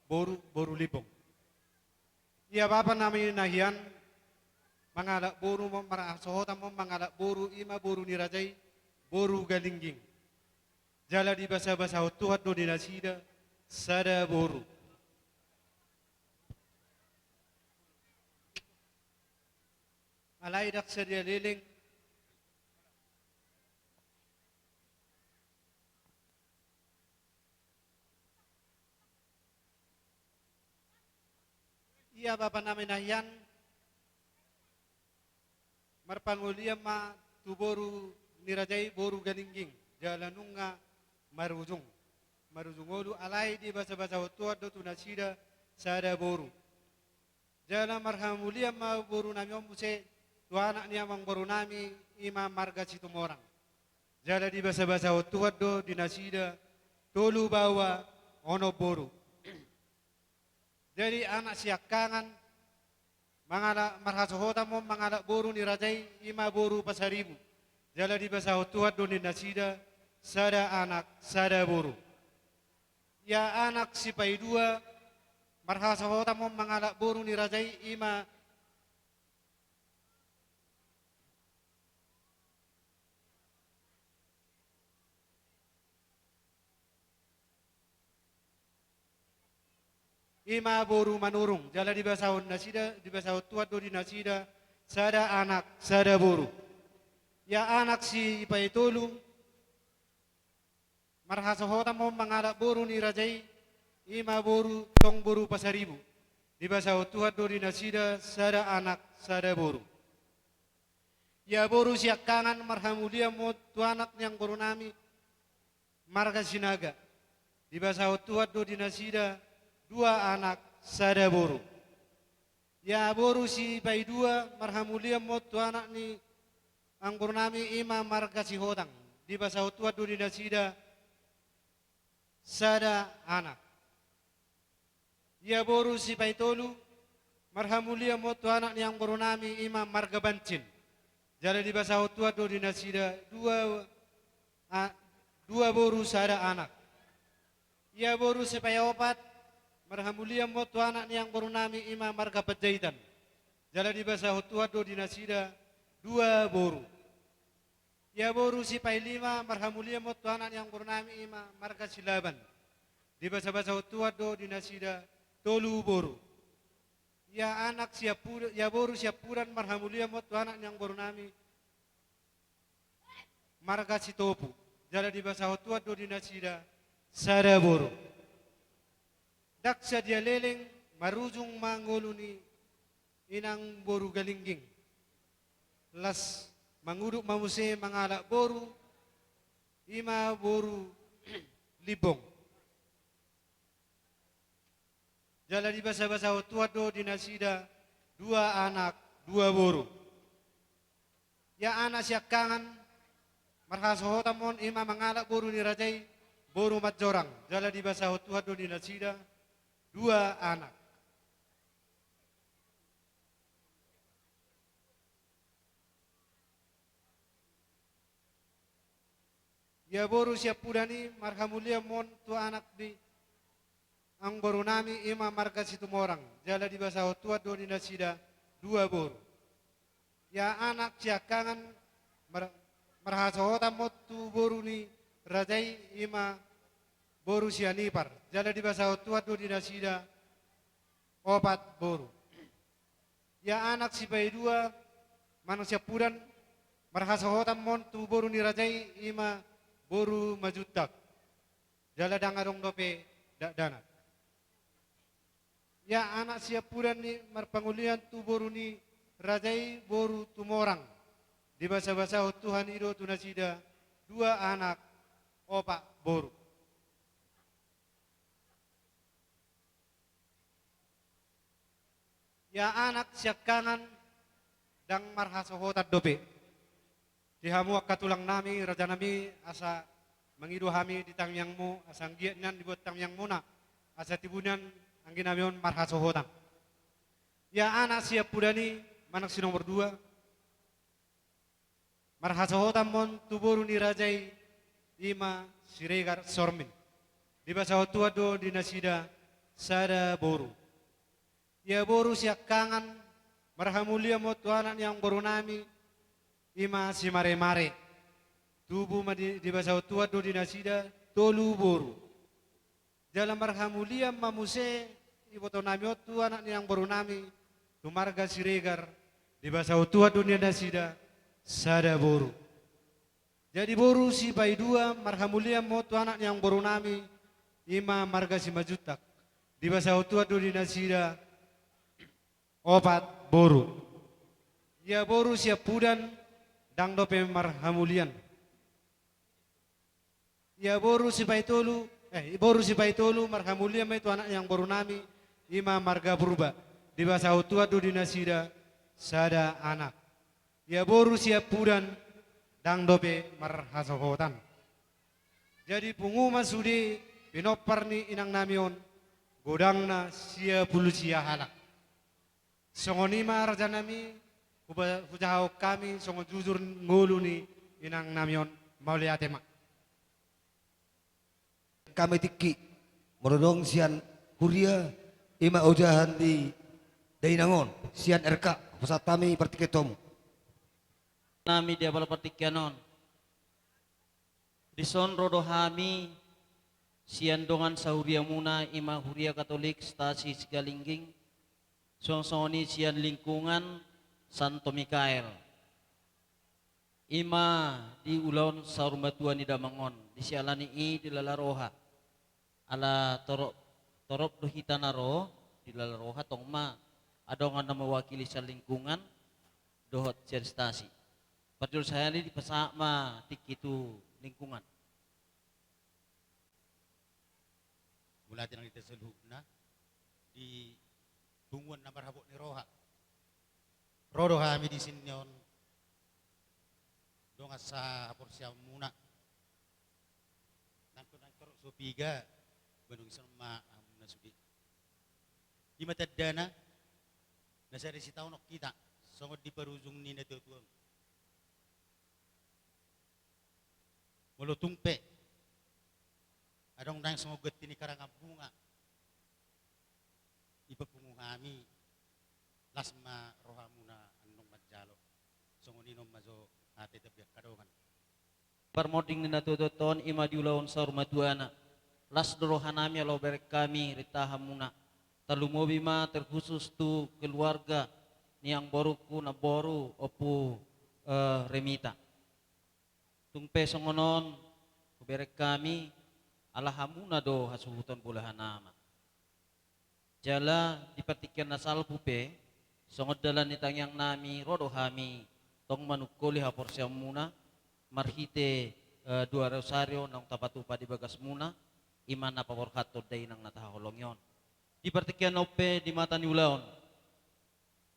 boru, boru Limbong. Ia bapa nami na hian, mangalap boru ma, marhasohotan ma mangalap boru, i ma boru ni raja i, boru Galingging. Jala dibasabasahon Tuhan do di nasida, sada boru. Alai ndang sadia leleng. Ia bapa nami na hian, marhangoluan ma tu boru ni raja i, boru Galingging, jala nunga marujung, marujung ngolu, alai dibasabasahon Tuhan do tu nasida sada boru. Jala marhamulian ma boru nami on muse tu anak ni amangboru nami, i ma marga Situmorang. Jala dibasabasahon Tuhan do di nasida tolu baoa onom boru. Jadi anak siangkangan, mangalap, marhasohotan ma mangalap boru ni raja i, i ma boru Pasaribu. Jala dibasahon Tuhan do di nasida sada anak, sada boru. Ia anak sipaidua, marhasohotan ma mangalap boru ni raja i, i ma, i ma boru Manurung. Jala dibasahon nasida, dibasahon Tuhan do di nasida sada anak, sada boru. Ia anak sipaitolu, marhasohotan ma mangalap boru ni raja i, i ma boru, tong boru Pasaribu. Dibasahon Tuhan do di nasida sada anak, sada boru. Ia boru siangkangan, marhamulian ma tu anak ni amangboru nami, marga Sinaga. Dibasahon Tuhan do di nasida dua anak, sada boru. Ia boru sipaidua, marhamulian ma tu anak ni amangboru nami, i ma marga Sihotang. Dibasahon Tuhan do di nasida sada anak. Ia boru sipaitolu, marhamulian ma tu anak ni amangboru nami, i ma marga Bancin. Jala dibasahon Tuhan do di nasida dua, a, dua boru sada anak. Ia boru sipaiopat, marhamulian ma tu anak ni amangboru nami, i ma marga Panjaitan. Jala dibasahon Tuhan do di nasida dua boru. Ia boru sipailima, marhamulian ma tu anak ni amangboru nami, i ma marga Silaban. Dibasabasahon Tuhan do di nasida tolu boru. Ia anak siampu-, ia boru siampudan, marhamulian ma tu anak ni amangboru nami, marga Sitopu. Jala dibasahon Tuhan do di nasida sada boru. Ndang sadia leleng, marujung ma ngolu ni inang boru Galingging. Las mangudut ma muse mangalap boru, i ma boru Limbong. Jala dibasabasahon Tuhan do di nasida dua anak, dua boru. Ia anak siangkangan, marhasohotan ma on, i ma mangalap boru ni raja i, boru Manjorang. Jala dibasahon Tuhan do di nasida dua anak. Ia boru siampudan i, marhamulian ma on tu anak ni amangboru nami, i ma marga Situmorang. Jala dibasahon Tuhan do di nasida dua boru. Ia anak siangkangan, mar-, marhasohotan ma on tu boru ni raja i, i ma boru Sianipar. Jala dibasahon Tuhan do di nasida opat boru. Ia anak sipaidua, manang siampudan, marhasohotan ma on tu boru ni raja i, i ma boru Majuntak. Jala ndang adong dope dakdanak. Ia anak siampudan i, marpangolian tu boru ni raja i, boru Tumorang. Dibasabasahon Tuhan i do tu nasida dua anak, opat boru. Ia anak siangkangan, Ndang marhasohotan dope. Di hamu angka tulang nami, raja nami, asa mangido hami di tangiangmu, asa anggiat nian dibuat tangiangmuna, asa tibu nian anggi nami on marhasohotan. Ia anak siampudan i, manang si nomor dua, marhasohotan ma on tu boru ni raja i, i ma Siregar Sormin. Dipasahot Tuhan do di nasida sada boru. Ia boru siangkangan, marhamulian ma on tu anak ni amangboru nami, i ma Simaremare. Tubu ma di, dipasahot Tuhan do di nasida tolu boru. Jala marhamulian ma muse iboto nami on tu anak ni amangboru nami, tu marga Siregar, dipasahot Tuhan do di nasida sada boru. Jadi boru Sipaidua, marhamulian ma on tu anak ni amangboru nami, i ma marga Simanjuntak. Dipasahot Tuhan do di nasida opat boru. Ia boru siampudan, ndang dope marhamulian. Ia boru Sipaitolu, eh, boru Sipaitolu, marhamulian ma i tu anak ni amangboru nami, i ma marga Purba. Dipasahot Tuhan do di nasida sada anak. Ia boru siampudan, ndang dope marhasohotan. Jadi pungu ma sude pinompar ni inang nami on, godangna sia pulu sia halak. Songon i ma raja nami, huba-, hujahahon hami songon jujur ngolu ni inang nami on. Mauliate ma. Hami tingki, molo adong sian huria, i ma ojahan ni dainang on, sian R K, hupasahat hami partingkian tu hamu. Nami di apala partingkian on. Dison ro do hami, sian dongan sahuriamuna, i ma huria Katolik Stasi Sigalingging, suang songon i sian lingkungan Santo Mikael. I ma di ulaon saurmatua ni damang on, disiala ni i dilala roha. Ala torop, torop do hita na ro, dilala roha tong ma, adong na mewakili sian lingkungan, dohot sian stasi. Parjolo sahali dipasahat ma tingki tu lingkungan. Mauliate nang di hita saluhutna, di punguan na marhabot ni roha. Ro do hami di sini on, dongan sahaporseaonmuna. Nangkon, nangkon so piga, bandung ison ma hamuna sude. I ma tandana, na sada sitaonon hita, songon di parujung ni natuatua on. Molo tung pe adong naeng songon ganti ni karangan bunga, ipapungu hami, las ma rohamuna annon manjalo. Songon i non ma jo hata i tapiak hadongan. Parmonding ni natuatua on, i ma di ulaon saurmatuana. Las do rohanami ala hubereng hami rintahanmuna. Tarlumobi ma terkhusus tu keluarga ni amangborungku, namboru, Ompu, eh, Remita. Tung pe songon on, hubereng hami, ala hamuna do hasuhuton bolahan ama. Jala di partingkian na salpu pe, songon dalan ni tangiangnami, ro do hami tong manungkoli haporseaonmuna, marhite, eh, dua rosario naung tapatupa di bagasmuna, i ma na paborhathon dainang na tahaholongi on. Di partingkian on pe di mata ni ulaon,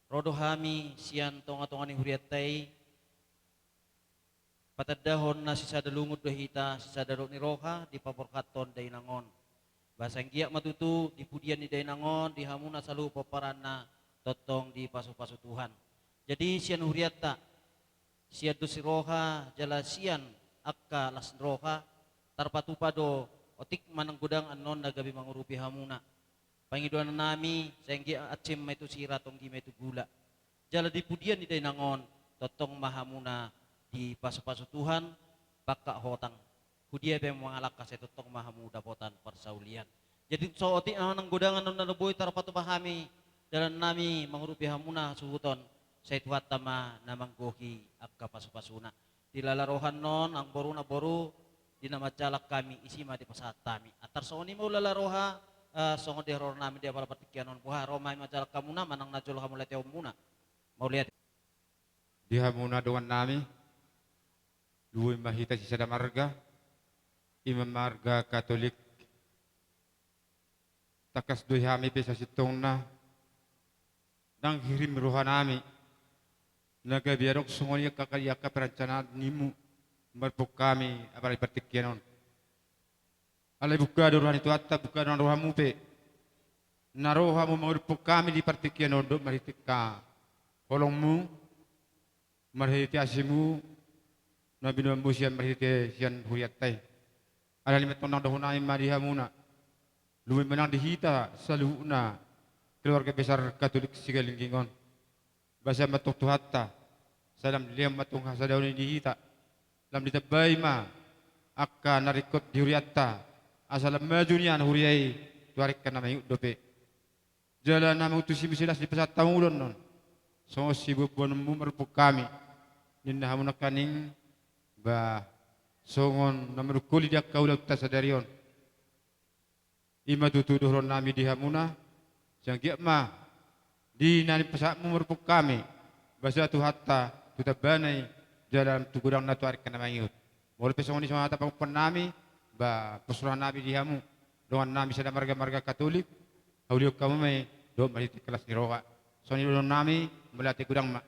ro do hami sian tongatonga ni hurianta i, patandahon na sisada lungun do hita, sisada dok ni roha, dipaborhathon dainang on. Ba sai anggiat ma tutu, di pudian ni dainang on, di hamuna saluhut pomparanna, tongtong dipasupasu Tuhan. Jadi sian hurianta, sian dos ni roha, jala sian angka las ni roha, tarpatupa do otik manang godang annon na gabe mangurupi hamuna. Pangidoannami, sai anggiat hansit ma i tu sira, tonggi ma i tu gula. Jala di pudian ni dainang on, tongtong ma hamuna dipasupasu Tuhan, pangkat hotang. Hudia pe mangalangka, sai tongtong ma hamu dapotan parsaulian. Jadi so otik na manang godang annon na boi tarpatupa hami, dalannami mangurupi hamuna hasuhuton, sai Tuhanta ma na manggohi angka pasupasuna. Dilala roha annon, amangboru, namboru, di na manjalang hami, isi ma dipasahat hami. Antar songon i ma ulala roha, eh, songon di haroro nami di apala partingkian on, boha ro ma hami manjalang hamuna, manang na jolo hamauliateonmuna. Mauliate. Di hamuna dongannami, lumobi ma hita sisada marga, i ma marga Katolik. Tangkas do i hami pe sasintongna, ndang hirim rohanami, Na gabe adong songon i angka, angka perencanaan nimu, marpungka hami apala di partingkian on. Alai bungka do roha ni Tuhanta, bungka do rohamu pe. Na ro hamu mangihuthon hami di partingkian on dohot marhite holongmu, marhite asimu, na binoanmu sian marhite sian hurianta i. Alani i ma tong na dohonon nami ma di hamuna. Lumobi ma nang di hita saluhutna keluarga besar Katolik Sigalingging on. Basa ma tong Tuhanta, sai lam dilehon ma tong hasadaon i di hita. Lam ditambai ma angka na ringkot di hurianta, asa lam maju nian huria i tu ari angka na mangihut dope. Jala na mangutusi muse las dipasahat hamu do on songon siboanboanonmu marpungka hami. Ninna hamu nangkaning, ba, songon na manungkoli di angka ulaonta sadari on. I ma tutu dohonon nami di hamuna, sai anggiat ma di na nipasahatmu marpungka hami, basa Tuhanta tu tambana i, jala tu godangna tu ari angka na mangihut. Molo pe songon i songon hata pangumpan nami, ba, pos roha nami di hamu, dongan nami sada marga, marga Katolik, haulion hamu ma i dohot marhite las ni roha. Songon i dohonon nami, mauliate godang ma.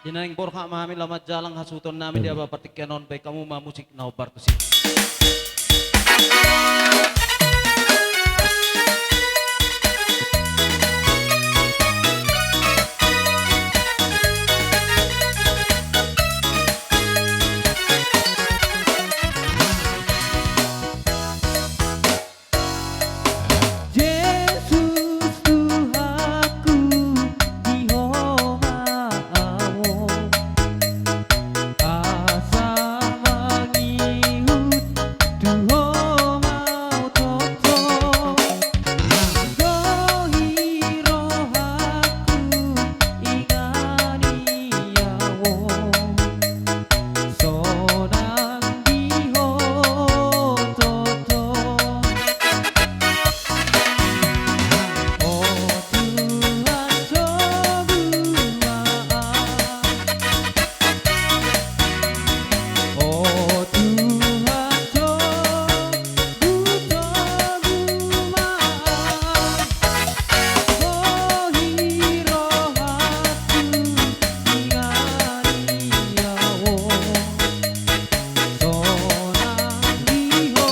Di na naeng borhat ma hami laho manjalang hasuhuton nami di apala partingkian on, bahen hamu ma musik na hombar tusi. Jesus Tuhanku, di Ho ma au asa mangihut tu Ho au tongtong. Gohi rohangku, ingani au sonang di Ho tongtong. O Tuhan, toguh ma au. O Tuhan, toguh, toguh ma au. Gohi rohangku, ingani au sonang di Ho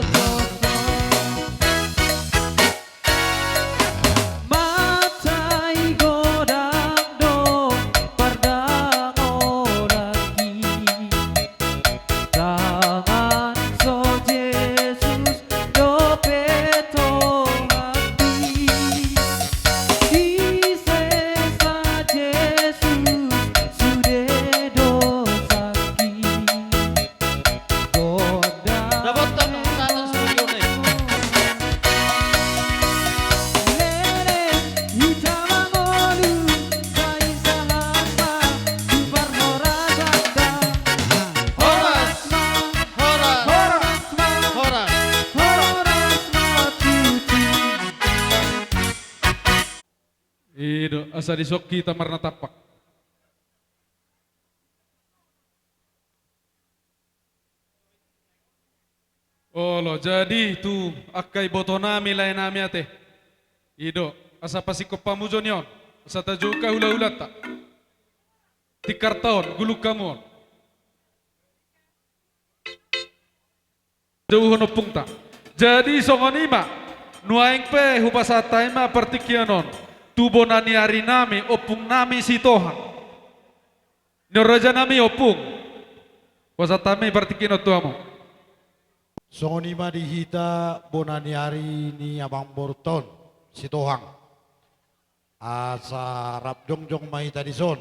tongtong. Mansai godang do pardangolanki, tangan so Jesus dope tohangki. Disesa Jesus sude dosangki. Gondang. Dapotan tano studio ne. Lele, hita mangolu, sai sahat ma tu parhorasan da. Horas ma, horas, horas ma, horas, horas ma tutu. I do, asa dison hita marnatampak. Olo, jadi tu angka ibotonami, laenami ate. I do, asa pasingkop hamu jo ni on, asa tajou angka hulahulanta. Tingkarta on, gulung hamu on. Jouhon ompungta. Jadi songon i ma, nuaeng pe hupasahat hami ma partingkian on tu bona ni arinami, ompungnami Sitohang. Ni on rajanami, ompung. Pasahat hami partingkian on tu hamu. Songon i ma di hita bona ni ari ni amangborunta on, Sitohang. Asa rap jongjong ma hita dison.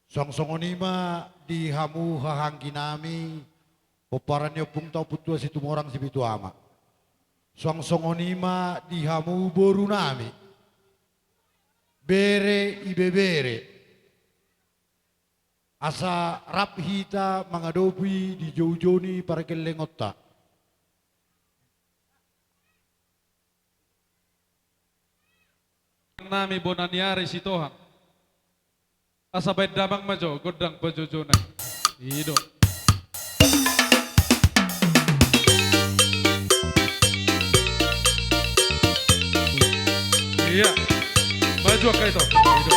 Suang songon i ma di hamu hahaangginami, pomparan ni ompungta Ompu Tua Situmorang Sipitu Ama. Suang songon i ma di hamu borunami, bere ibebere. Asa rap hita mangadopi di joujou ni pargellengonta. Nami bona ni ari Sitohang. Asa baen damang ma jo gondang pajoujou na i. I do. Ia. Maju angka ito. I do.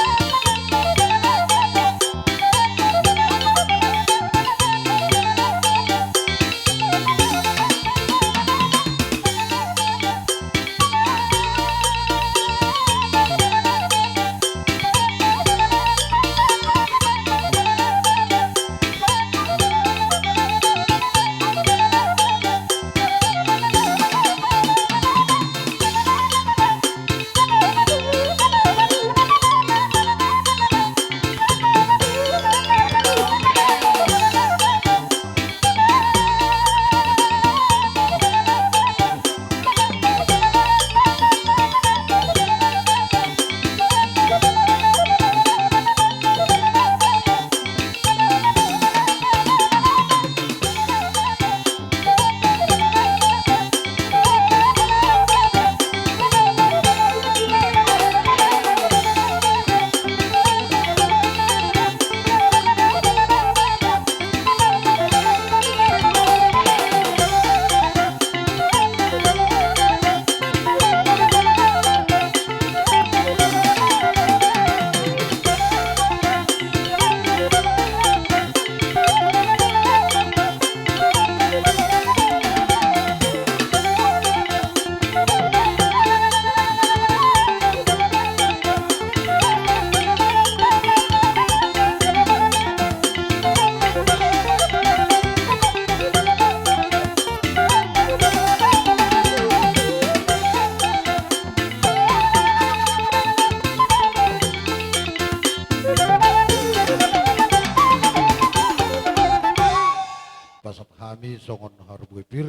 Hami songon harbue pir,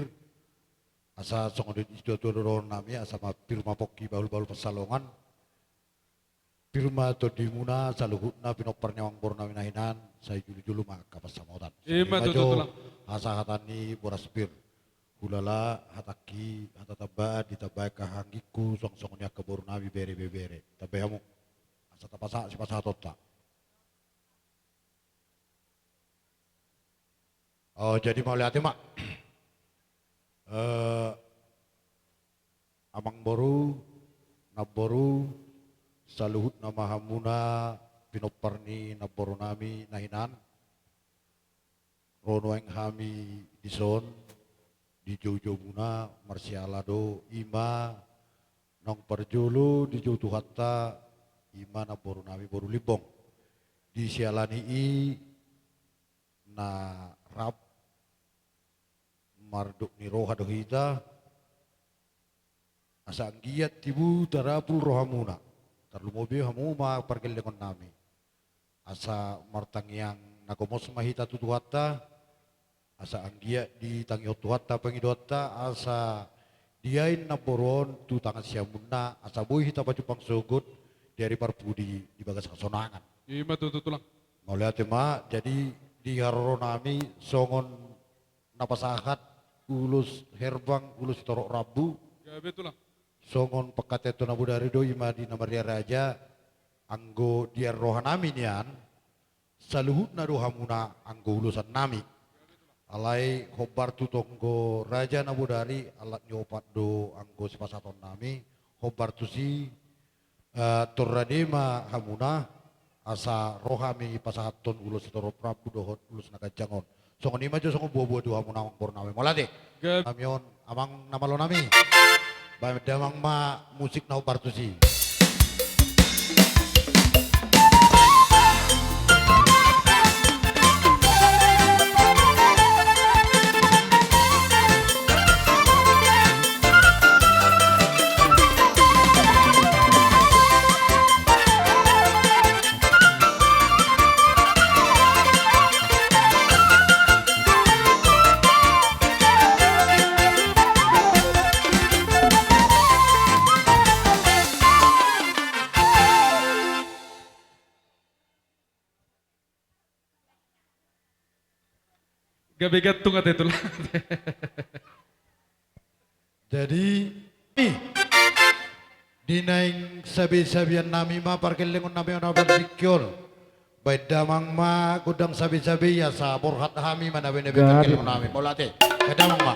asa songon didok ni situa-tua dohonon nami, asa ma pir ma pongki, bahul-bahul pansalongan. Pir ma tondimuna saluhutna pinompar ni amangboru nami na hinan, sai jolo-jolo ma angka pansamotan. Ima tutu, Tulang. Asa hata ni boras pir. Hulala hatangki, hata tambaan, ditambai angka anggingku, suang songon i angka boru nami, bere, ibebere. Tambai hamu. Asa tapasahat sipasahatonta. Oh, jadi mauliate ma. Eh, amangboru, namboru, saluhutna ma hamuna pinompar ni namboru nami na hinan. Ro nuaeng hami dison, di jou-joumuna, marsiala do, ima naung parjolo dijou Tuhanta, ima namboru nami boru Limbong. Di siala ni i na rap mardok ni roha do hita, asa anggiat tibu tarapul rohamuna, tarlumobi hamu ma pargellengon nami. Asa martangiang na gomos ma hita tu Tuhanta, asa anggiat ditangihon Tuhanta pangidoanta, asa diain namboru on tu tangan siamunna, asa boi hita pajumpang sogot di ari parpudi di bagas hasonangan. Ima tutu, Tulang. Mauliate ma, jadi di haroro nami songon na pasahat ulos herbang, ulos sitorop rambu. Gabe, Tulang. Songon pangkataion tu na bodari do, ima di na maria raja, anggo di ari roha nami nian, saluhutna do hamuna anggo ulosan nami. Alai hombar tu tonggo raja na bodari, alat ni opat do anggo sipasahaton nami, hombar tusi, eh, tor rade ma hamuna, asa ro hami pasahathon ulos sitorop rambu dohot ulos na ganjang on. Songon i ma jo songon buabua tu hamuna amangboru nami, mauliate. Gabe. Hami on amang na malo nami. Baen damang ma musik na hombar tusi. Gabe gantung ate, Tulang. Jadi, ih, di naeng sabe-sabean nami ma pargellengon nami on, na partingkian. Baen damang ma gondang sabe-sabe, asa borhat hami ma na bene-bene pargellengon nami. Mauliate. Baen damang ma.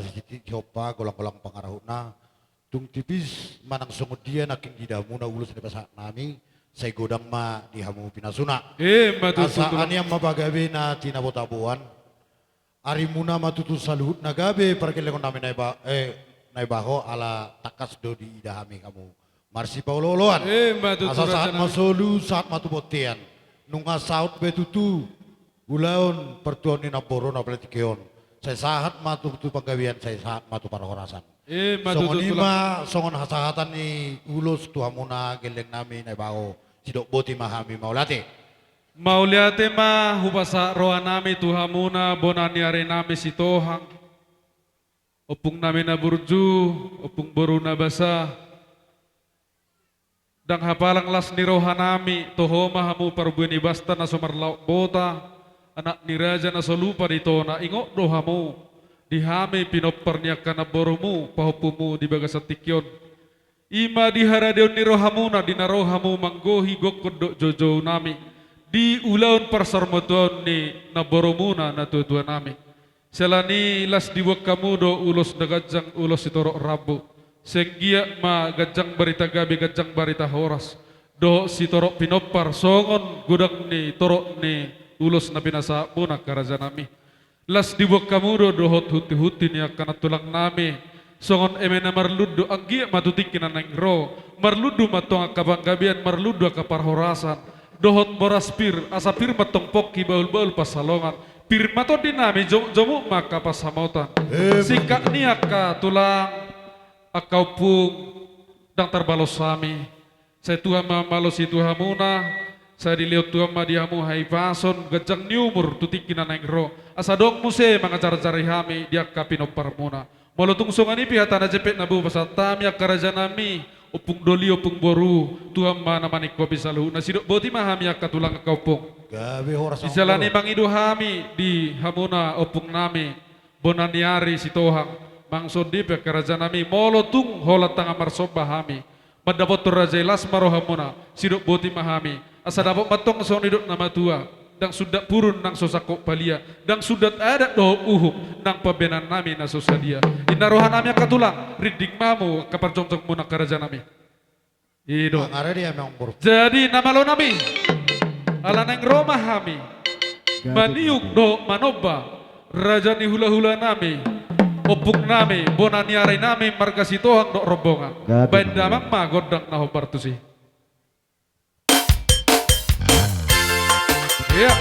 Sasintiti hompa golang-golang pangarahutna, tung tipis manang songon dia nangkin diida hamuna ulos na pasahat nami, sai godang ma di hamu pinasuna. Ima tutu. Asa tulang. Anian ma pagabe na tinabo-taboan. Arimuna ma tutu saluhutna gabe pargellengon nami na iba-, eh, na ibaho ala tangkas do diida hami hamu marsipaolo-oloan. Ima tutu. Asa sahat ma solu, sahat ma tu bontean. Nunga saut be tutu ulaon partuaon ni namboru na paletike on. Sai sahat ma tutu panggabean, sai sahat ma tu parhorasan. Ima tutu tulang. Songon i ma songon hasahatan ni ulos tu hamuna gelleng nami na ibaho. Sidok boti ma hami, mauliate. Mauliate ma hupasahat roha nami tu hamuna bona ni ari nami Sitohang, ompung nami na burju, ompung boru na basa. Ndang hapalang las ni roha nami, toho ma hamu parbue ni basta na so marlaok bota, anak ni raja na so lupa di tona, ingot do hamu di hami pinompar ni angka namborumu, pahompumu di bagasan tingki on. Ima di haradeon ni rohamuna, di na ro hamu manggohi gokhon dohot joujou nami di ulaon parsarmatuaon ni namborumuna na tua-tua nami. Siala ni i las diboan hamu do ulos na ganjang, ulos sitorop rambu. Sai anggiat ma ganjang barita gabe, ganjang barita horas, dohot sitorop pinompar songon godang ni torop ni ulos na pinasahatmuna angka raja nami. Las diboan hamu do dohot hunti-hunti ni angka nantulang nami. Songon eme na marlundu, anggiat ma tu tingki na naeng ro marlundu ma antong angka panggabean, marlundu angka parhorasan dohot boras pir, asa pir ma antong pongki, bahul-bahul pansalongan, pir ma tondi nami, jomuk-jomuk ma angka pansamotan. Ima. Singkat ni i angka tulang, angka ompung, ndang tarbalos hami. Sai Tuhan ma mambalosi tu hamuna, sai dilehon Tuhan ma di hamu hahipason, ganjang ni umur tu tingki na naeng ro, asa adong muse mangajar-ajari hami di angka pinomparmuna. Molo tung songon i pe hata na jempek na boi hupasahat hami angka raja nami, ompung doli, ompung boru, Tuhan ma na maningkopi saluhutna. Sidok boti ma hami angka tulang, angka ompung. Gabe horas. Di jala ni i mangido hami di hamuna ompung nami bona ni ari Sitohang, manang songon dia pe angka raja nami, molo tung holan tangan marsomba hami mandapothon raja i, las ma rohamuna, sidok boti ma hami, asa dapot ma antong songon nidok na matua: Ndang sundat purun nang so sangkot palia, ndang sundat adat dohot uhum nang pambahenan nami na so sadia. Ninna roha nami angka tulang, rinding ma hamu angka parjongjongmuna angka raja nami. I do. Jadi na malo nami, ala naeng ro ma hami maniuk dohot manomba raja ni hula-hula nami, ompung nami, bona ni ari nami marga Sitohang dohot rombongan. Baen damang ma gondang na hombar tusi. Iya.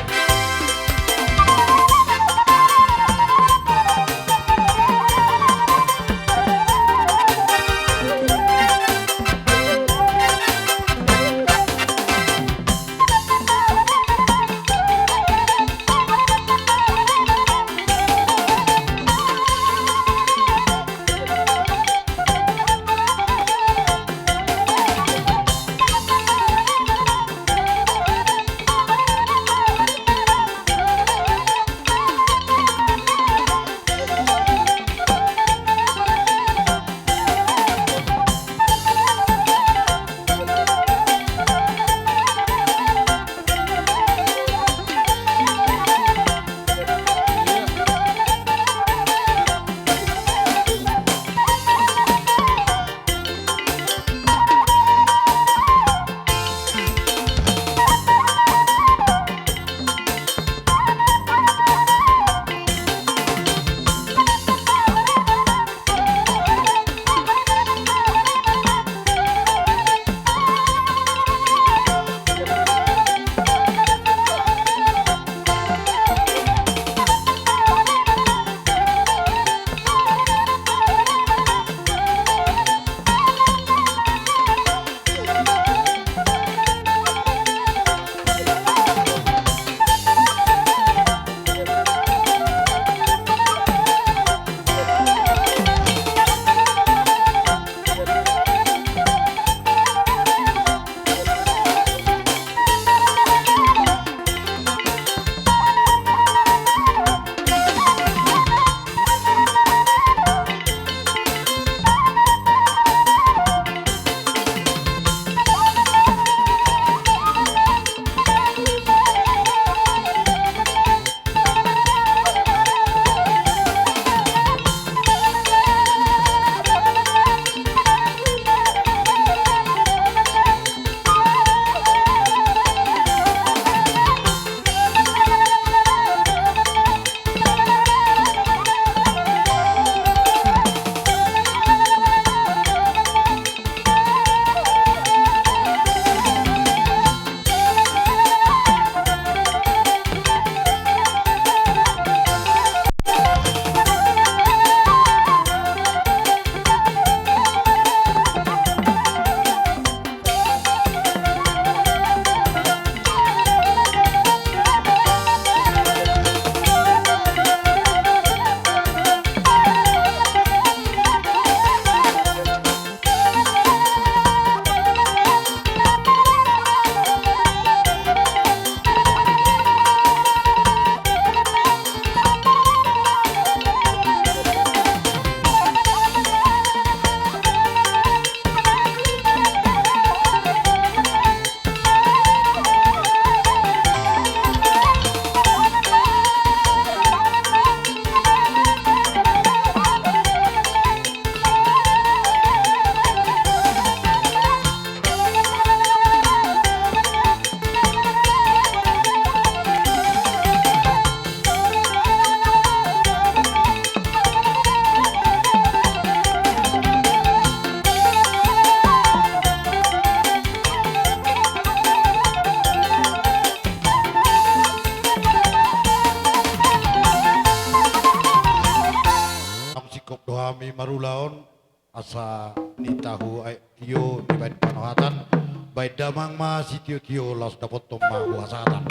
Hami marulaon asa ni tahu ai tio dibaen panohatan, baen damang ma sitiotio laos dapothon ma huhasahatan.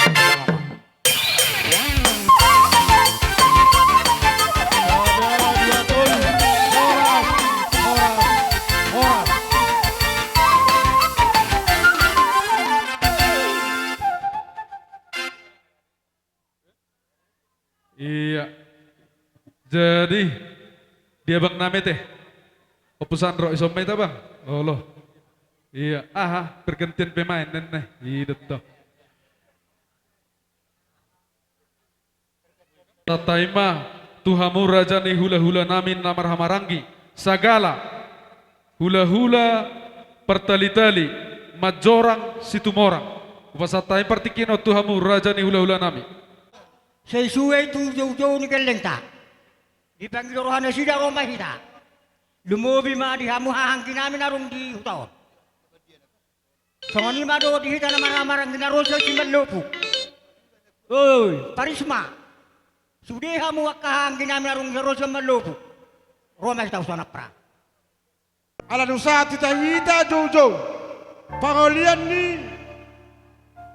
Ia. Jadi, dia bang name te. Opusan ro ison mai ta bang. Olo. Ia, aha, pergantian pemain nenne. Ido to. Tatai ma tu hamu raja ni hulahula nami na marhahamaranggi sagala hulahula partalitali manjorang situmorang. Hupasahat hami partingkian on tu hamu raja ni hulahula nami. Sai sude tu joujou ni gellengta. Dipangido roha nasida ro ma hita. Lumobi ma di hamu hahaanggi nami na adong di huta on. Songon i ma do di hita na marhahamaranggi na ro sian Simalopuk. Oi, Parisma. Sude hamu angka hahaanggi nami na adong di ro sian Simalopuk. Ro ma hita husaon ampa. Ala ni sahat hita, hita joujou pangolian ni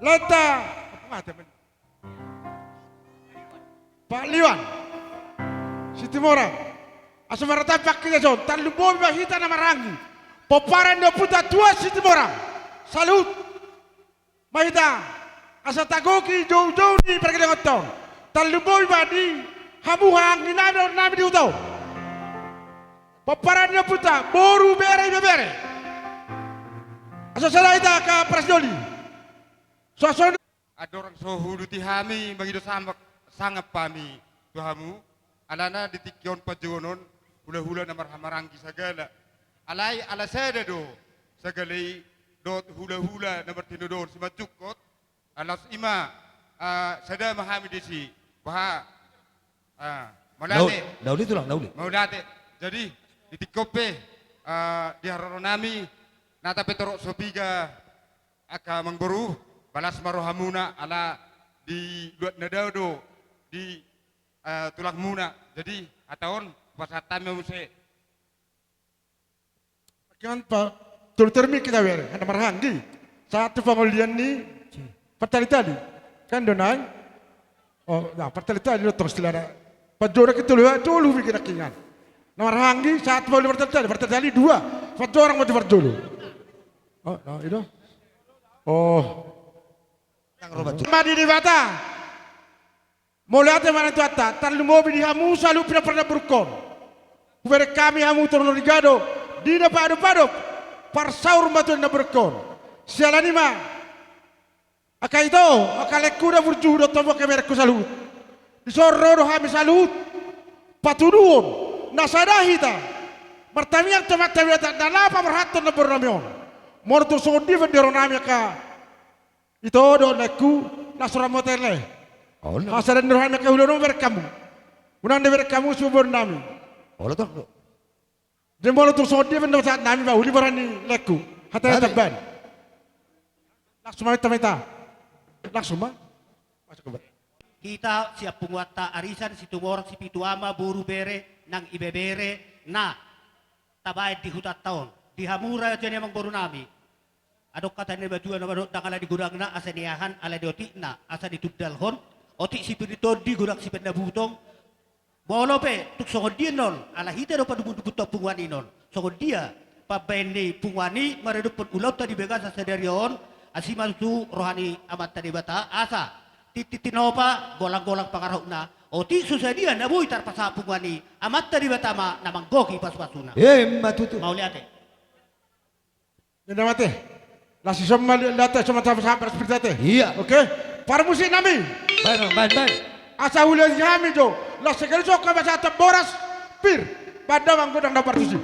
laenta Pangolian Situmorang. Asa maratapak hita dison, tarlumobi ma hita na marhahaanggi pomparan ni ompunta Tuan Situmorang. Saluhut ma hita asa tagoki joujou ni pargellengonta on. Tarlumobi ma di hamu hahaanggi nami, nami di huta on. Pomparan ni ompunta, boru, bere, ibebere. Asa sada hita angka parasi doli. So, so. Andorang so huuduti hami mangido sangap, sangap hami tu hamu, alana di tingki on panjouon on hulahula na marhahamaranggi sagala. Alai ala sada do sagala i dohot hulahula na martinodohon simanjungkot, alas i ma, ah, sada ma hami disi. Baha, ah, mauliate. Nauli, nauli tulang, nauli. Mauliate. Jadi, di tingki on pe, ah, di haroro nami, nata pe torop so piga angka amangboru, balas ma rohamuna ala di luat na dao do di, eh, tulangmuna. Jadi, hata on, pasahat hami ma muse. Anggiat pa, tolu termik hita bere, hita marhahaanggi. Sahat tu pangolian ni partalitali. Kan do nai? Oh, na, partalitali do tong istilahna. Panjora ke tolu, tolu bikin angkingan. Na marhahaanggi, sahat tu pangolian partalitali, partalitali dua. Panjora ma tu parjolo. Oh, na, i do. Oh. Nang robat. Ma di Debata. Mauliate ma nang tu Tuhanta, tarlumobi di hamu saluhut pinompar ni namborungkon. Hubereng hami hamu tu na uli gado, di na paadop-adop, parsaur matua ni namborungkon. Siala ni i ma, angka ito, angka laengku na burju dohot hamu angka ibeberengku saluhut. Dison ro do hami saluhut patuduhon na sada hita martangiang tu Amanta Debata na laho paborhathon namboru nami on. Molo tung songon dia pe di roha nami angka ito dohot laengku, las roham ma tu Debata. Olo. Asa dao ni roha nami angka ulaon on hubereng hamu. Unang dibereng hamu siboanon nami. Olo tong. Jadi molo tung songon dia pe na pasahat nami, ba uli borhat ni laengku. Hata na tambahan. Langsung ma hita, hita. Langsung ma. Masuk ke. Hita sian punguanta Arisan Situmorang Sipitu Ama, boru, bere nang ibebere na tabaen di hutanta on. Di hamu raja ni amangboru nami. Adong hata ni natuatua na mandok, ndang ala di godangna asa niahan, ala di otikna asa nitundalhon. Otik sipir ni tondi, godang sipean na butong. Molo pe tung songon dia annon, ala hita do padumbundumbunta punguan i annon. Songon dia pambaen ni punguan i maradophon ulaonta di bagasan sadari on, asi ma tutu roha ni Amanta Debata asa tintin tinopa, golanggolang pangarahutna. Otik so sadia na boi tarpasahat punguan i, Amanta Debata ma na manggohi pasupasuna. Emma tutu. Mauliate. Ninna ma ate. Laos dison ma li-, liat ate, so ma tabo sabar seperti ate. Iya. Oke. Parmusik nami. Baen, baen, baen. Asa huliati hami jo. Laos segala so ka basa tamboras. Pir. Baen damang godang na partusi.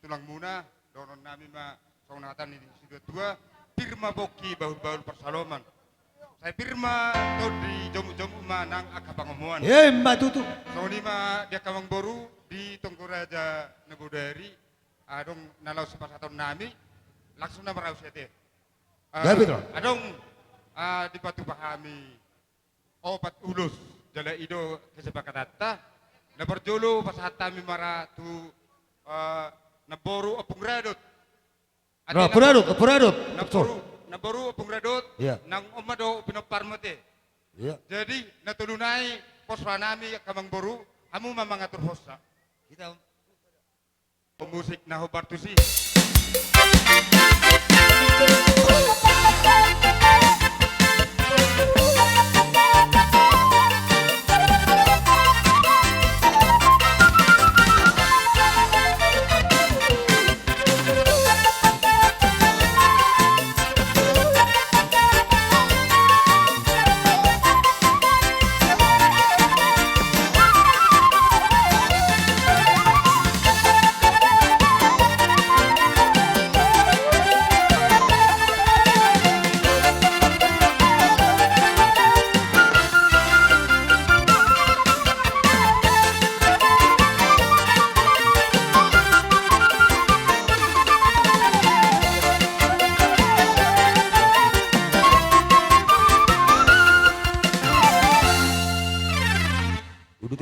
tulangmuna, dohonon nami ma songon hata ni situatua, pir ma pongki bahulbahul pansalongan. Sai pir ma tondi jomukjomuk ma nang angka pangomoan. Emma tutu. Songon i ma di angka amangboru di Tonggo Raja na bodari, adong na laho sipasahaton nami, langsung nama rau siate. Eh, gabe do. Adong, eh, dipatupa hami opat ulos, jala i do kesepakatanta. Na parjolo pasahat hami ma ra tu, eh, namboru Ompung Radot. Ate, namboru Radot, Ompung Radot. Namboru, namboru Ompung Radot. Iya. Nang on ma do pinomparmu ate. Iya. Jadi na tolu nai pos roha nami angka amangboru, hamu ma mangaturhonsa. Hita. Musik na hombar tusi.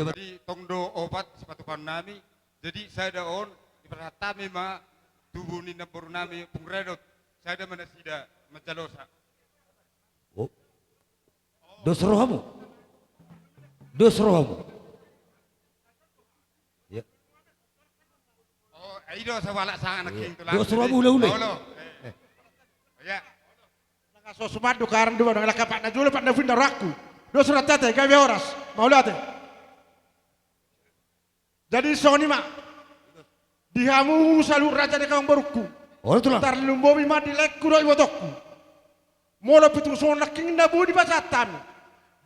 Jadi tong do opat sipatupaon nami. Jadi sada on dipasahat hami ma tubu ni namboru nami Ompung Radot. Sada ma nasida manjalosa. Oh. Dos rohamu. Dos rohamu. Ya. Oh, i do sabalak sanga nangkin tulang. Dos rohamu, ulaula. Olo. Eh. Ya. Nang aso sumadu karang dua nang laka pat na jolo pat na pinda rohangku. Dos rohanta ate, gabe horas. Mauliate. Jadi songon i ma di hamu saluhut raja ni angka amangborungku. Olo tulang. Tarlumobi ma di laengku dohot ibotongku. Molo pe tung songon nangkin na boi dipasahat hami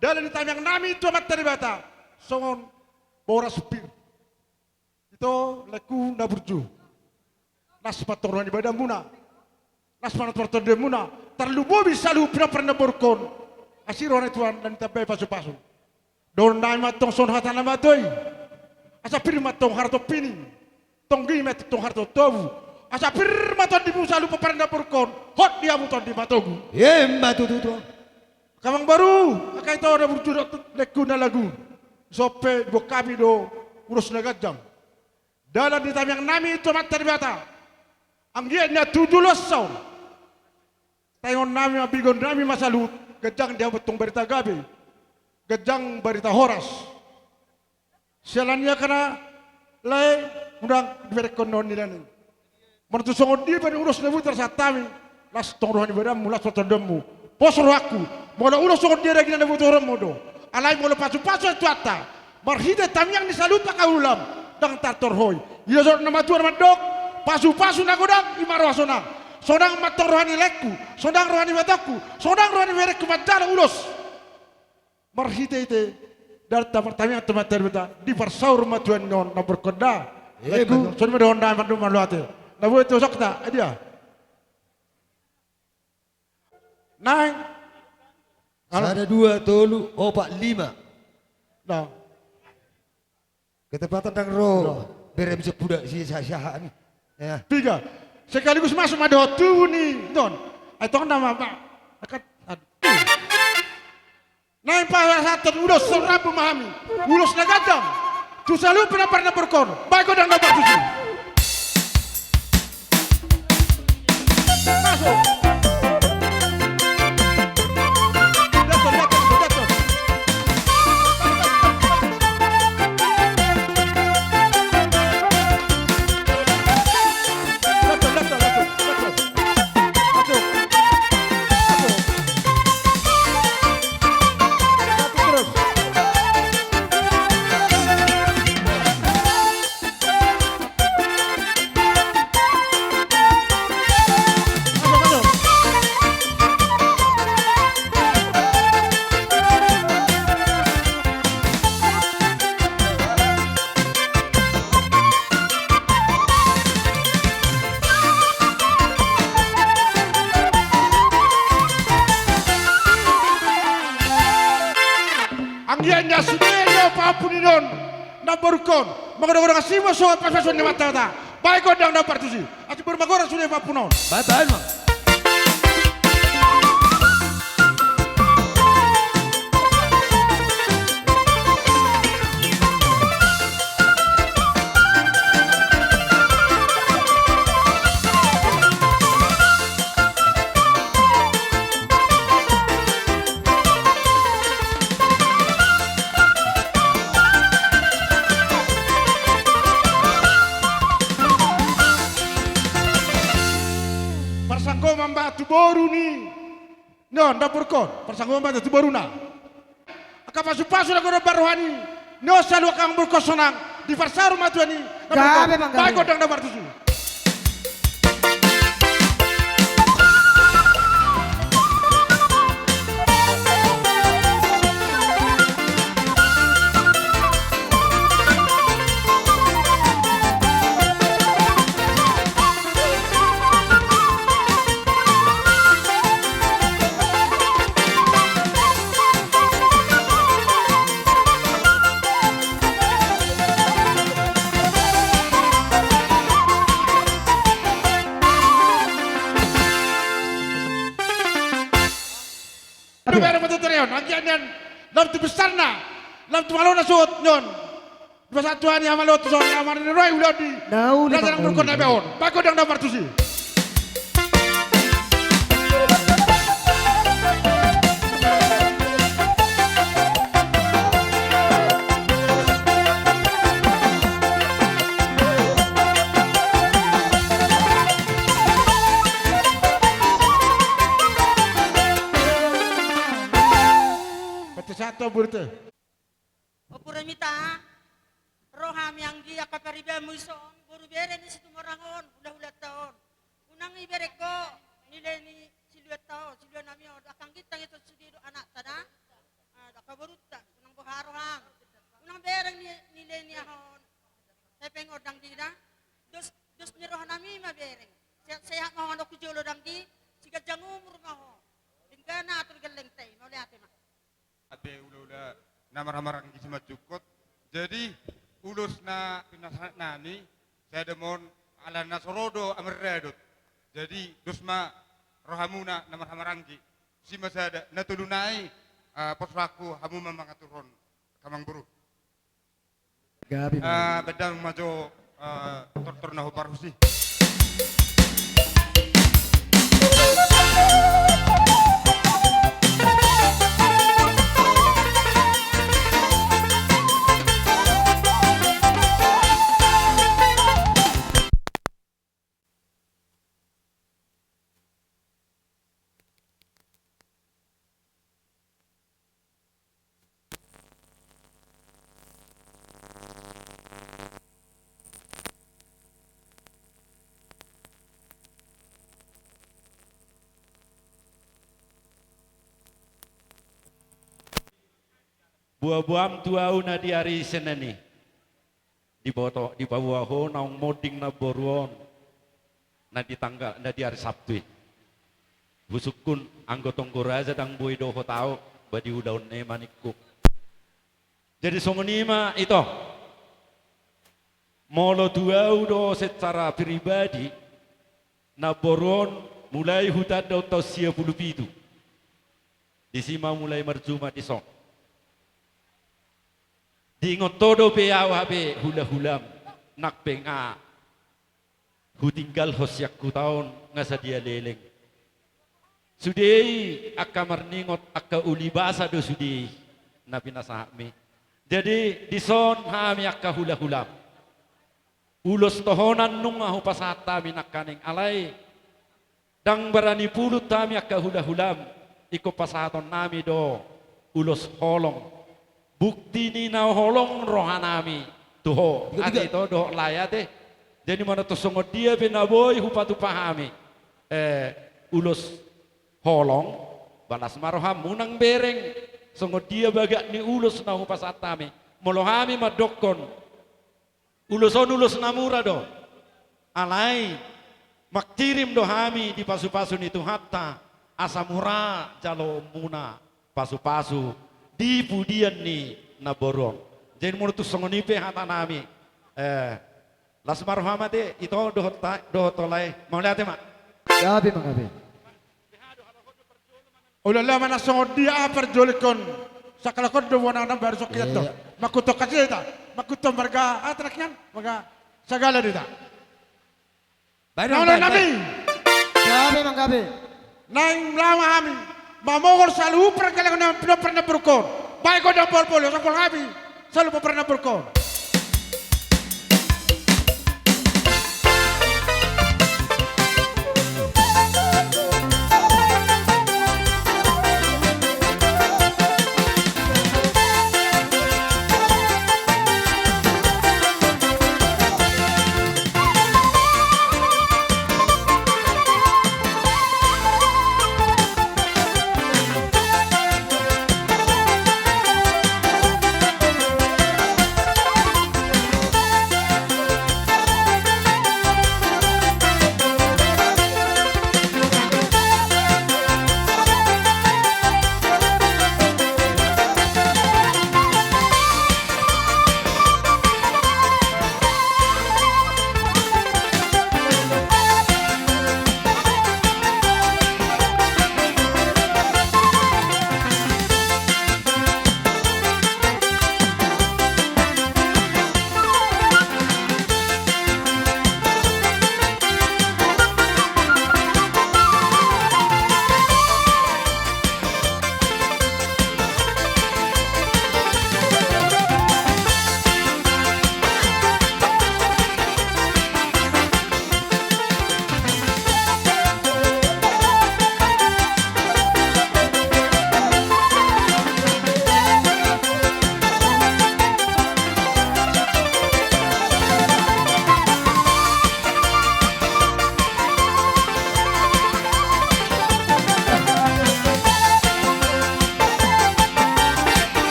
dalan ni tamiang nami tu Amanta Debata songon boras pir. Ito laengku na burju. Las ma antong roha ni badanmuna. Las ma antong partondianmuna. Tarlumobi saluhut pinompar ni namborungkon. Asi roha ni Tuhan na nitambai pasupasu. Dohonon nami ma antong songon hata na matua i. Asa pir ma antong hartompini. Tonggi ma antong hartotobu. Asa pir ma tondimu saluhut pinompar ni namborungkon. Hot di hamu tondi matogu. Emma tutu. Angka amangboru, angka ito na burju dohot laengku na lagu. Dison pe diboan hami do ulos na ganjang. Dalan ni tamiang nami tu Amanta Debata. Anggiat na tu joloan on taringot nami ma, begeon nami ma saluhut, ganjang di hamu antong barita gabe, ganjang barita horas. Siala ni angka na lae, unang diberenghon on nilaian i. Molo tung songon dia pe ulos na boi tarsahat hami, las antong roha ni badanmu, las partondianmu. Pos rohangku, molo ulos songon dia ragina na boi tuhoronmu do. Alai molo pasupasu ni Tuhanta marhite tamiang ni saluhut angka ululam, ndang tartorhoi. Ia songon na matua na mandok, pasupasu na godang i ma roha sonang. Sonang ma antong roha ni laengku, sonang roha ni ibotongku, sonang roha ni berengku manjalo ulos. Marhitehite dalanta martamiang tu Amanta Debata, diparsaur ma Tuhan on na markonda. Emma tutu. Songon i ma dohonon nami, mandok mauliate. Na boi tu sokta, ai dia. Naeng. Sada, dua, tolu, opat, lima. Nah. Ketepatan ndang ro. Ro. Bere bisa puda si sa-, saha ni. Ya. Tiga. Sekaligus masuk ma dohot tubu ni on. Ai tong nama, Pak. Akat, aduh. Naeng pasahathon ulos, so rambu ma hami. Ulos na ganjang tu saluhut pinompar ni namborungkon. Bahen godang na partusi. Masuk. Datang, datang, datang. Datang, datang, datang, datang. Masuk. Masuk. Masuk terus. Masuk, masuk. Pudi on, namborungkon, mangodang-odang asi ma so pasupasu ni Debata. Baen gondang na partusi. Asi boru manggora sude pampunaon. Baen, baen ma. Parsanggoman ma tu boru ni, non, namborungkon, parsanggoman ma tu boruna. Angka pasupasu na godang baroha ni, ni on saluhut angka namborungkon sonang, diparsaur ma tu Tuhan i. Gabe, namborungkon, manggabe. Baen gondang na partusi. Aduh. Bere ma tutu on, anggiat nian, lam tu besarna, lam tu malona suhut ni on. Dipasahat Tuhan i hamaloon tu son, na marniroi ulaon di. Na uli, raja nang burkon na beon. Baen gondang na partusi. Pete sato burte. O Puramita, ro hami anggi angka paribanmu dison, boru bere ni Situmorang on, hulahulanta on. Unang ibereng ho nilei ni siluanta on, siluanami on, angka anggita nang ito sude do anakta da. Ah, angka borunta, unang boha roham. Unang bereng ni, nilei ni aha on. Hepeng on danggi da. Dos, dos ni rohanami ma bereng. Sehat-sehat ma ho anakku jolo danggi, siganjang umur ma ho. Denggan atur gellengta i, mauliate ma. Ate hulahula na marhahamaranggi Simanjungkot. Jadi ulos na pinasahat nami sada ma on, ala na so ro do amarradot. Jadi dos ma rohamuna na marhahamaranggi. Disi ma sada, na tolu nai, ah, pos rohangku hamu ma mangaturhon, angka amangboru. Gabe ma. Ah, baen damang ma jo, ah, tortor na huparhus i. Boaboam tu ahu na di ari Senen i. Diboto, dipaboa ho naung monding namboru on, na di tanggal, na di ari Sabtu i. Husungkun anggo tonggo raja ndang boi dohot ahu, ba di ulaonna i ma ningku. Jadi songon i ma ito. Molo tu ahu do secara pribadi, namboru on mulai hutanda on taon sia pulu pitu. Disi ma mulai marjuma dison. Diingot ho dope ahu hape hulahulam, nang pe nga hutinggalhon sian huta on nga sadia leleng. Sude i angka marningot, angka uli basa do sude i na pinasahatmi. Jadi dison hami angka hulahulam. Ulos tohonan nunga hupasahat hami nangkaning, alai ndang barani pulut hami angka hulahulam, ingkon pasahatonnami do ulos holong. Bukti ni na holong rohanami tu ho. Tiga, tiga. Ate ito dohot lae ate. Jadi manang tu songon dia pe na boi hupatupa hami, eh, ulos holong, balas ma roham, unang bereng songon dia bagak ni ulos na hupasahat hami. Molo hami mandokkon, ulos on ulos na mura do. Alai mangkirim do hami di pasupasu ni Tuhanta, asa mura jaloonmuna pasupasu di pudian ni namboru on. Jadi molo tung songon i pe hata nami. Eh, las ma roham ate, ito dohot ta-, dohot holan i. Mauliate ma. Gabe ma gabe. Ulaon ma na songon dia parjolo on. Sakalakon do bona na baru sokian do. Iya. Mangkuthon haji hita. Mangkuthon marga, ah, terakhir kan? Marga Sagala do hita. Baik, na ulaon nami. Gabe ma gabe. Naeng laho ma hami. Mamongol saluhut parjolo na pinompar ni namborungkon. Baik gondang bolbol, asa pol hami. Saluhut pompar ni namborungkon.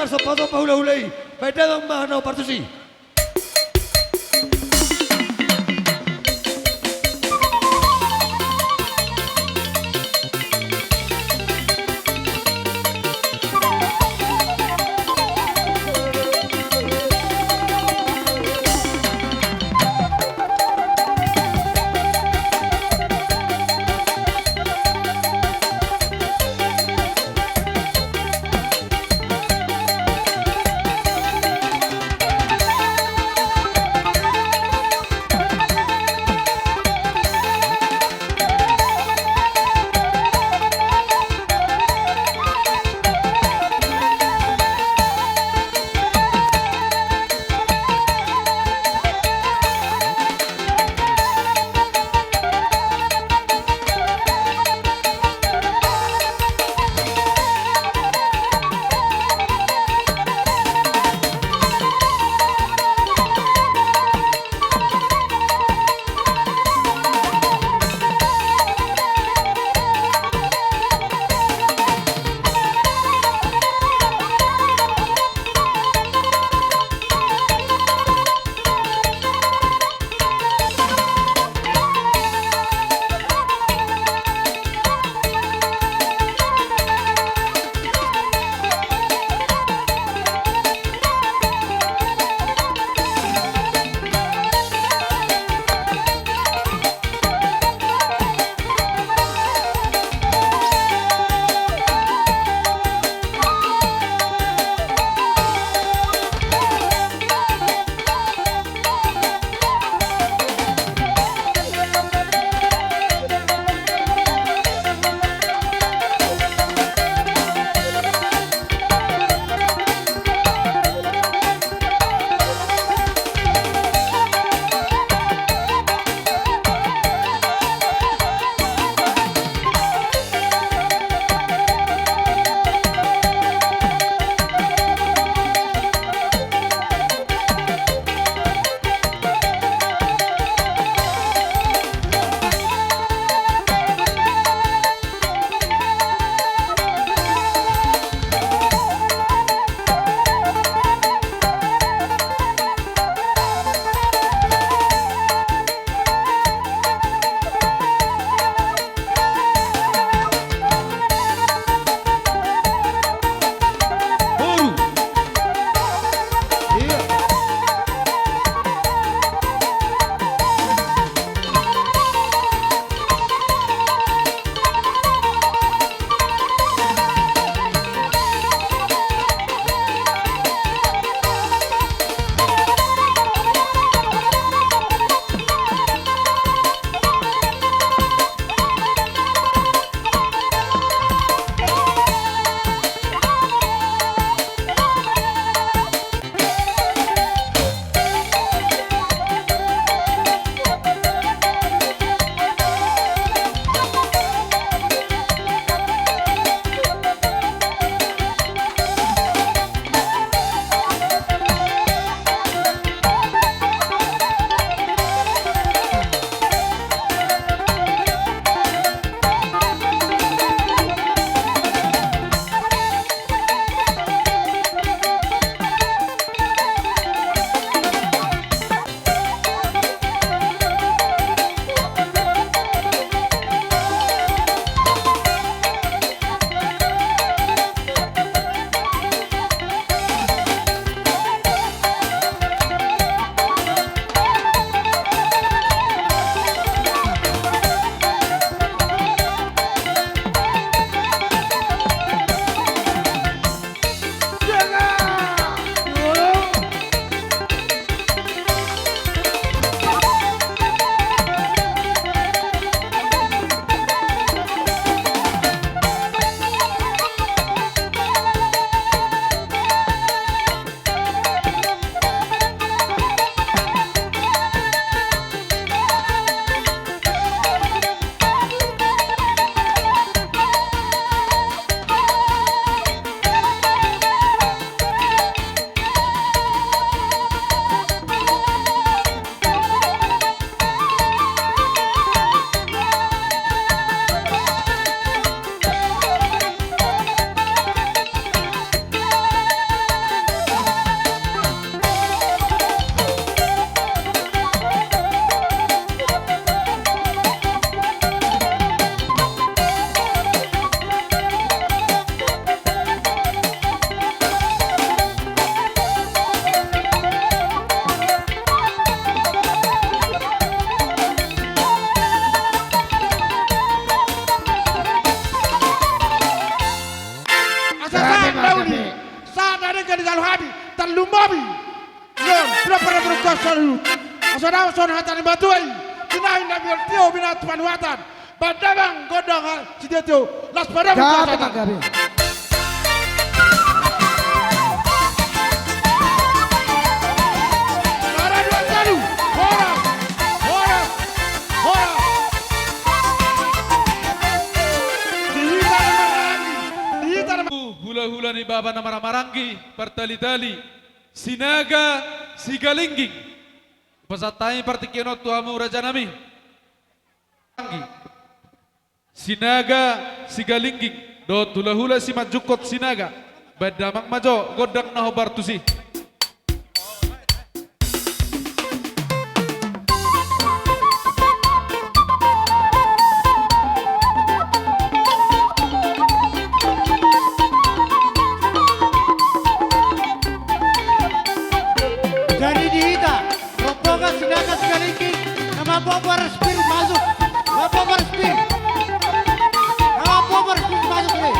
Parsomba-somba hulahula i, baen damang ma na partusi. Kami, non, pinompar ni parungkot saluhut. Asa dao songon hata ni matua i, binahen na martio, binahen tu panuatan. Bahen damang gondang ha, sitio-tio, las padamu. Gabe, gabe. Maraduan talu, horas, horas, horas. Di hita na marhahamaranggi, di hita na ma- Hulahula ni bapa na marhahamaranggi, partali-tali. Sinaga Sigalingging. Hupasahat hami partingkian on tu hamu rajanami. Sinaga Sigalingging dohot hulahula Simanjungkot Sinaga. Bahen damang ma jo gondang na hombar tusi. Jadi di hita, rombongan Sinaga Sigalingging, na mamboan boras pir masuk, mamboan boras pir, na mamboan boras pir masuk, le.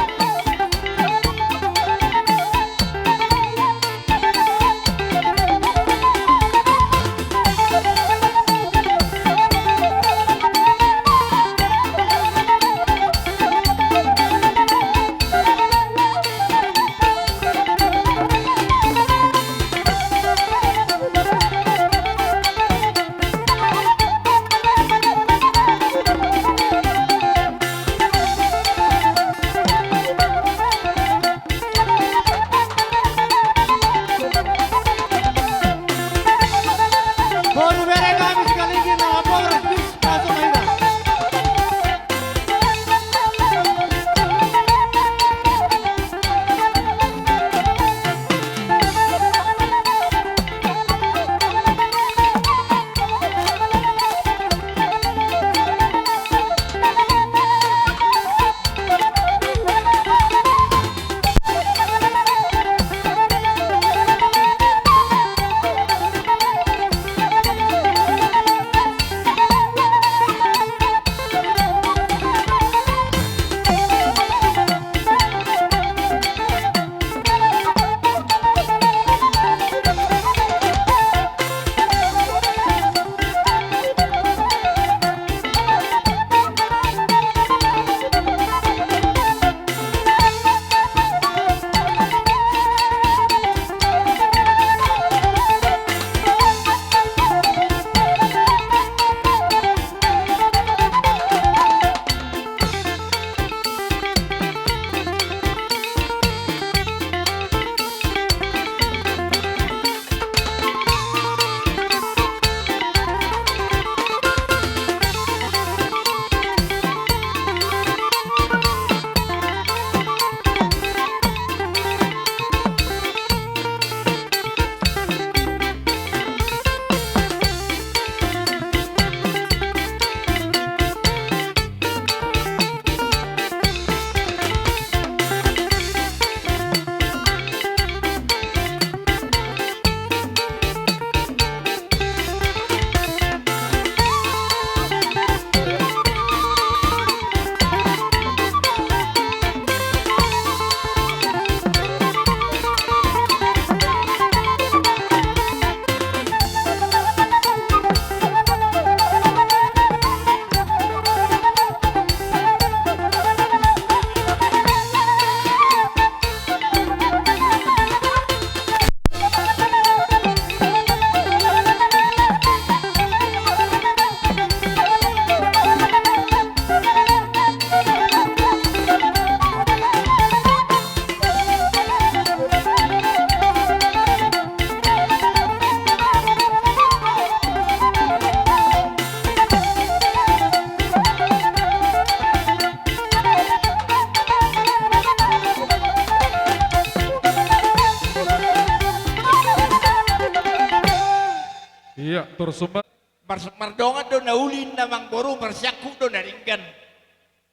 Ia, torsumba. Mar-, mardongan do na uli inna amangboru, marsiangkup do na denggan.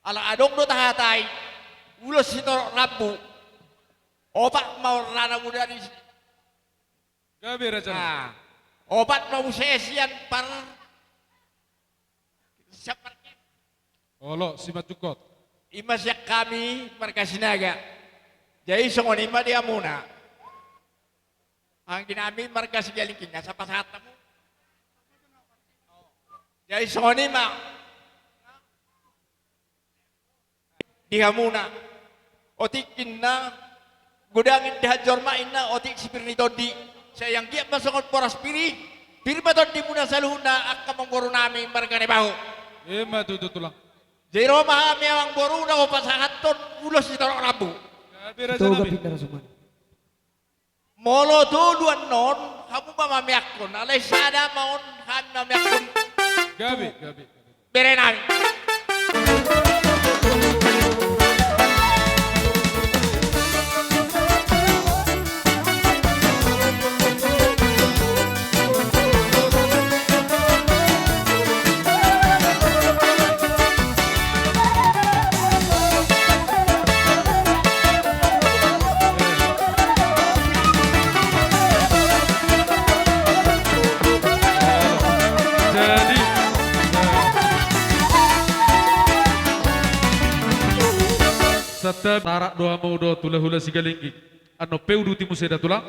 Ala adong do tahatai, ulos sitorop rambu. Opat ma horana muna di si-, gabe raja. Nah, opat ma muse sian par-, sian par-, olo, Simanjungkot. Ima sian hami marga Sinaga. Jadi songon i ma di hamuna. Anggi nami marga Sigalingging, asa pasahat hamu. Jadi songon i ma di hamuna. Otik inna, godang indahan jolma inna, otik sipir ni tondi. Sai anggiat ma songon boras pir i, pir ma tondimuna saluhutna angka amangboru nami marga Naibaho. Ima tutu tulang. Jadi ro ma hami amangboru na hupasahathon ulos sitorop rambu. Gabe raja nami. Molo tolu annon, hamu ma mameakkon, alai sada ma on hami mameakkon. Gabe, gabe. Bere nami. Jadi, santabi, tarak do hamu dohot hulahula Sigalingging. Annon pe uduti muse da tulang.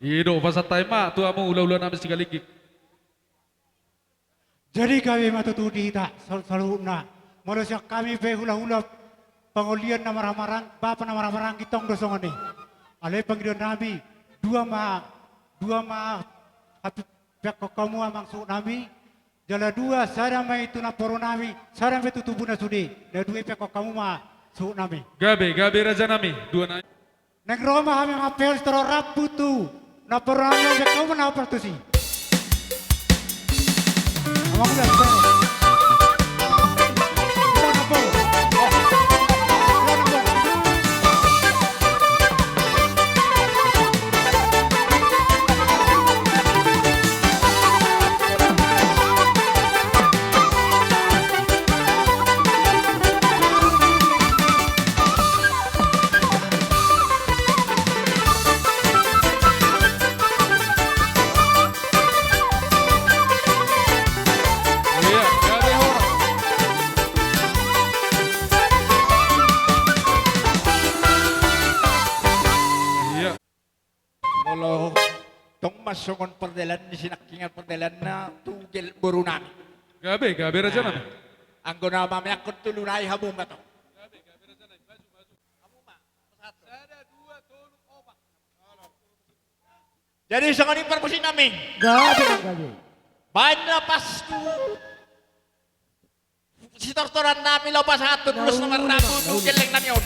I do, pasahat hami ma tu hamu hulahula nami Sigalingging. Jadi gabe ma tutu di hita saluhutna. Molo sian hami pe hulahula pangolian na marhahamaranggi, bapa na marhahamaranggi, tong do songon i. Alai pangidoan nami, dua ma, dua ma hape-, peakkon hamu amang suhut nami. Jala dua, sada ma i tu namboru nami, sada ma i tu tubuna sude. Na dua i peakkon hamu ma suhut nami. Gabe, gabe raja nami, dua nai. Naeng ro ma hami manghapeahon sitorop rambu tu namboru nami, peakkon hamu ma na ompar tusi. Amang uda, bere. Ila namboru. Ila namboru. Iya, gabe hor. Iya. Molo tong ma songon pardalan ni sinangkingan pardalanna tu gelleng boru nami. Gabe, gabe raja nami. Anggo na mameakkon tolu nai hamu ma tong. Jadi songon i parmusik nami. Gabe, gabe. Baen na pas tu sitortoran nami laho pasahathon ulos na marrambu tu gelleng nami on.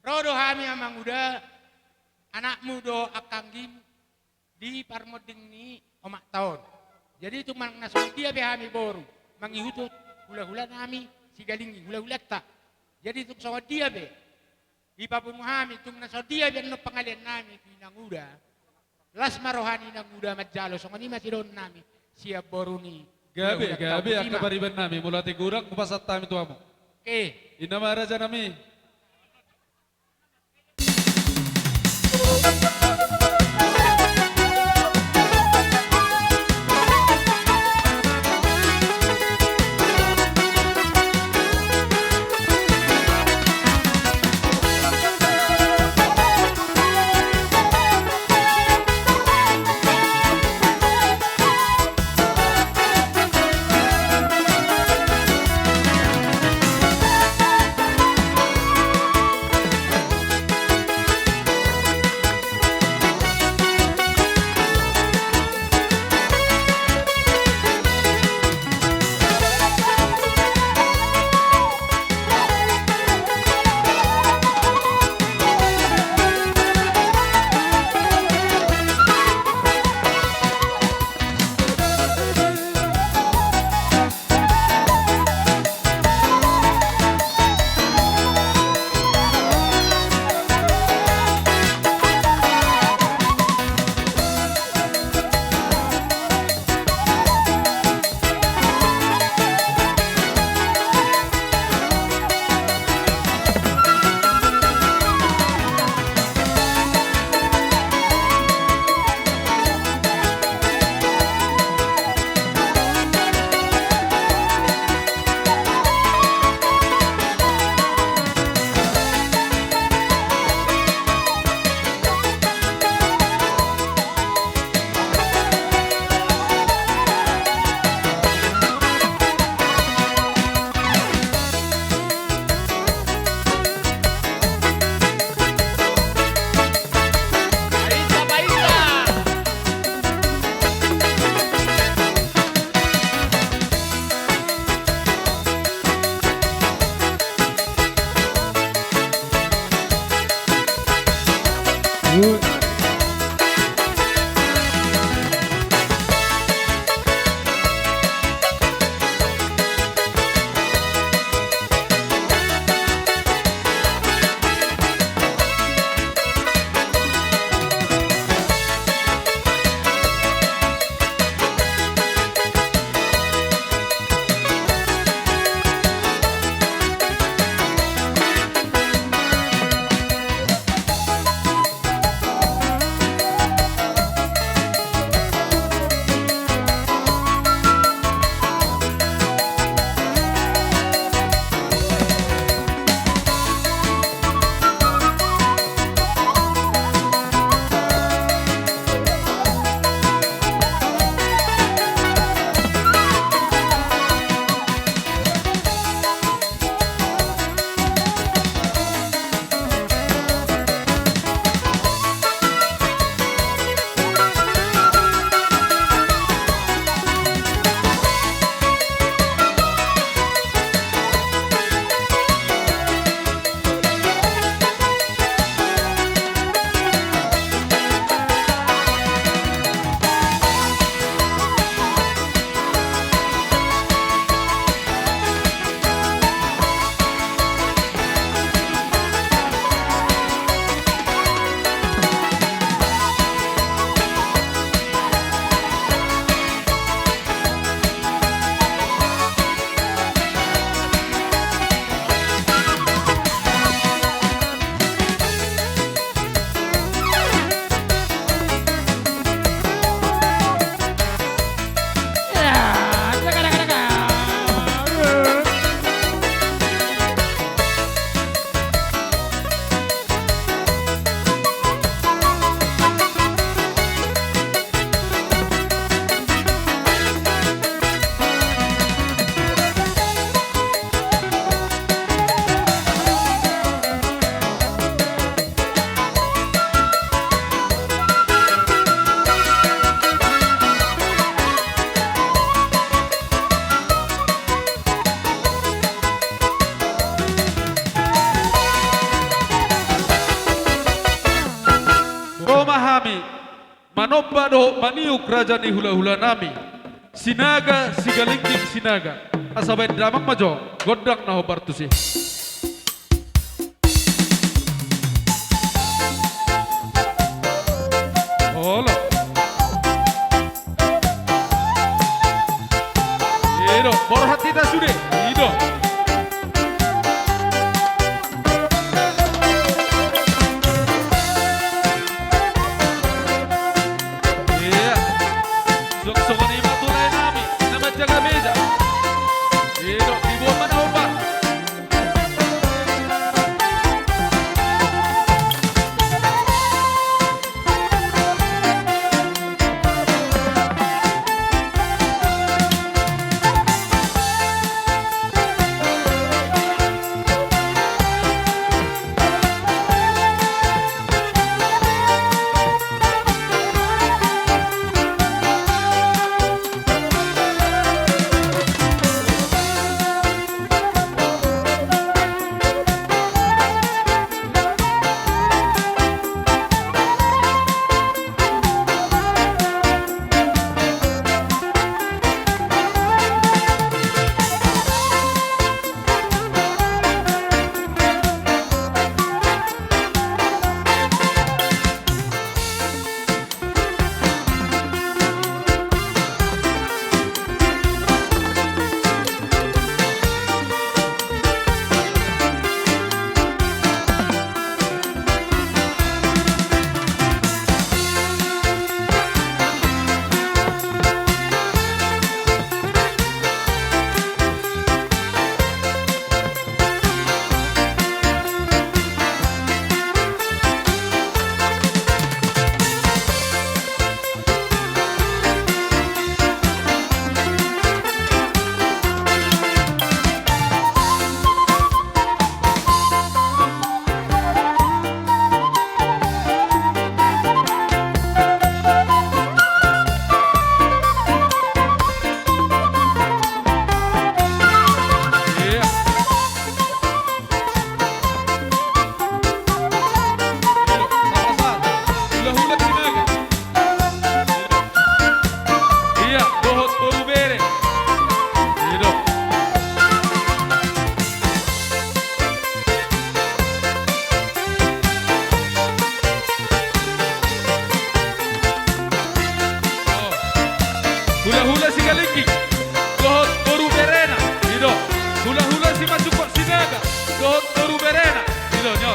Ro do hami amang uda, anakmu do angka anggim di parmonding ni omakta on. Jadi tung manang na songon dia pe hami boru, mangihuthon hulahula nami Sigalingging, hulahulanta. Jadi tung songon dia pe dipapungu hami, tung na songon dia pe annon pangalean nami tu inang uda. Las ma roha ni inang uda manjalo, songon i ma sidohonon nami sian boru ni. Gabe, gabe angka pariban nami, molo ate godang hupasahat hami tu hamu. Oke. Inna ma raja nami. Ro ma hami manomba dohot maniuk raja ni hulahulanami, Sinaga Sigalingging Sinaga. Asa baen damang ma jo gondang na hombar tusi. Olo. I do, borhat hita sude. I do. Ia. Songon i ma tu laenami na manjaga mesa. I do, diboan ma na hombar. Ia, dohot boru bere. I do. Hulahula Sigalingging dohot boru berena. I do. Hulahula Simanjuntak Sinaga dohot boru berena. I do, nyo.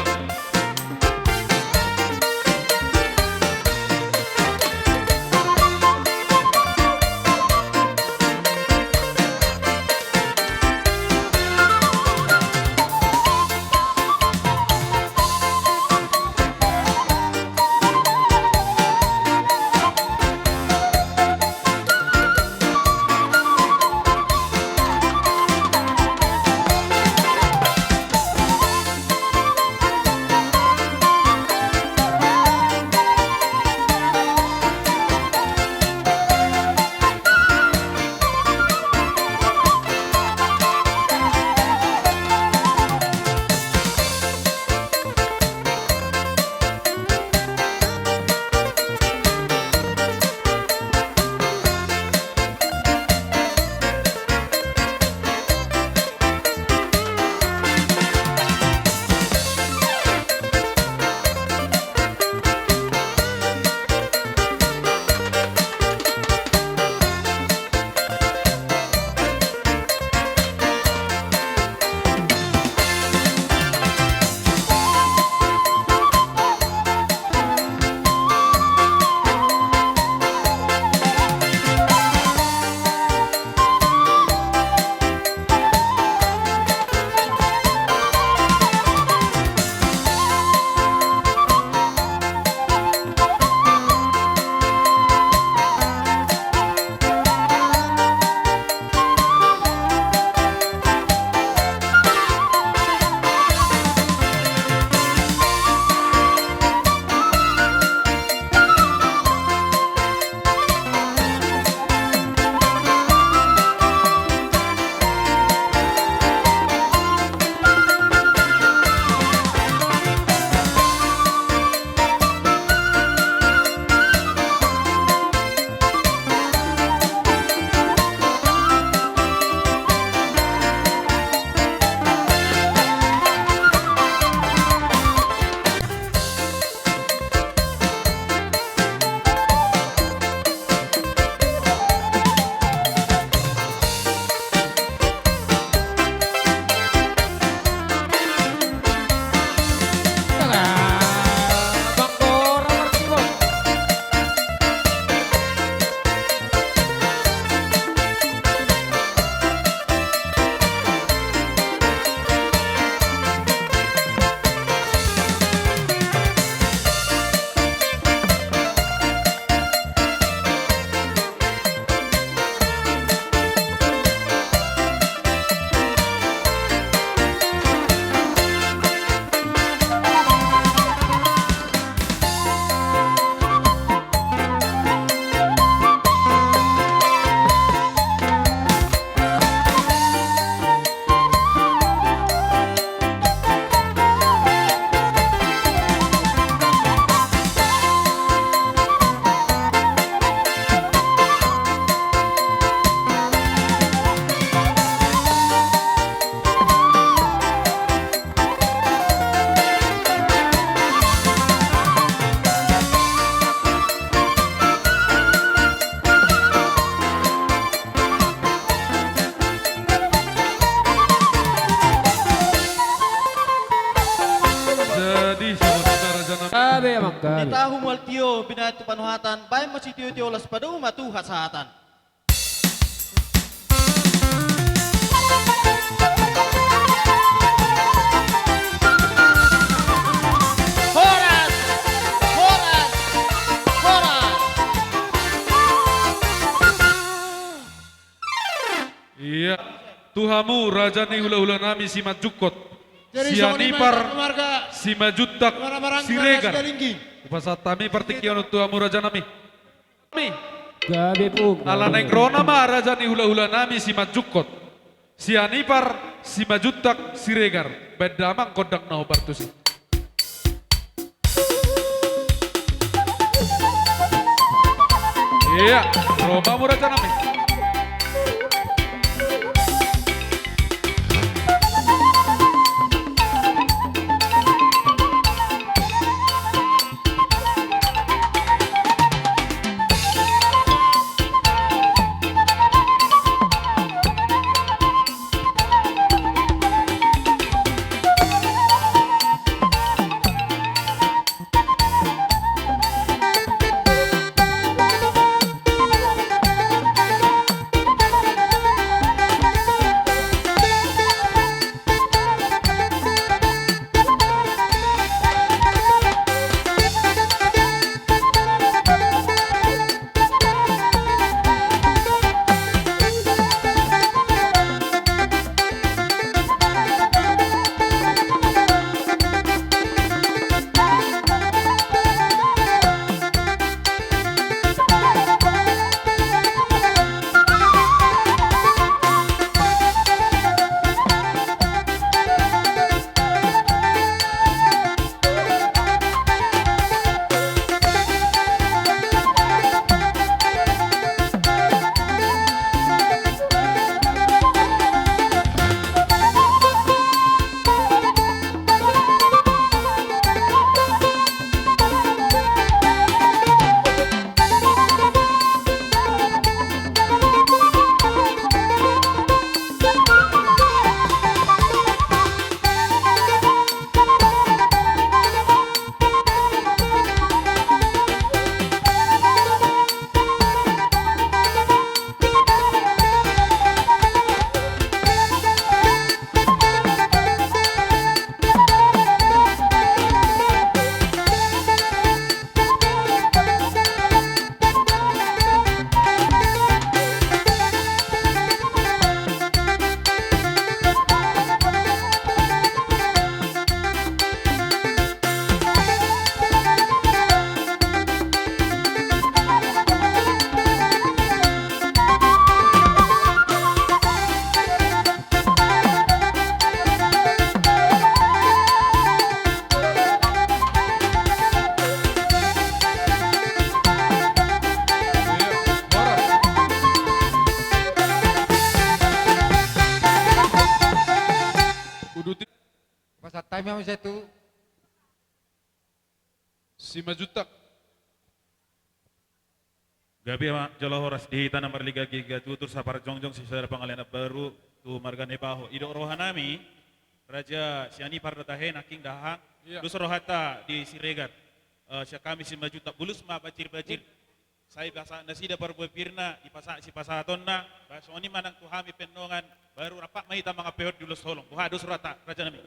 Tahu mual tio binahen tu panuhatan, baen ma sitiotio, las padomu ma tu hasahatan. Horas! Horas! Horas! Ia, tu hamu raja ni hulahulanami Simanjungkot, Sianipar, Simanjuntak, Siregar, hupasahat hami partingkian on tu hamu rajanami. Gabe, Pung. Ala naeng ro nama raja ni hulahulanami Simanjungkot, Sianipar, Simanjuntak, Siregar, baen damang gondang na hombar tusi. Ia, ro ma hamu rajanami. Uduti. Pasahat hami ma muse tu Simanjuntak. Gabe ma jala horas di hita na marliga-liga tutur, saparjongjong sisada pangalaho na baru tu marga Naibaho. Didok rohanami, Raja Sianipar do tahe nangkin da hahang. Iya. Dos rohanta di Siregar. Eh, sian hami Simanjuntak, bulus ma banjir-banjir. Sai pasahat nasida parbue pirna, dipasahat sipasahatonna, ba songon i ma nang tu hami pe annon, baru rap ma hita mangampehon di ulos holong. Boha dos rohanta, rajanami?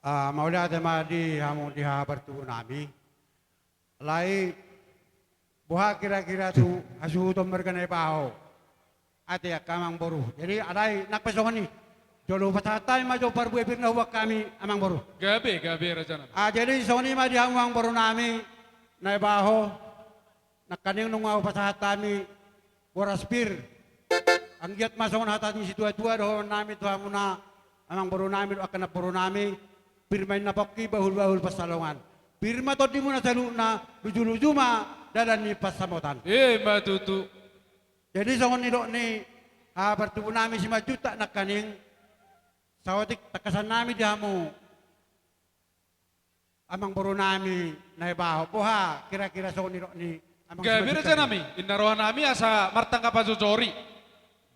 Ah, mauliate ma di hamu di haha partubunami. Alai boha kira-kira tu hasuhuton marga Naibaho? Ate angka amangboru. Jadi alai nang pe songon i. Jolo pasahat hami ma jo parbue pirna hubaen hami, amangboru. Gabe, gabe, rajanami. Ah, jadi songon i ma di hamu amangborunami Naibaho. Nangkaning nunga hupasahat hami boras pir. Anggiat ma songon hata ni situatua dohononnami tu hamuna amangborunami dohot angka namborunami: Pir ma inna pongki, bahul-bahul pansalongan. Pir ma tondimuna saluhutna, luju-luju ma dalan ni pansamotan. Emma tutu. Jadi songon nidok ni haha partubunami Simanjuntak nangkaning, saotik tangkasannami di hamu amangborunami Naibaho. Boha kira-kira songon nidok ni amang Simanjuntak? Gabe, rajanami, inna rohanami asa martangkas pajojori.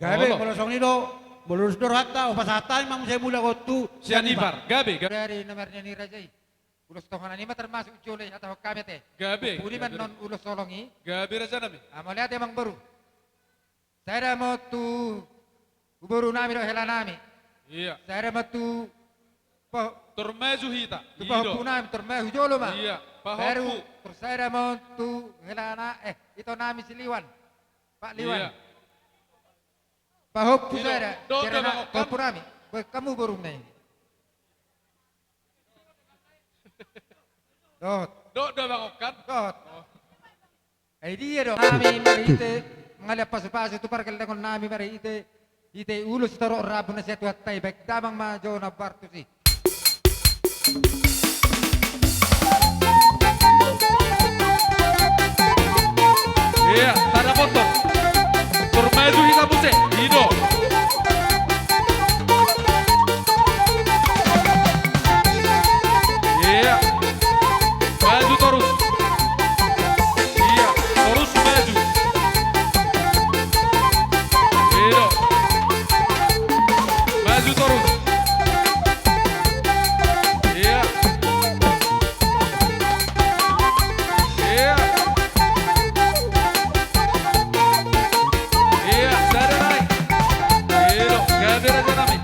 Gabe, olo, molo songon i do, Molo dos do rohanta, hupasahat hami ma muse mulak on tu Sianipar. Gabe, gabe. Dari nomor ni raja i. Ulos tohonan i ma termasuk jolo i hatahon hami ate. Gabe, gabe. Pudi ma non ulos holong i. Gabe raja nami. Mauliate amang boru. Sada ma on tu boru nami dohot hela nami. Ia. Sada ma on tu pa- Tor maju hita. Tu pahompu nami, tor maju jolo ma. Ia, pahompu. Baru tor sada ma on tu hela na, eh, ito nami si Liwan. Pak Liwan. Ia. Pahompu sada. Dohot do abang Okan. Pahompu nami. Baen hamu boru nami. Dohot. Dohot do abang Okan. Dohot. Oh. Ai dia do hami marhite mangaliat pasupasu tu pargellengon nami marhite, hite ulos sitorop rambu na sian Tuhanta i, baen damang ma jo na bartus i. Ia, sada potong. Tor maju hita muse, i do. Ia. Maju torus. Ia, torus maju. I do. Maju torus. Ia. Ia. Ia, sada nai. I do, gabe raja nami.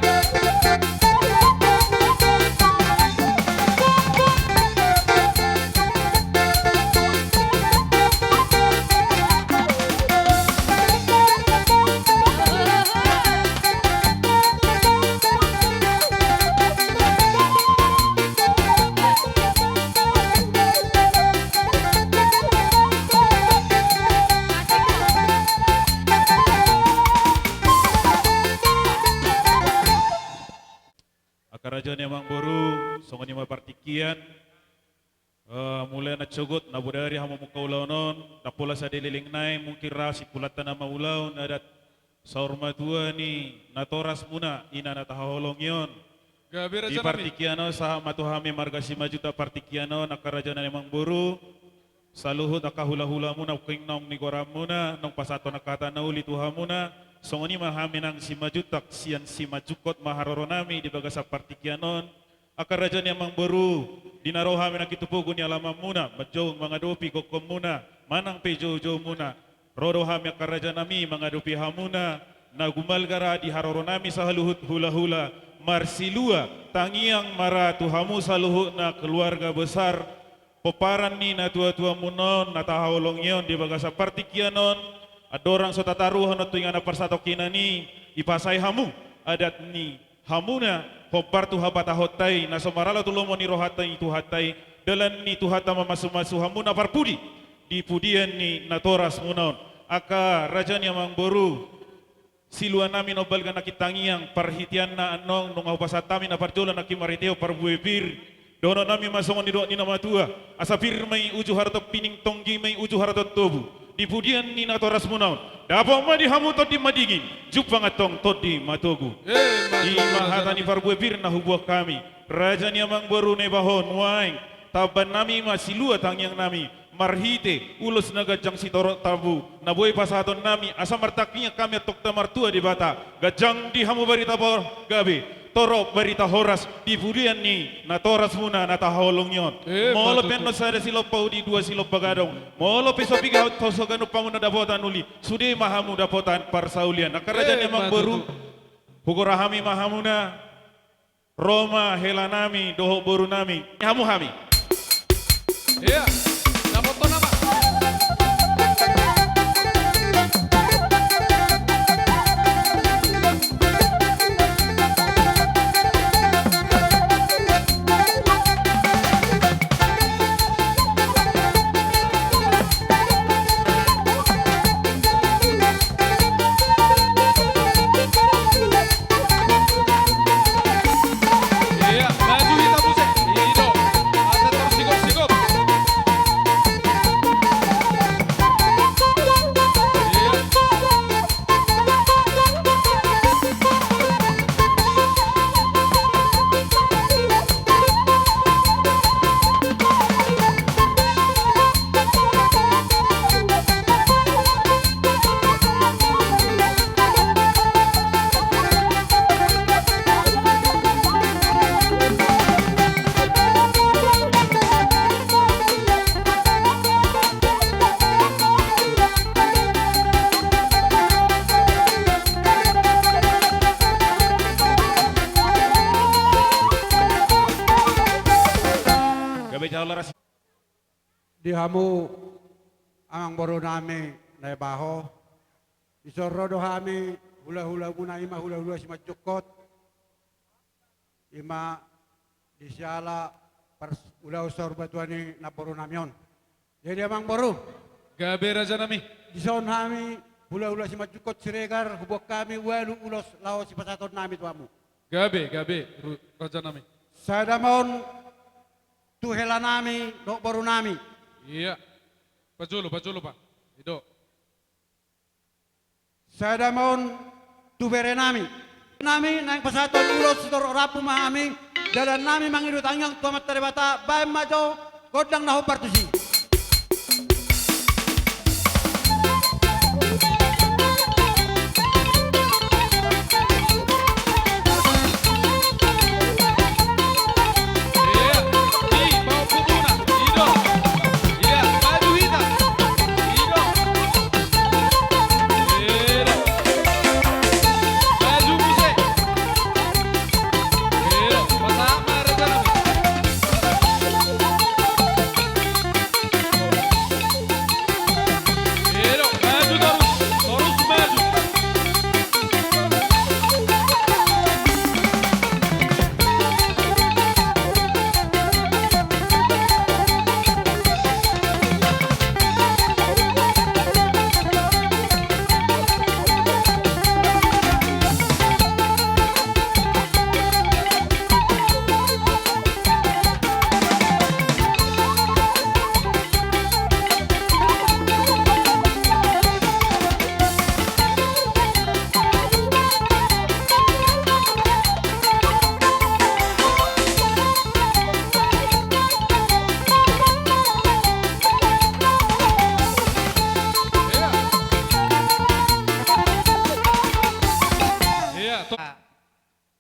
Angka raja ni amang boru, songon i ma partingkian. Eh, mulai na sogot na bodari hamu manghatai ulaon on, ndang pola saleleng nai mungkin ra simpulanta nama ulaon adat saur matua ni natorasmuna, ina na tahaholongi on. Gabe raja nami. Di partingkian on sahat ma tu hami marga Simanjuntak partingkian on, angka raja ni amang boru, saluhut angka hulahulamuna, nangkin naung nigoramuna, naung pasahathon angka hata na uli tu hamuna, songon i ma hami nang Simanjuntak, sian Simanjungkot ma haroro nami di bagasan partingkian on, angka raja ni amang boru, di na ro hami nangkin tu pogu ni alamanmuna, manjou mangadopi gokhonmuna, manang pe joujoumuna. Ro do hami angka raja nami mangadopi hamuna, na gumalga ra di haroro nami saluhut hulahula, marsilua tangiang ma ra tu hamu saluhutna keluarga besar, pomparan ni natuatuamuna on, na tahaholongi on di bagasan partingkian on, andorang so tataruhon on tu inganan parsatongkinan i, dipasahat hamu adat ni hamuna, hombar tu habatahonta i, na so maralo tu lomo ni rohanta i Tuhanta i, dalan ni Tuhanta mamasumasu hamuna parpudi, di pudian ni natorasmuna on. Angka raja ni amang boru, silua nami na umbalga nangkin tangiang, parhiteanna annon nunga hupasahat hami na parjolo nangkin marhitehon parbue pir, dohonon nami ma songon nidok ni na matua, asa pir ma i uju haraton pining, tonggi ma i uju haraton tobu. Di pudian ni natorasmuna on, dapot ma di hamu tondi madingin, jumpang antong tondi matogu. Eh, i ma hata ni parbue pir na huboan hami. Raja ni amang boru na iba ho, nuaeng tamban nami ma silua tangiang nami, marhite ulos na ganjang sitorop rambu na boi pasahaton nami, asa martangiang hami antong tu Martua Debata, ganjang di hamu barita gabe, torop barita horas di pudian ni natorasmuna na tahaholongi on. Eh, molo pe annon sada silompa uli, dua silompa gadong, molo pe so piga hot, so ganup hamu na dapotan uli, sude ma hamu dapotan parsaulian. Angka raja ni amang boru, hugora hami ma hamuna. Ro ma hela nami dohot boru nami, hamu hami. Ia, dapothon nama. Ia, maju hita muse. I do. Asa tor sigop-sigop. Gabe jala ras. Di hamu amangboru nami na ibaho, dison ro do hami hula-hula muna, i ma hula-hula Simanjungkot, i ma di siala pars-, ulaon saur matua ni namboru nami on. Jadi amangboru. Gabe raja nami. Dison hami hula-hula Simanjungkot Siregar huboan hami ualu ulos laho sipasahaton nami tu hamu. Gabe, gabe, ru-, raja nami. Sada ma on tu hela nami dohot boru nami. Iya. Pajolo, pajolo, Pa. I do. Sada ma on tu bere nami. Nami naeng pasahaton ulos sitorop rambu ma hami, dalan nami mangido tangiang tu Amanta Debata, baen ma jo gondang na hombar tusi.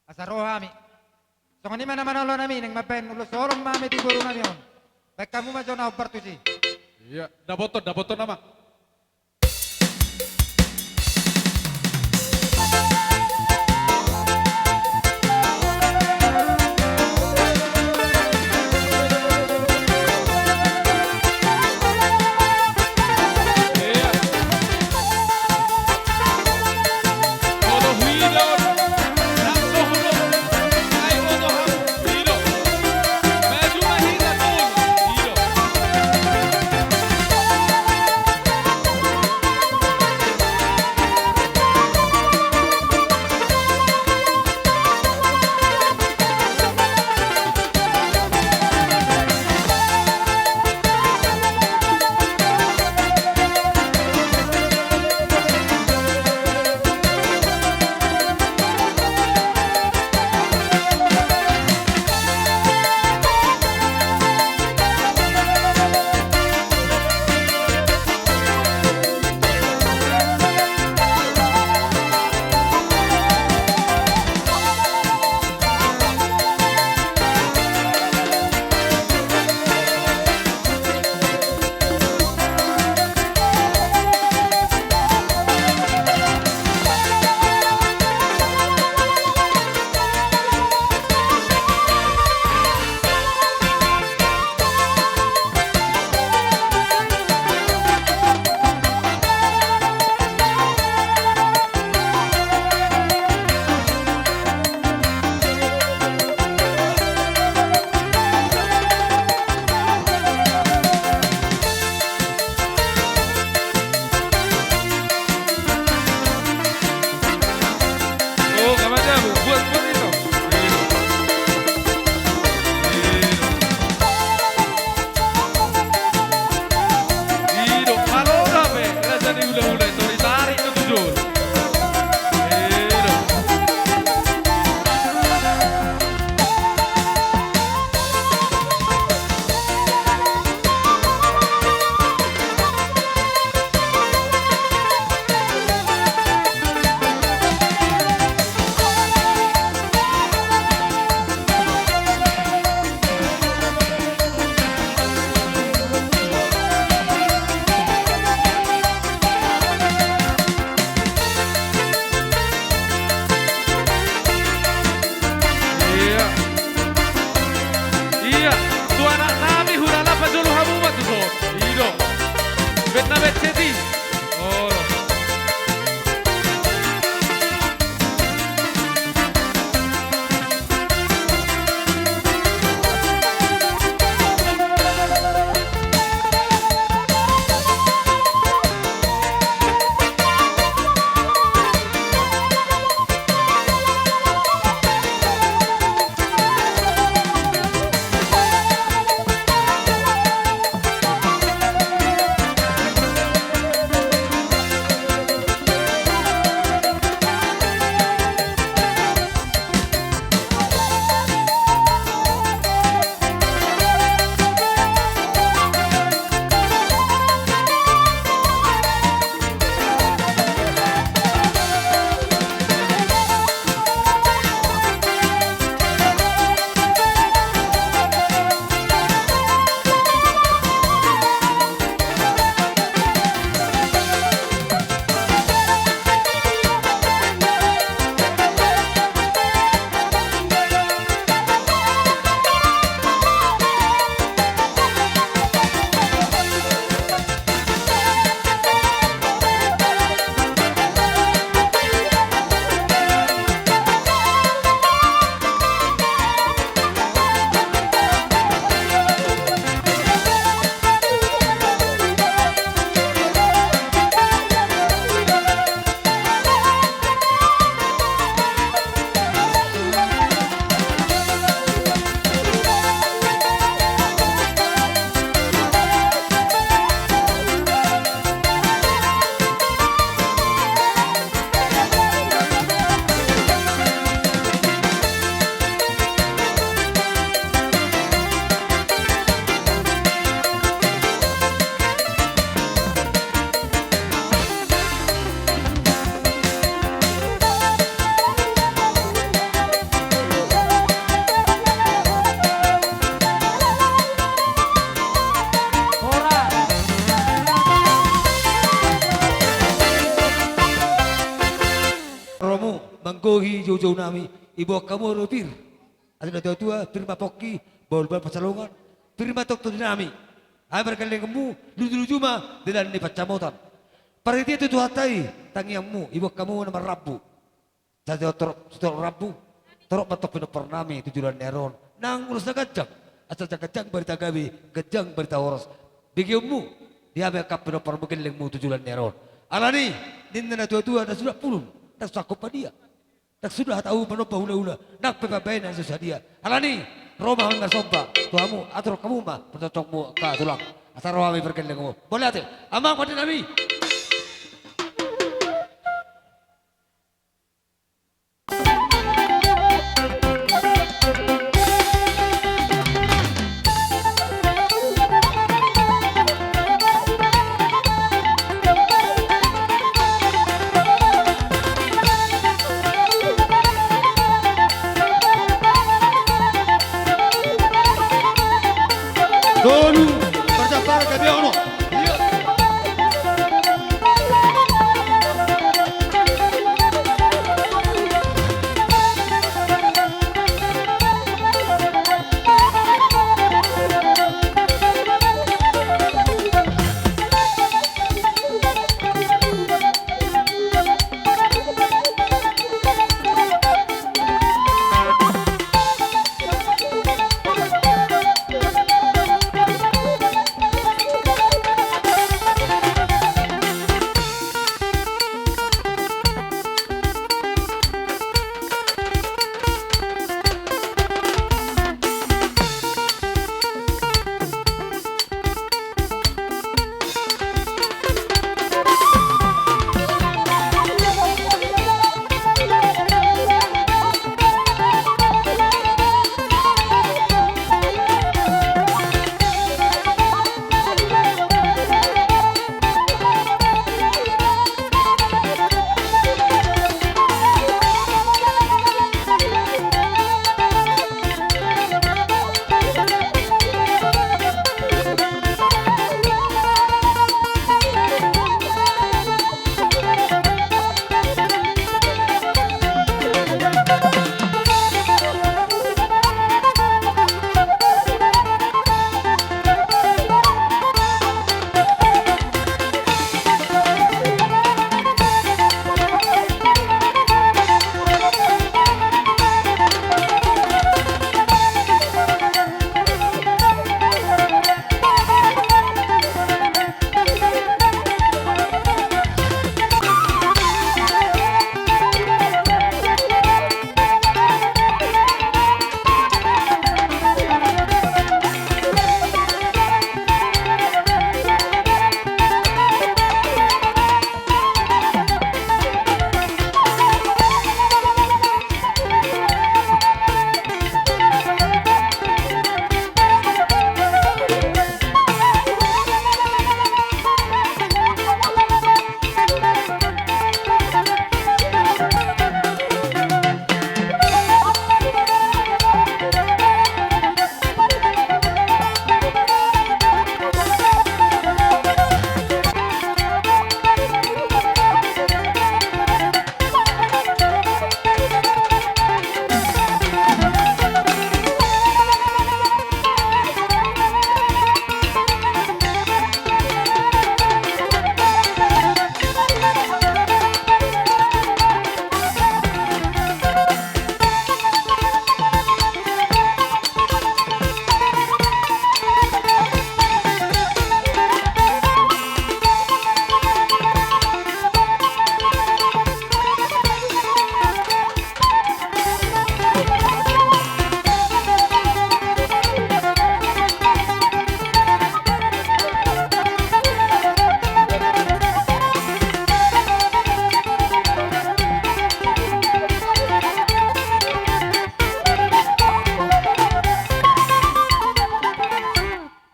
Asa ro hami. Songon i ma na mangalo nami, naeng mambaen ulos holong ma hami tu boru nami on. Baen hamu ma jo na hombar tusi. Iya, dapoton, dapoton nama. Bohi joujou nami, iboan hamu do pir. Atik na tuatua, pir ma pongki, bahulbahul pansalongan, pir ma tong tondi nami. Ai pargellengmu, lujuluju ma dalan ni pansamotan. Parhite tu Tuhanta i, tangiangmu, iboan hamu na marrambu. Sai torop, torop rambu, torop ma tong pinompar nami tu joloan ni ari on. Nang ulos na ganjang, asa ganjang barita gabe, ganjang barita horas. Begeonmu, di hami angka pinomparmu gellengmu tu joloan ni ari on. Alani, ninna na tuatua, na suda pulun, na sangkop padia. Ndang suda hata uhum manomba hulahula, nang pe pambahenan na so sadia. Alani, ro ma hami marsomba tu hamu, atur hamu ma parcocokmu angka tulang. Asa ro hami pargellengmu. Mauliate, amang pande nami. Tolu, parjamparan gabe ono. Iya.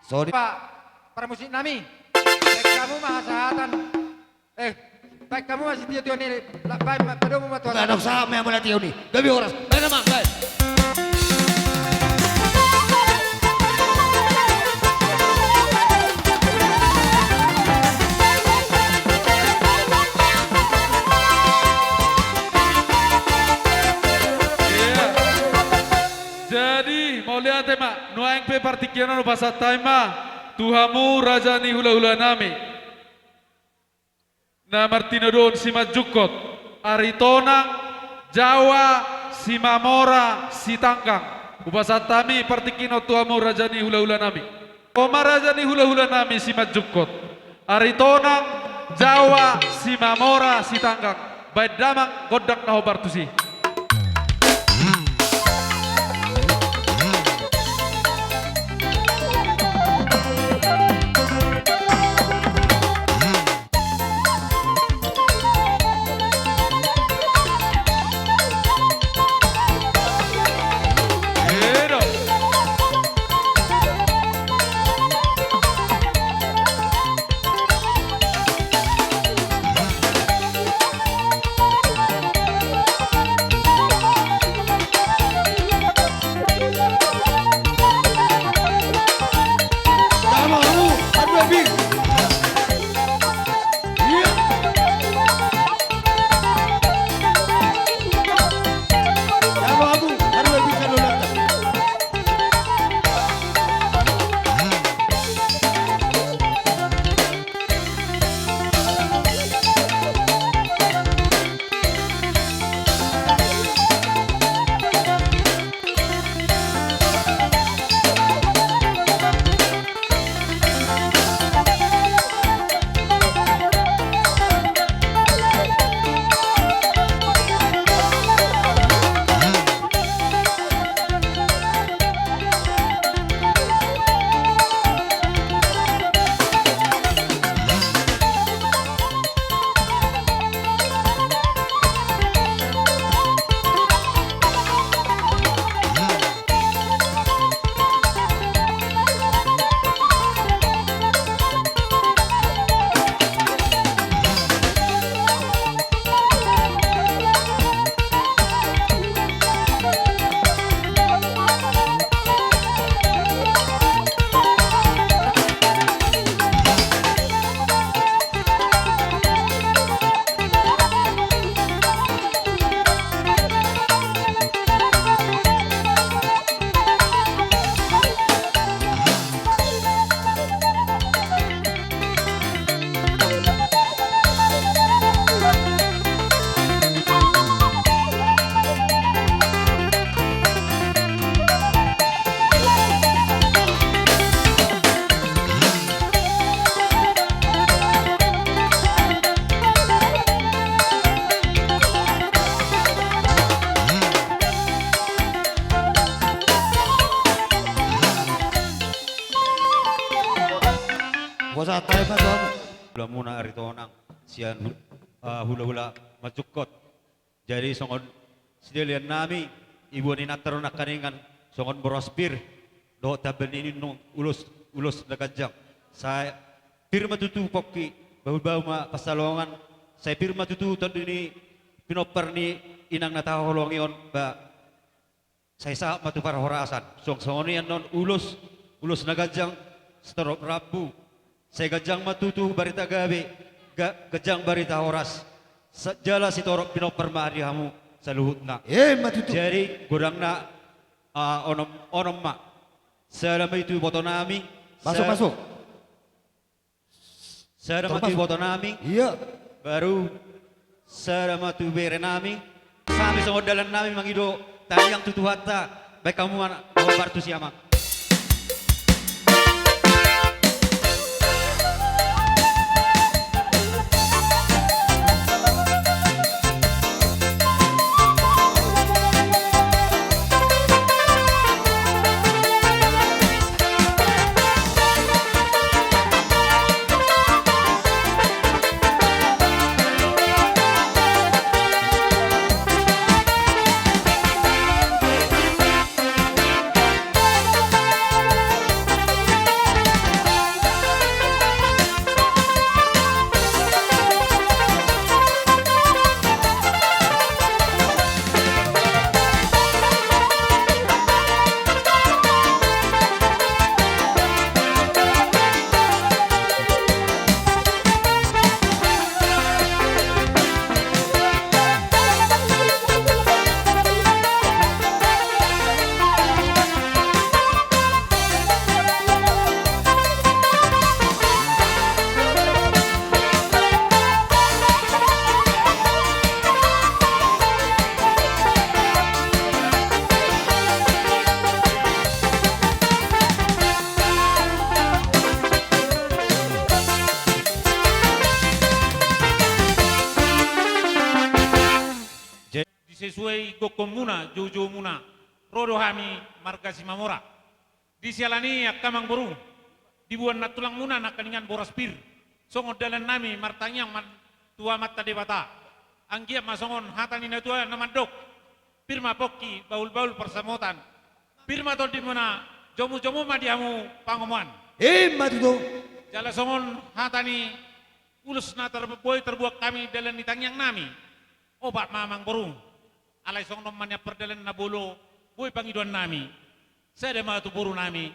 Sorry. Pa, parmusik nami. Baen hamu ma hasahatan. Eh, baen hamu ma sitio-tio ni, la, baen ma, padomu ma tu. Baen, sahat ma hamu na tio ni. Gabe horas. Baen ma, baen. Partingkian on hupasahat hami ma tu hamu raja ni hulahulanami na martinodohon simanjungkot, Aritonang, Jawa, Simamora, Sitanggang. Hupasahat hami partingkian on tu hamu raja ni hulahulanami. Hamu ma raja ni hulahulanami simanjungkot, Aritonang, Jawa, Simamora, Sitanggang. Baen damang gondang na hombar tusi. Hupasahat hami ma tu hamu. Hulamuna Aritonang sian hu-, ah, hulahula Manjungkot. Jadi songon sidalian nami, iboan ni nanta do nangkaningan songon boras pir dohot tamba ni ninna ulos, ulos na ganjang. Sai pir ma tutu pongki bahulbahul ma pansalongan, sai pir ma tutu tondi ni pinompar ni inang na tahaholongi on ba sai sahat ma tu parhorasan. Suang songon i annon ulos, ulos na ganjang sitorop rambu. Sai ganjang ma tutu barita gabe, ga-, ganjang barita horas. Sa-, jala sitorop pinompar ma di hamu saluhutna. Emma tutu. Jadi godangna, ah, onom, onom ma. Sada ma i tu ibotonami. Masuk, sa-, masuk. Sada ma tu ibotonami. Iya. Baru sada ma tu berenami. Hami songon dalannami mangido tangiang tu Tuhanta. Baen hamu ma na hombar tusi, amang. sesuai gokhonmuna, joujoumuna, ro do hami marga Simamora. Di siala ni i angka amangboru, diboan nantulangmuna nangkaningan boras pir, songon dalannami martangiang man-, tu Amanta Debata. Anggiat ma songon hata ni natua na mandok: Pir ma pongki, bahulbahul pansamotan. Pir ma tondimuna, jomujomu ma di hamu pangomoan. Ima tutu. Jala songon hata ni ulos na ter-, boi terbuat hami dalan ni tangiangnami. Opat ma amangboru. Alai songon on ma nian pardalanna molo boi pangidoannami. Sada ma tu borunami.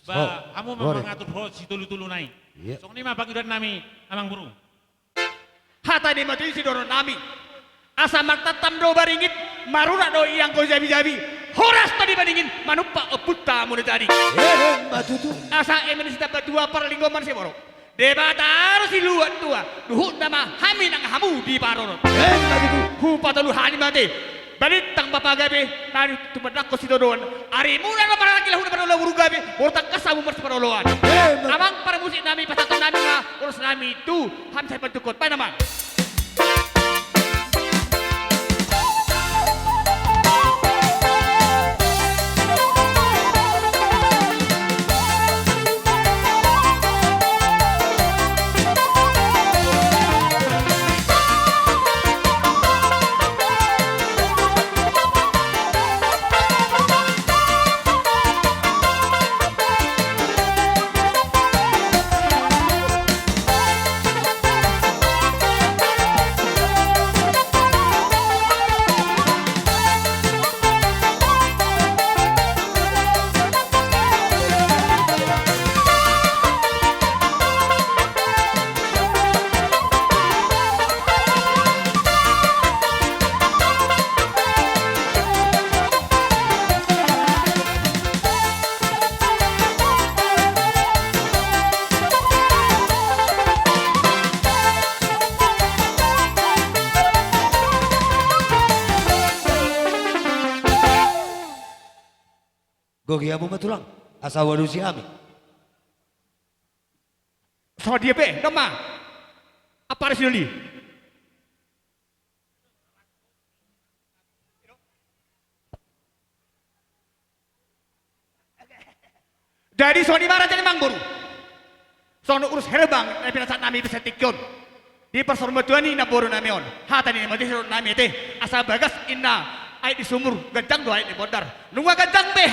Ba, oh, hamu ma mangatur ho sitolutoluna i. Iya. Songon i ma pangidoannami, amangboru. Hata ni matu isi doronami. Asa martantam do baringin, marurat do i anggo jabijabi. Horas tadi baringin, manumpak ompunta muna tadi. Ema tutu. Asa eme ni sitambatua parlinggoman siborok. Debata do siluat tua, dohot nama hami nang hamu diparorot. Ema tutu. Hupatolu hali mate. Balintang bapa gabe, nari tumandangkon sitodoan. Arimuna na maranggi lahuna parolo guru gabe, bortangkas hamu marsiparoloan. Ema. Amang parmusik nami, pasahaton nami ma, ulos nami tu, hami sai pantukon. Baen amang. Gohi hamu ma tulang, asa hualusi hami. Songon dia pe, doma. Apa ada si Doli? Jadi songon i ma raja ni amangboru. Songon ulos herbang na pinasahat nami di satingki on. Di parsaurmatuaon ni namboru nami on. Hata ni na mate sidohonon nami ate. Asa bagas inna aek di sumur, ganjang do aek ni bondar. Nunga ganjang be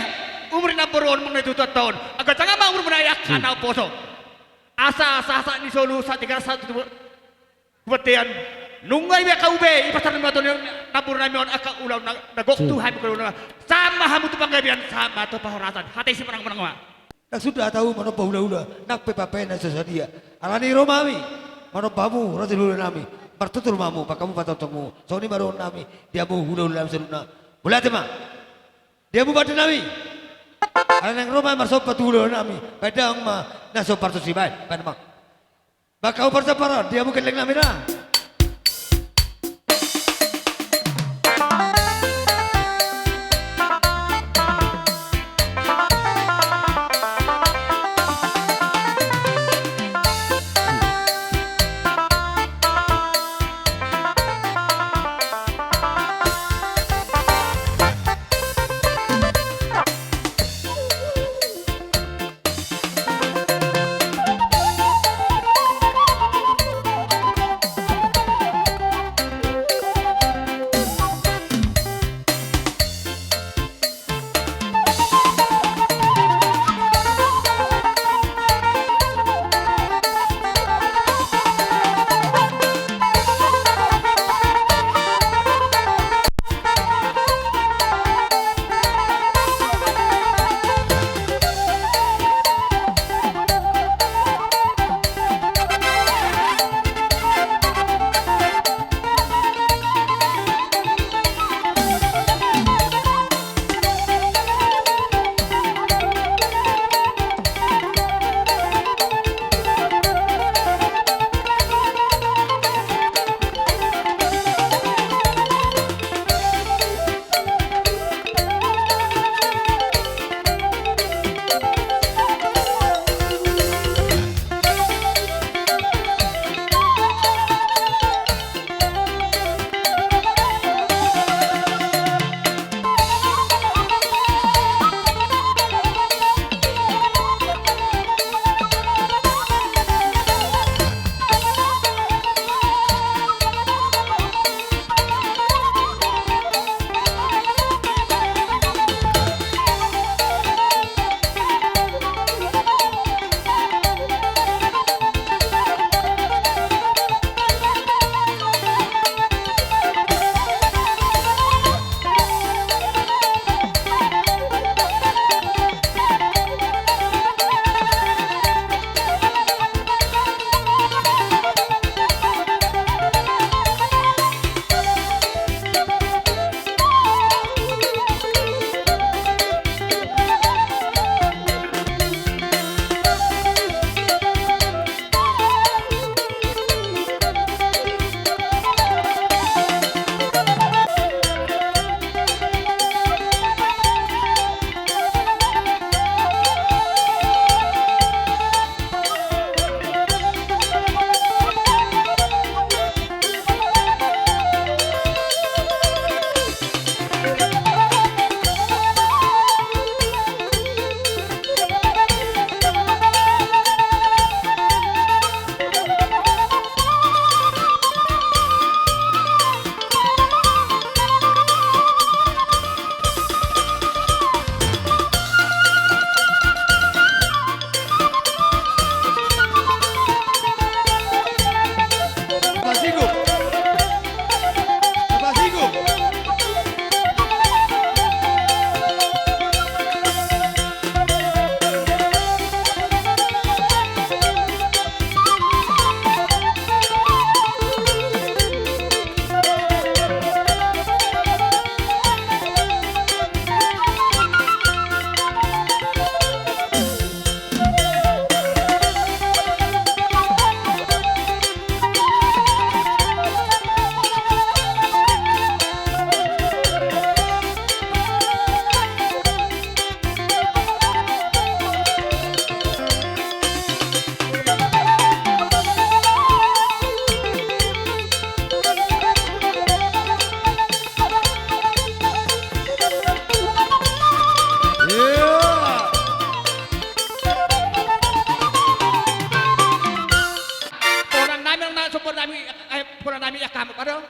umur ni namboru on manang na tuatua on. Ganjang ma umurmuna i angka na umposo. Asa, asa, asa ni solu satigaras satu tu bontean. Nunga iba kau be, i pasar ni mata ni namboru nami on angka ulaon na, na gok tu hami kalo na. Sahat ma hamu tu panggabean, sahat ma tu parhorasan. Hata i si manang manang ma. Nang suda hatau manomba hulahula, nang pe papaena so sadia. Alani i ro ma hami manomba hamu raja ni hulahula nami. Martutur ma hamu, baen hamu patongtongmu. Songon i ma dohonon nami di hamu hulahula nami saluhutna. Mauliate ma. Di hamu pande nami. Alani nang ro ma marsomba tu hulahula nami. Baen damang ma na so partusi baen. Baen damang. Baen hamu parsamparan, di hamu gelleng nami da. Pola nami, angka amang pado.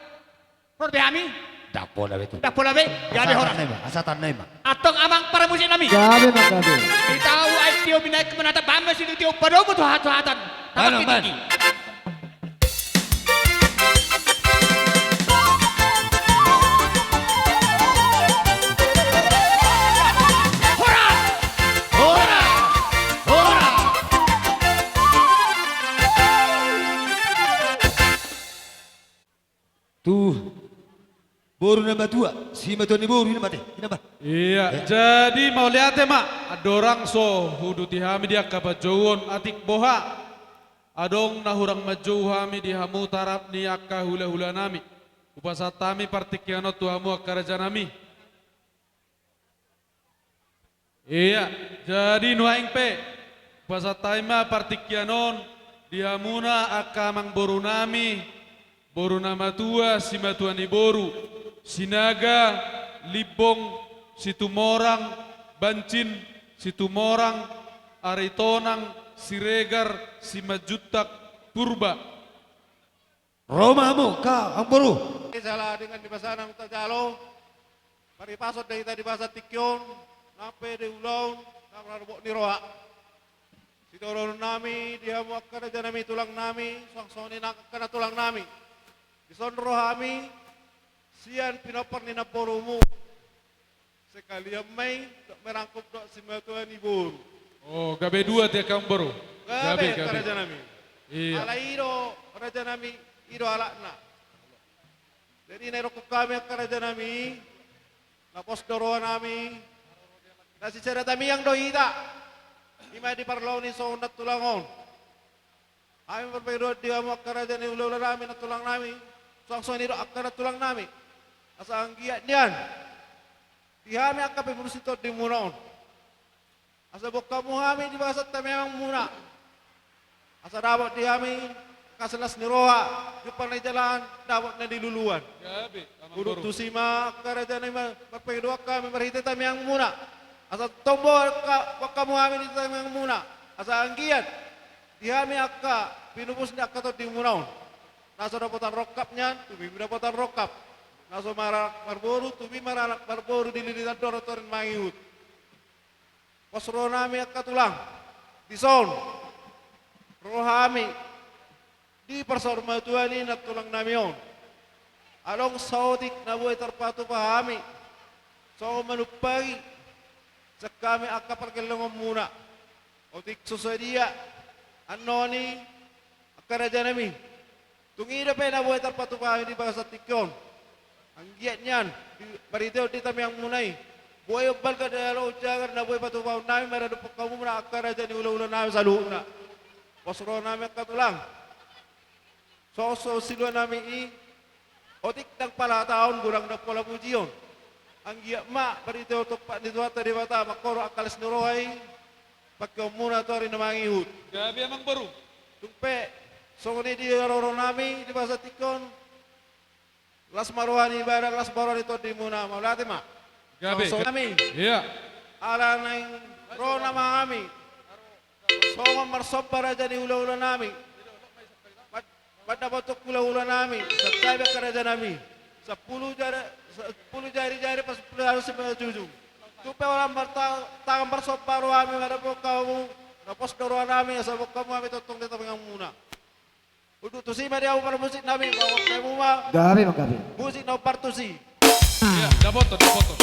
Ro be hami. Ndang pola be tu. Ndang pola be. Gabe horas. Asa tanda i ma. Antong amang parmusik nami. Gabe ma gabe. Di tau aek tio binaen kemenatan, baen ma sinuti, padomu tu hatuhatan. Tama. Tingki. Horas! Horas! Horas! Tu boru na matua, simatua ni boru, i ma ate, i ma. Ia, jadi mauliate ma, andorang so huduti hami di angka panjouon, atik boha adong na hurang manjou hami di hamu taraf ni angka hulahula nami, hupasahat hami partingkian on tu hamu angka raja nami. Ia, jadi nuaeng pe, hupasahat hami ma partingkian on di hamuna angka amangboru nami, boru na matua, simatua ni boru, Sinaga, Limbong, Situmorang, Bancin, Situmorang, Aritonang, Siregar, Simanjuntak, Purba. Ro ma hamu, angka amangboru. Sala dengan di basana tajalo, paripason do hita di bagasan tingki on, nang pe di ulaon na marbot ni roha. Sitadonon nami di hamu angka raja nami, tulang nami, suang songon i nang angka nantulang nami. Dison ro hami sian pinompar ni namborumu. Sekalian ma i, dok merangkup dohot simatua ni boru. O, gabe dua ate, angka amangboru. Gabe, gabe, angka raja nami. Ia. Alai i do raja nami, i do halakna. Jadi na didokkon hami angka raja nami, na pos do roha nami, na sisada tamiang do hita. I ma di parlao ni songon nantulang on. Hami marpangidoan di hamu angka raja ni hulahula nami, nantulang nami, suang songon i do angka nantulang nami. Asa anggiat nian di hami angka pemurusi tondimuna on, asa boan hamu hami di bagasan tamiangmuna. Asa dapot di hami angka las ni roha, jumpang na nijalahan, dapot na niluluan. Gabe, amangboru. Udut tusi ma angka raja nami, marpangidoan hami marhite tamiangmuna. Asa tongtong boan hamu hami di tamiangmuna. Asa anggiat di hami angka pinupus ni angka tondimuna on, na so dapotan rongkap nian, tu mi dapotan rongkap. Na so maranak marboru, tu mi maranak marboru, dililitan do ro tori na mangihut. Pos roha nami angka tulang, dison ro hami di parsaurmatuan i nantulang nami on. Adong saotik na boi tarpatupa hami songon manumpahi sian hami angka pargellengonmuna. Otik so sadia annon i angka raja nami. Tung i dope na boi tarpatupa hami di bagasan tingki on. Anggiat nian, di, marhitehon di tamiangmuna i, boi umbalga dalan jagar na boi patupahon nami maradophon hamuna angka raja ni hulahula nami saluhutna. Pos roha nami angka tulang. Songon so silua nami i, otik ndang pala hataon, godang ndang pola pujion. Anggiat ma marhitehon hombar ni Tuhanta Debata mangkorhon angka las ni roha i, pangkeonmuna tu ari na mangihut. Gabe, amangboru. Tung pe songon i di haroro nami di bagasan tingki on, las ma roha ni badan, las ma roha ni tondimuna, mauliate ma. Gabe. Songon nami. Ia. Ala naeng ro nama hami songon marsomba raja ni hulahula nami. Pad-, pandapothon hulahula nami, santabi angka raja nami. Sampulu jari, sampulu jari-jari, pasampulu jari simanjujung. Tung pe holan marta-, tangan marsomba roha nami maradophon hamu, na pos do roha nami asa boan hamu hami tongtong di tamiangmuna. Udut tusi ma di hamu parmusik nami, bahen hamu ma. Gabe ma gabe. Musik na hombar tusi. Ia, dapotan, dapotan.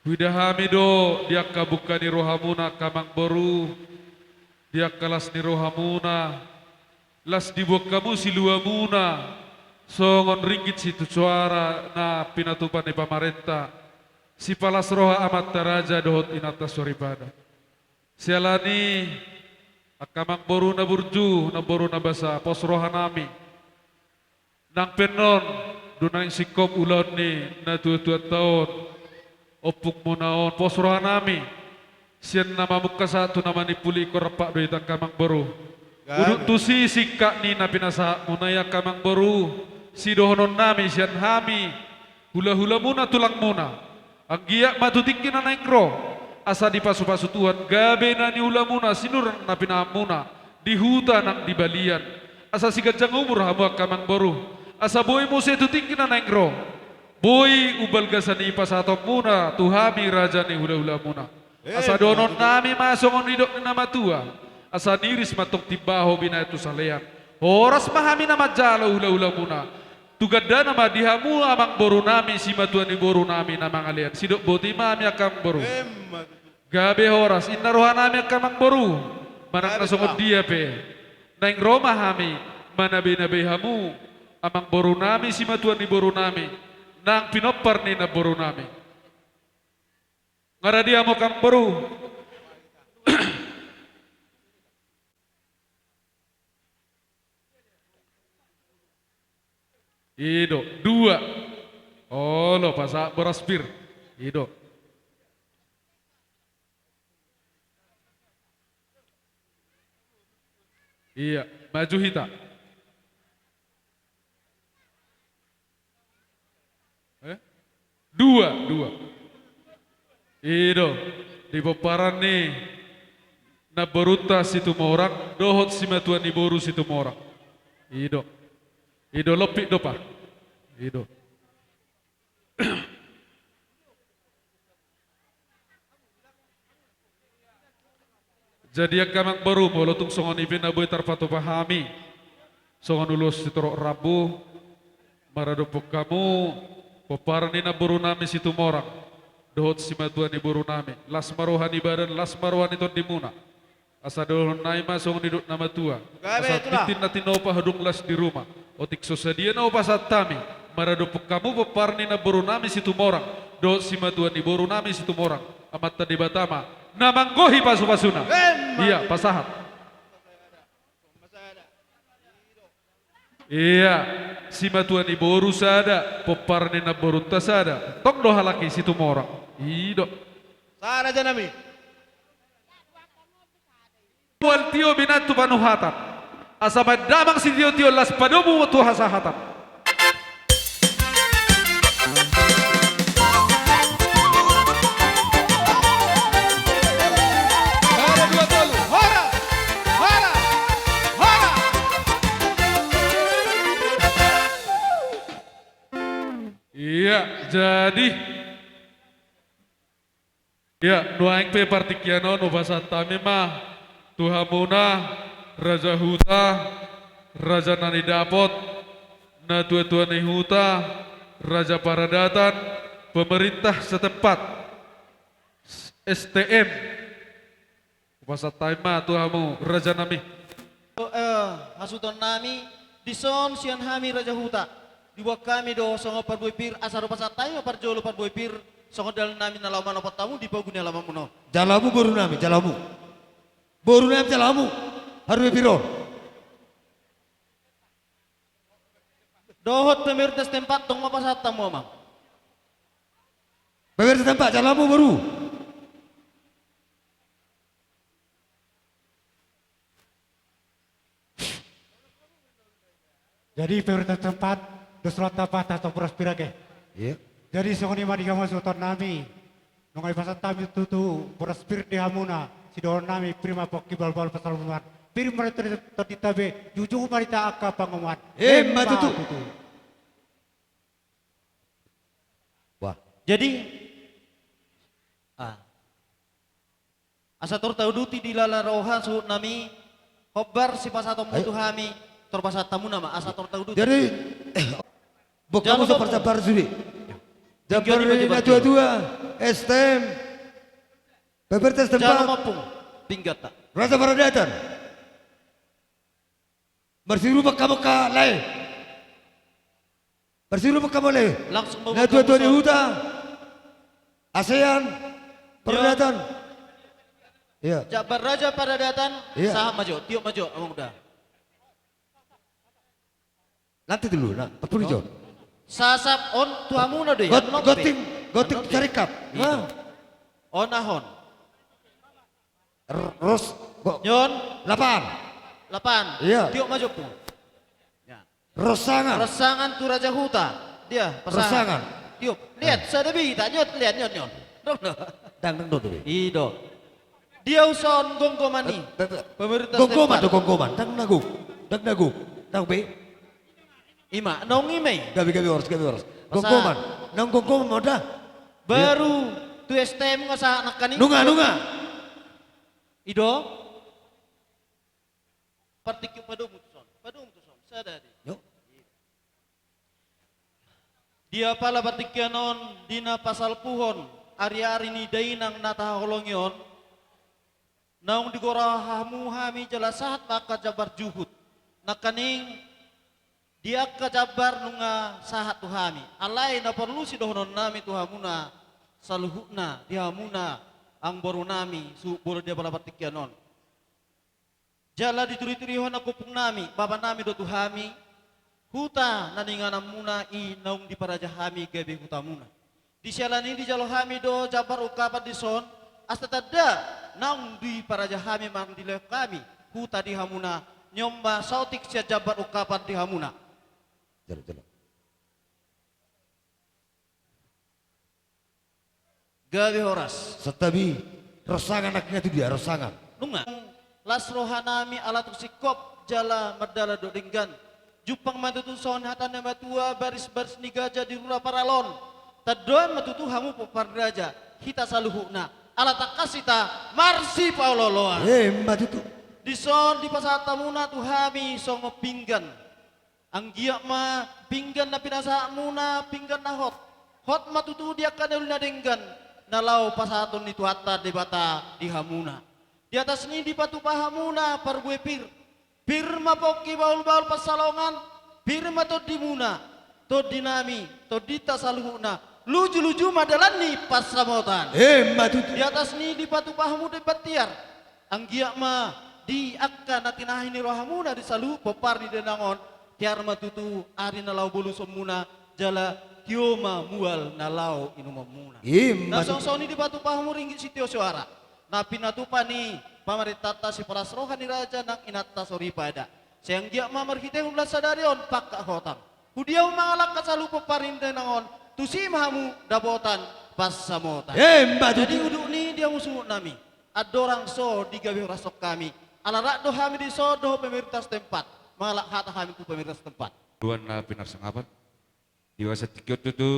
Huida hami do di angka bungka ni rohamuna angka amangboru, di angka las ni rohamuna, las diboan hamu siluamuna, songon ringgit sitio soara na pinatupa ni pamarenta, sipalas roha amanta raja dohot inanta soripada. Siala ni i, angka amangboru na burju, namboru na basa, pos rohanami. Nang pe annon, dung naeng singkop ulaon ni natuatuanta on, ompungmuna on, pos rohanami. Sian na mamungka sahat tu na manimpuli, ingkon rampak do hita angka amangboru. Gabe. Udut tusi singkat ni na pinasahatmuna i angka amangboru, sidohononnami sian hami, hulahulamuna, tulangmuna. Anggiat ma tu tingki na naeng ro, asa dipasupasu Tuhan gabe na niulamuna, sinur na pinahanmuna, di huta nang di balian. Asa siganjang umur hamu angka amangboru, asa boi muse tu tingki na naeng ro, boi umbalga sian i pasahatonmuna tu hami raja ni hulahulamuna. Asa dohononnami ma songon nidok ni na matua: Asa niris ma antong timbaho binahen tu salean. Horas ma hami na manjalo hulahulamuna. Tu gandana ma di hamu amangborunami, simatua ni borunami na mangalean. Sidok boti ma hami angka amangboru. Emma tutu. Gabe horas, inna rohanami angka amangboru. Manang na songon dia pe, naeng ro ma hami manabenabe hamu amangborunami, simatua ni borunami, nang pinompar ni namborunami. Nga radi hamu angka amangboru? I do, dua. Olo, pasahat boras pir. I do. Iya, maju hita. Eh? Dua, dua. I do, di pomparan ni namborunta Situmorang dohot simatua ni boru Situmorang. I do. I do, lompit do, Pa. I do. Jadi angka amangboru, molo tung songon i pe na boi tarpatupa hami songon ulos sitorop rambu, maradophon hamu pomparan ni namborunami Situmorang dohot simatua ni borunami, las ma roha ni badan, las ma roha ni tondimuna. Asa dohononnami ma songon nidok na matua: Gabe, asa tulang. Tintin na tinopa dung las di ruma, otik so sadia na hupasahat hami, maradophon hamu pomparan ni namborunami Situmorang dohot simatua ni borunami Situmorang, Amanta Debata ma na manggohi pasupasuna. Emma. Iya, pasahat. Iya, simatua ni boru sada, pomparan ni namborunta sada. Tong do halak i Situmorang. I do. Sada, rajanami. Mual tio binahen tu panuhatan. Asa maen damang sitiotio, las padomu tu hasahatan. Sada, dua, tolu. Horas! Horas! Horas! Iya, jadi. Iya, nuaeng pe partingkian on hupasahat hami ma tu hamuna, raja huta, raja na nidapot, natuatua ni huta, raja paradatan, pemerintah setempat, S T M. Hupasahat hami ma tu hamu, rajanami. Eh, hasuhutonnami, dison sian hami raja huta, diboan hami do songon parbue pir, asa hupasahat hami ma parjolo parbue pir, songon dalannami na laho manopot hamu di pogu ni alamanmuna on. Jalo hamu borunami, jalo hamu. Borunami, jalo hamu parbue pir on. Dohot pemerintah setempat, tong ma pasahat hamu, Amang. Pemerintah setempat, jalo hamu boru. Jadi, pemerintah setempat, dos rohanta, Pa, tahe antong boras pir ate. Iya. Jadi, songon i ma di hamu hasuhutonnami, nunga hupasahat hami tutu boras pir di hamuna, sidohononnami, pir ma pongki, balbal pansalongan. Pir ma di tondinta be, jujung ma di hita angka pangomoan. Emma tutu. Wah. Jadi, ah. Asa tor tauduti di lala roha suhutnami, hombar sipasahatonmu tu hami, tor pasahat hamuna ma, asa tor tauduti. Jadi, eh, bok kamu so parsabar sude. Jambar ni natuatua, S T M, pemerintah setempat. Jalo ma ompung pingganta. Raja Paradatan. Marsirupa hamu angka lae. Marsirupa hamu lae. Langsung ma ompung. Natuatua ni huta, ASEAN, Paradatan. Iya. Jambar Raja Paradatan. Iya. Sahat ma jo, tiop ma jo, amang uda. Nanti dulu, na, tapuli jo. Sasap on tu hamuna do, gonting, gonting sarikat. Iya. On ahon. Ros, go. Nyon. Lapan. Lapan. Iya. Tiop ma jo ompung. Ya. Rosangan. Rosangan tu Raja Huta. Dia, pasangan. Rosangan. Tiop. Lihat, sada bita, nyot, lihat, nyot, nyot. Dong, dong. Dang, dang, dong, dong. I do. Dia uson gomgoman i. Pemerintah setempat. Gomgoman do, gomgoman. Dang na gok. Dang na gok. Dang be. Ima, naung ima i. Gabe, gabe horas, gabe horas. Gomgoman. Naung gomgoman ma da. Baru tu S T M nga sahat nangkaning. Nunga, nunga. I do. Partingki padomu tuson. Padomu tuson. Sada di. Yo. Di apala partingkian on, di na pasalpuhon ariari ni dainang na tahaholongi on, naung digora hamu hami jala sahat ma angka jambar juhut. Nangkaning di angka jambar nunga sahat tu hami. Alai na porlu sidohonon nami tu hamuna saluhutna, di hamuna amangboru nami suhut bolon di apala partingkian on. Jala dituriturihon angka ompung nami, bapa nami do tu hami, huta na niinganan muna i naung diparaja hami gabe huta muna. Di siala ni i dijalo hami do jambar ungkapan dison, asa tanda naung diparaja hami manang dilehon hami huta di hamuna, ni on ma saotik sian jambar ungkapan di hamuna. Jalo, jalo. Gabe horas. Santabi, Rosangan nangkin tu dia, Rosangan. Nunga. Las roha nami ala tung singkop jala mardalan dohot denggan. Jumpang ma tutu songon hata ni natuatua, barisbaris ni gaja di rura Paralon. Tandaon ma tutu hamu pomparan raja, hita saluhutna. Ala tangkas hita marsipaolooloan. Emma tutu. Dison dipasahat hamuna tu hami songon pinggan. Anggiat ma pinggan na pinasahatmuna pinggan na hot. Hot ma tutu di angka na uli na denggan na laho pasahaton ni Tuhanta Debata di hamuna. Di atas ni i dipatupa hamuna parbue pir. Pir ma pongki bahulbahul pansalongan, pir ma tondimuna, tondinami, tondinta saluhutna. Lujuluju ma dalan ni pansamotan. Emma tutu. Di atas ni i dipatupa hamu demban tiar. Anggiat ma di angka na tinahi ni rohamuna di saluhut pomparan ni dainang on, tiar ma tutu ari na laho bolusonmuna, jala tio ma mual na laho inumonmuna. Emma tutu. Na songon i dipatupa hamu ringgit sitio soara na pinatupa ni pamarentanta sipalas roha ni raja nang inanta soripada. Sai anggiat ma marhitehon ulaon sadari on pangkat hotang, tu dia hamu mangalangka saluhut pomparan ni dainang on, tusi ma hamu dapotan pansamotan. Emma tutu. Jadi udut ni i di hamu suhutnami. Andorang so digabe horashon hami, ala rap do hami dison dohot pemerintah setempat, mangalap hata hami tu pemerintah setempat. Tuan na pinarsangapan. Di bagasan tingki on tutu,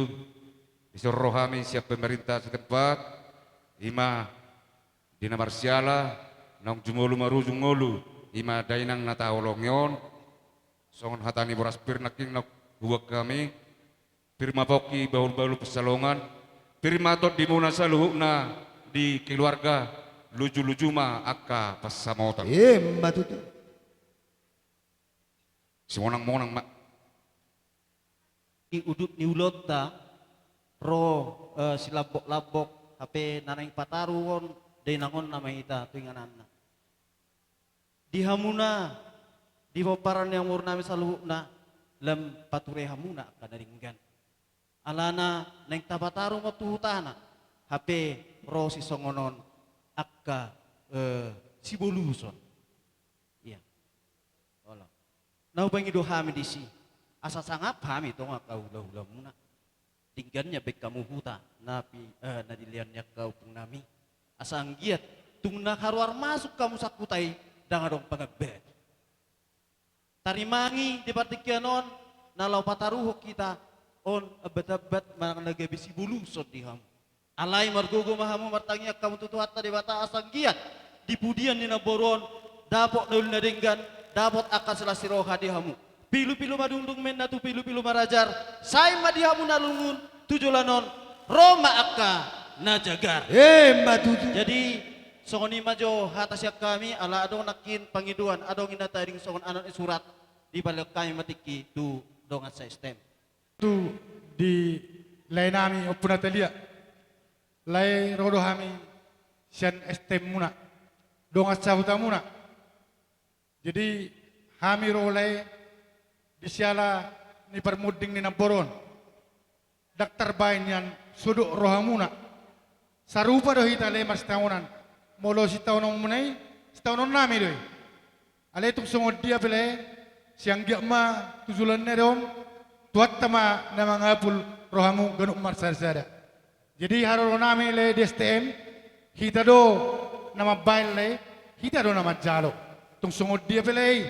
dison ro hami sian pemerintah setempat, ima di na marsiala, naung jumolo marujung ngolu, ima dainang na taholongi on, songon hata ni boras pir nangkin na huboan hami, pir ma pongki bahulbahul pansalongan, pir ma tondimuna saluhutna di keluarga, lujuluju ma angka pansamotan. Emma tutu. Simonangmonang ma. Di udut ni ulaonta ro, eh, silamboklambok, hape na naeng pataruhon dainang on nama hita tu ingananna. Di hamuna, di pomparan ni amangborunami saluhutna, lam pature hamuna angka na denggan. Alana naeng tapataru ma tu hutana, hape ro sisongon on angka, eh, siboluson. Ia. Olo. Na hupangido hami disi, asa sangap hami tong angka hulahulamuna. Denggan nian baen hamu huta na pi-, eh, na dilehon ni angka ompungnami. Asa anggiat tung na haruar masuk hamu sian huta i, ndang adong pangambean. Tarimangi di partingkian on, na laho pataruhon hita on ambatambat manang na gabe siboluson di hamu. Alai margogo ma hamu, martangiang hamu tu Tuhanta Debata asa anggiat di pudian ni namboru on dapot na uli na denggan, dapot angka silas ni roha di hamu. Pilupilu madungdung ma inna tu pilupilu marajar, sai ma di hamu na lungun, tu joloan on, ro ma angka na jagar. Emma tutu. Jadi, songon i ma jo hata sian hami, ala adong nangkin pangidoan, adong i na tading songon anon i surat, dipalehon hami ma tingki tu dongan sa-S T M. Tu di lae nami Ompu Natalia. Lae, ro do hami sian S T M muna, dongan sahutamuna. Jadi, hami ro lae di siala ni parmunding ni namboru on. Ndang tarbahen nian sudok rohamuna. Sarupa do hita lae marsitangonan. Molo sitaononmuna i, sitaonon nami do i. Alai tung songon dia pe lae, sai anggiat ma tu joloan ni ari on, Tuhanta ma na mangapul rohamu ganup marsadasada. Jadi, haroro nami lae di S T M, hita do na mambahen lae, hita do na manjalo. Tung songon dia pe lae i,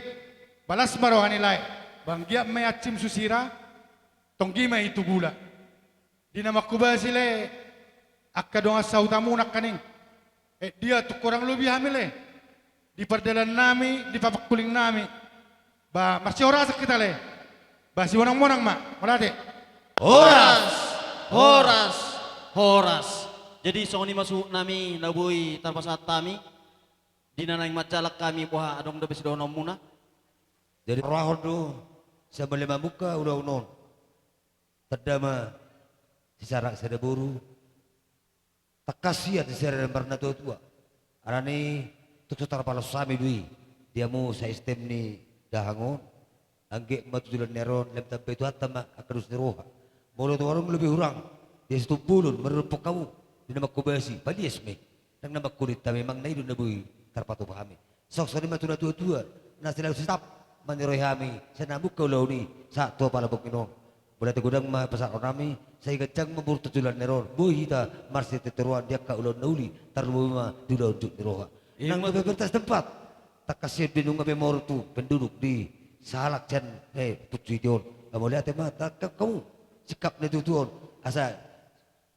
balas ma roha ni lae, ba anggiat ma i ansim susira, tonggi ma i tu gula. Di na manghobasi lae, angka dongan sahutamuna nangkaning. Eh, dia tung hurang lobi hami lae. Di pardalan nami, di pamangkuling nami. Ba, marsihorasan hita lae. Ba, simonang-monang ma, mauliate. Horas, horas, horas. Jadi, songon i ma suhut nami na boi tarpasahat hami. Di na naeng manjalang hami, boha, adong dope sidohononmuna? Jadi, rohahon do, sai mauliate mamungka ulaon on. Tanda ma, sisarak sada boru. Tangkas sian siseran marnatua-tua. Alani tung so tarpalos hami do i. Di hamu sa-S T M ni dahahang on. Anggiat ma tu joloan ni ari on, lam tambai Tuhanta ma angka dos ni roha. Molo tung adong lobi hurang, di hasuhuton bolon, marumpok hamu, di na manghobasi, palias ma i. Ndang na mangkulit hami, manang na i do na boi tarpatupa hami. Songon i ma tu natua-tua, na selalu sitap maniroi hami, sai na mamungka ulaon i, sahat tu apala borngin on. Mauliate godang ma pasahathon nami, sai ganjang ma umur tu joloan ni ari on, boi hita marsitortoruan di angka ulaon na uli, tarlumobi ma di ulaon jut ni roha. Ima tutu. Nang dope bertas tempat, tangkas sian dia nunga pe moru tu penduduk di sahalak sian, eh, punsu ite on. Mauliate ma, tangkas hamu, sikap na tutu on, asa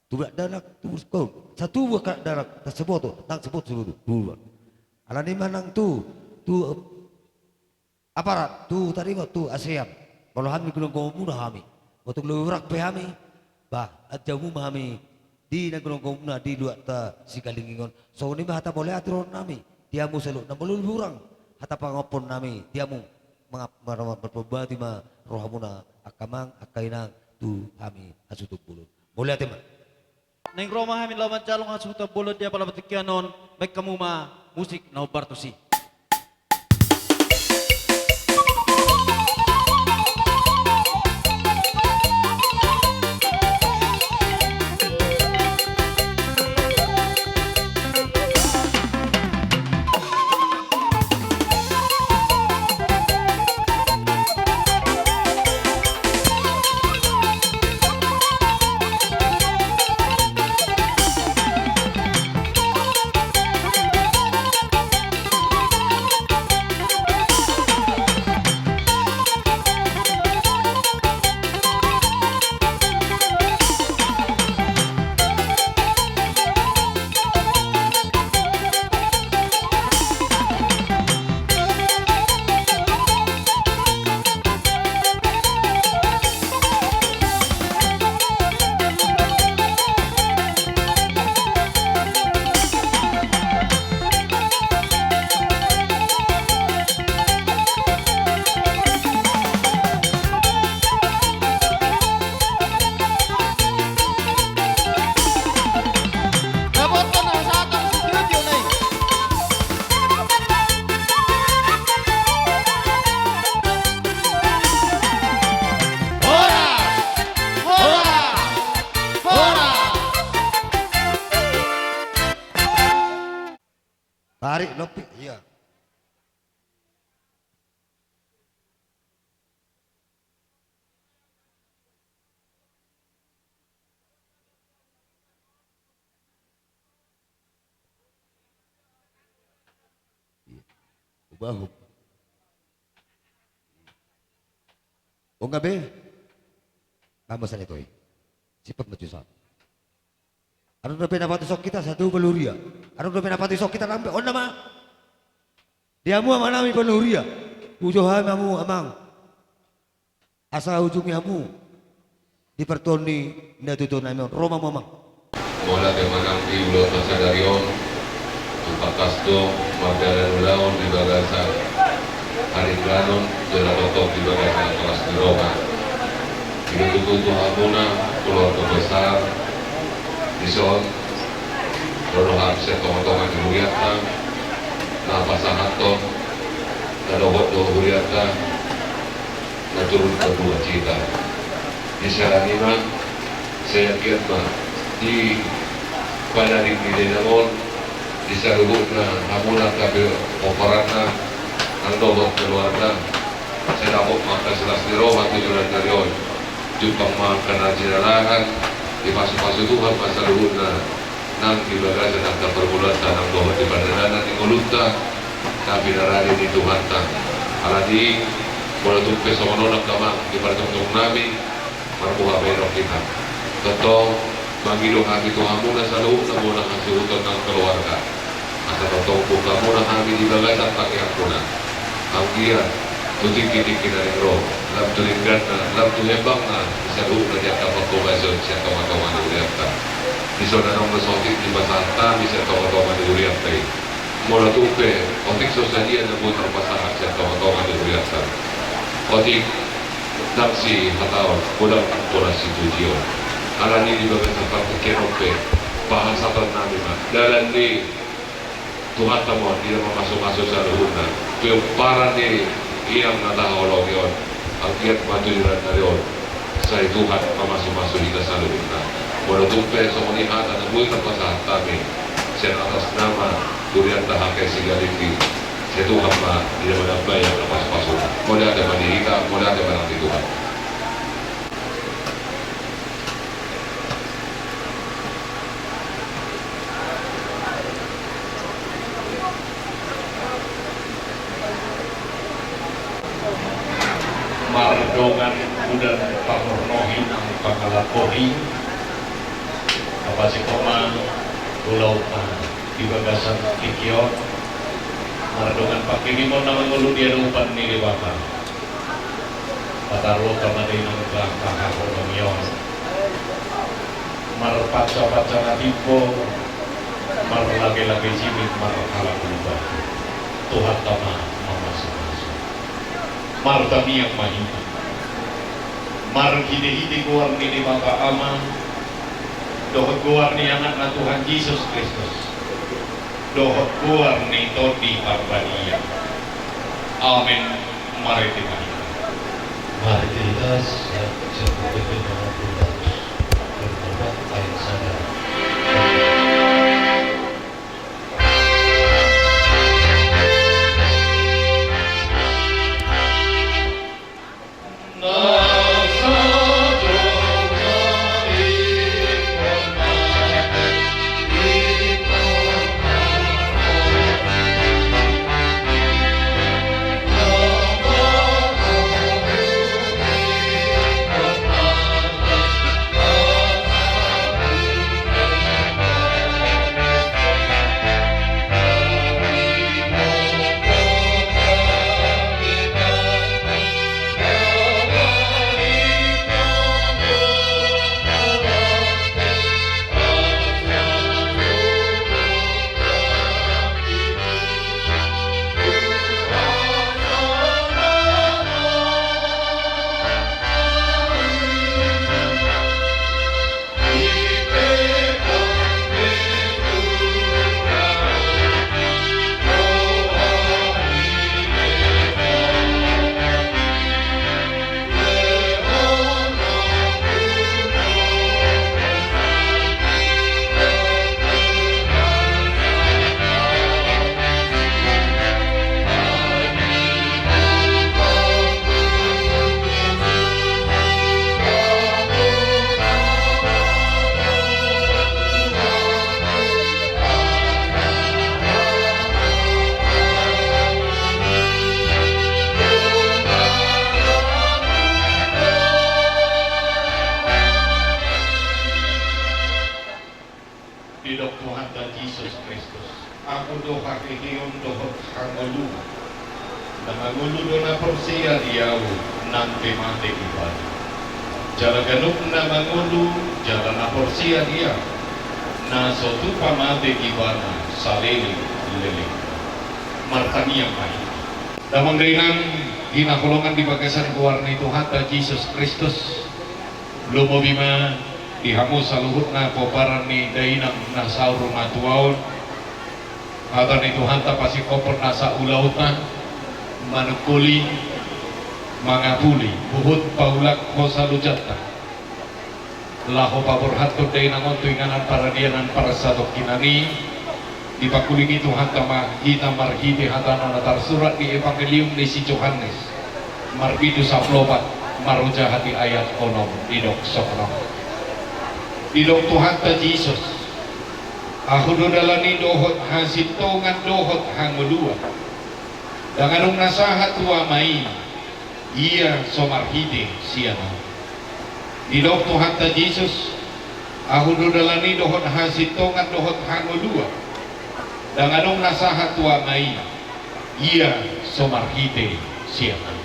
tu dakdanak, tu sikola, satubu angka dakdanak, tarseboto, ndang seboto suluan. Alani i ma nang tu, tu aparat, tu taringot, tu asean. Molo hami gomgomonmuna hami. Molo tung lobi hurang pe hami, bah, ajaha hamu ma hami, di na gomgomonmuna di luatta Sikalinging on. Songon i ma hata mauliate dohonon nami, di hamu saluhutna. Molo lobi hurang, hata pangampun nami, di hamu mangap-, mar-, mar-, marpambahen ma rohamuna, angka amang, angka inang, tu hami hasuhuton bolon. Mauliate ma. Naeng ro ma hami laho manjalo hasuhuton bolon di apala tingki on, baen hamu ma musik na hombar tusi. Tarik lopi, iya. Iya. Ubahum. Unang be. Kamu sana itu. Sipat maju sa. Adong dope na patison hita, satu baluria. Adong dope na patison hita, lambe on nama. Di hamu amang nami baluria. Ujo hami hamu amang. Asa ujungi hamu. di partuaon ni natuatua nami on. Ro ma hamu, amang. Mauliate ma nang di ulaonta sadari on. Tangkas do mardalan ulaon di bagasan haringganon jala tongtong di bagasan las ni roha. Di na tutu tu hamuna keluarga besar dison, ro do hami sian tongatonga ni hurianta, na pasahathon na dohot do hurianta na turun berdua cita. Di siala ni i ma, sai anggiat ma di panarik ni dainang on, di saluhutna hamuna angka pe-, pomparanna, nang dohot keluarga, sai dapot ma angka las ni roha tu joloan ni ari on. Jumpang ma angka na jinalahan, dipasupasu Tuhan ma saluhutna. Nang di bagasan angka parngoluanta nang dohot di pardalanan ni ngolunta na pinarade ni Tuhanta. Alani i, molo tung pe songon on angka amang di partongtong nami, marboha bahenon hita. Tongtong mangido hami tu hamuna saluhutna bona hasuhuton nang keluarga. Asa tongtong bungka muna hami di bagasan tangiangmuna. Anggiat tu tingkitingki na naeng ro, lam tu dengganna, lam tu hembangna, di saluhutna di angka panghobasion sian tongatonga ni hurianta. Dison naung so otik dipasahat hami sian tongatonga ni hurianta i. Molo tung pe otik so sadia na boi tarpasahat sian tongatonga ni hurianta, otik ndang sihataon, godang pola sipujion. Alani i di bagasan partingkian on pe, pasahaton nami ma dalan ni Tuhanta ma on, di na mamasumasu saluhutna. Pomparan ni inang na tahaholongi on, anggiat ma tu joloan ni ari on, sai Tuhan mamasumasu hita saluhutna. Molo tung pe songon i hata na boi tarpasahat hami sian atas nama hurianta H K I Sigalingging, sai Tuhan ma di na manambai angka pasupasuna. Mauliate ma di hita, mauliate ma nang di Tuhan. Mardongan udan pangornohi nang pangalangkohi, tapasihon ma ulaonta di bagasan tingki on, mardongan pangkirimon na mangolu di adopan ni Debata. Pataruhon ma di angka haholongion, marpancapanca na timbo, marlagelage sibit, marhalangulu batu. Tuhanta ma mamasumasu. Martangiang ma hita. Marhitehite goar ni Debata Ama dohot goar ni Anakna Tuhan Jesus Kristus dohot goar ni Tondi Parbadia. Amen. Marende ma hita. Marende ma hita. Siap, siap, siap, siap. Didok Tuhanta Jesus Kristus, Ahu do haheheon dohot hangoluan. Na mangolu do na porsea di Ahu, nang pe mate di batu. Jala ganup na mangolu, jala na porsea di Ia, na so tupa mate Ibana saleleng-lelengna. Martangiang ma hita. Damang dainang hinaholongan di bagasan goar ni Tuhanta Jesus Kristus, lumobi ma di hamu saluhutna pomparan ni dainang na saur matua on. Hata ni Tuhanta pasingkophon na saulaonta, manungkuli, mangapuli, huhut paulakhon salojanta. Laho paborhathon dainang on tu inganan paradianan parsatongkinan i, dipangkulingi Tuhanta ma hita marhite hataNa na tarsurat di Evangelium ni si Johannes, marpitu sampulu opat, marojahan di ayat onom, didok songon on. Didok Tuhanta Jesus, Ahu do dalan i dohot hasintongan dohot hangoluan. Ndang adong na sahat tu Ama i, ia so marhite sian Ahu. Didok Tuhanta Jesus, Ahu do dalan i dohot hasintongan dohot hangoluan. Ndang adong na sahat tu Ama i, ia so marhite sian Ahu.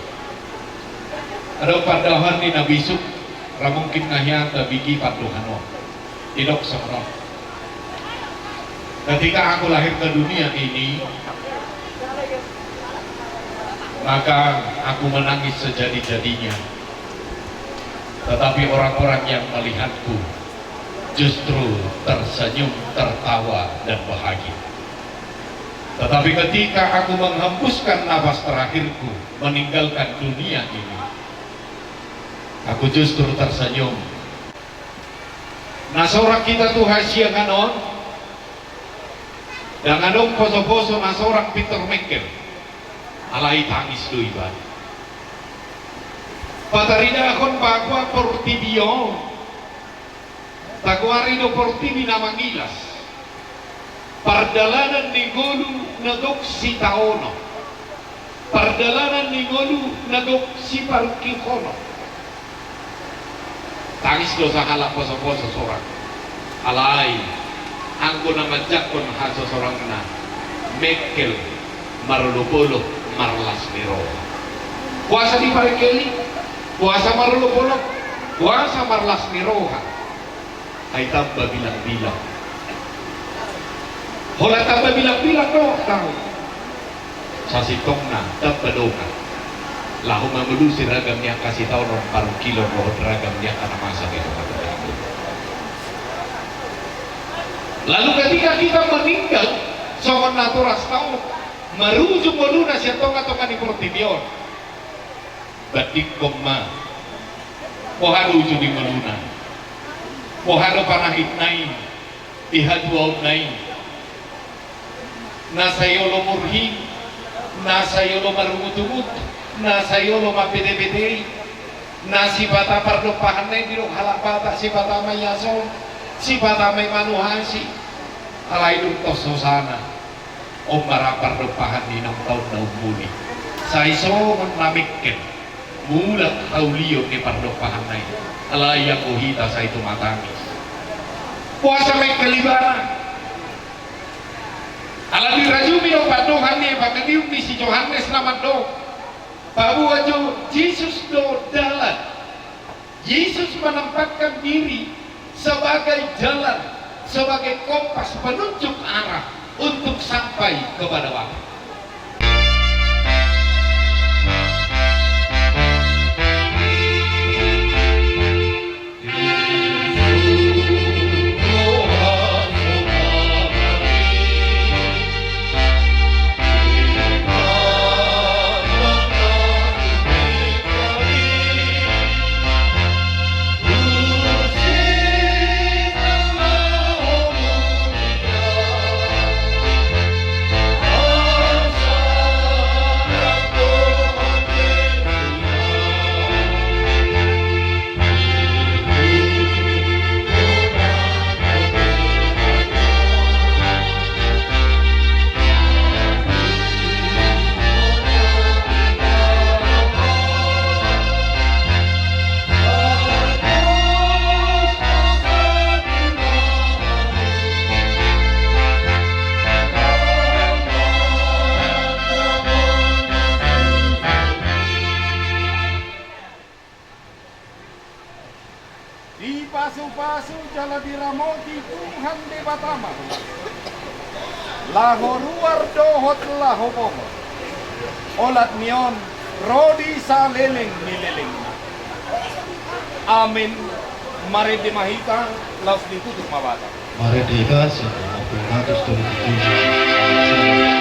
Adong pandohan ni na bisuk, ra mungkin na hian tabege pandohan on. Didok songon on. Ketika aku lahir ke dunia ini, maka aku menangis sejadi-jadinya. Tetapi orang-orang yang melihatku justru tersenyum, tertawa, dan bahagia. Tetapi ketika aku menghembuskan napas terakhirku meninggalkan dunia ini, aku justru tersenyum. Na sorang hita tu hasiangan on, ndang adong poso-poso na sorang pintor mengkel, alai tangis do ibana. Pataridahon bahwa portibi on, tagoari do portibi na mangilas. Pardalanan ni ngolu na gok sitaonon. Pardalanan ni ngolu na gok siparungkilhonon. Tangis do sahalak poso-poso sorang. Alai, anggo na manjangkon hasosorangna, mengkel, marolopolop, marlas ni roha. Boasa diparengkeli, boasa marolopolop, boasa marlas ni roha. Ai tamba bilang-bilang. Holan tamba bilang-bilang do, tau. Sasintongna, tamba dongan. Laho mangolusi ragam ni angka sitaonon parungkilon dohot ragam ni angka na masa di tonga-tonga. Lalu ketika kita meninggal, songon natorasna on, marujung ngoluna sian tonga-tonga ni portibi on. Bandingkon ma. Boha do uju ni ngoluna? Boha do panahitna i di hatuaonna i? Na sai olo murhi, na sai olo marungut-ungut, na sai olo mambete-betei, na sipata pardompahanna i didok halak Batak, sipata ma i asom, sipata ma i manuhasi. Alai dung tos hosana. On ma ra pardompahan ni naung taon na ummuli. Sai songon na mengkel, mulak haulion ni pardompahanna i. Alai anggo hita sai tumatangis. Boasa mengkel ibana? Ala dirajumi do pandohan ni Evangelium ni si Johannes na mandok, bahwa Jo-, Jesus do dalan. Yesus menempatkan diri sebagai jalan, sebagai kompas penunjuk arah untuk sampai kepada Bapa. Diramoti Tuhan Debata ma laho ruar dohot laho bohor. Olat ni on ro di saleleng ni lelengna. Amen. Marende ma hita, laos ditutup ma Batak. Marende hita, siap, lima puluh, seratus, dua puluh tujuh.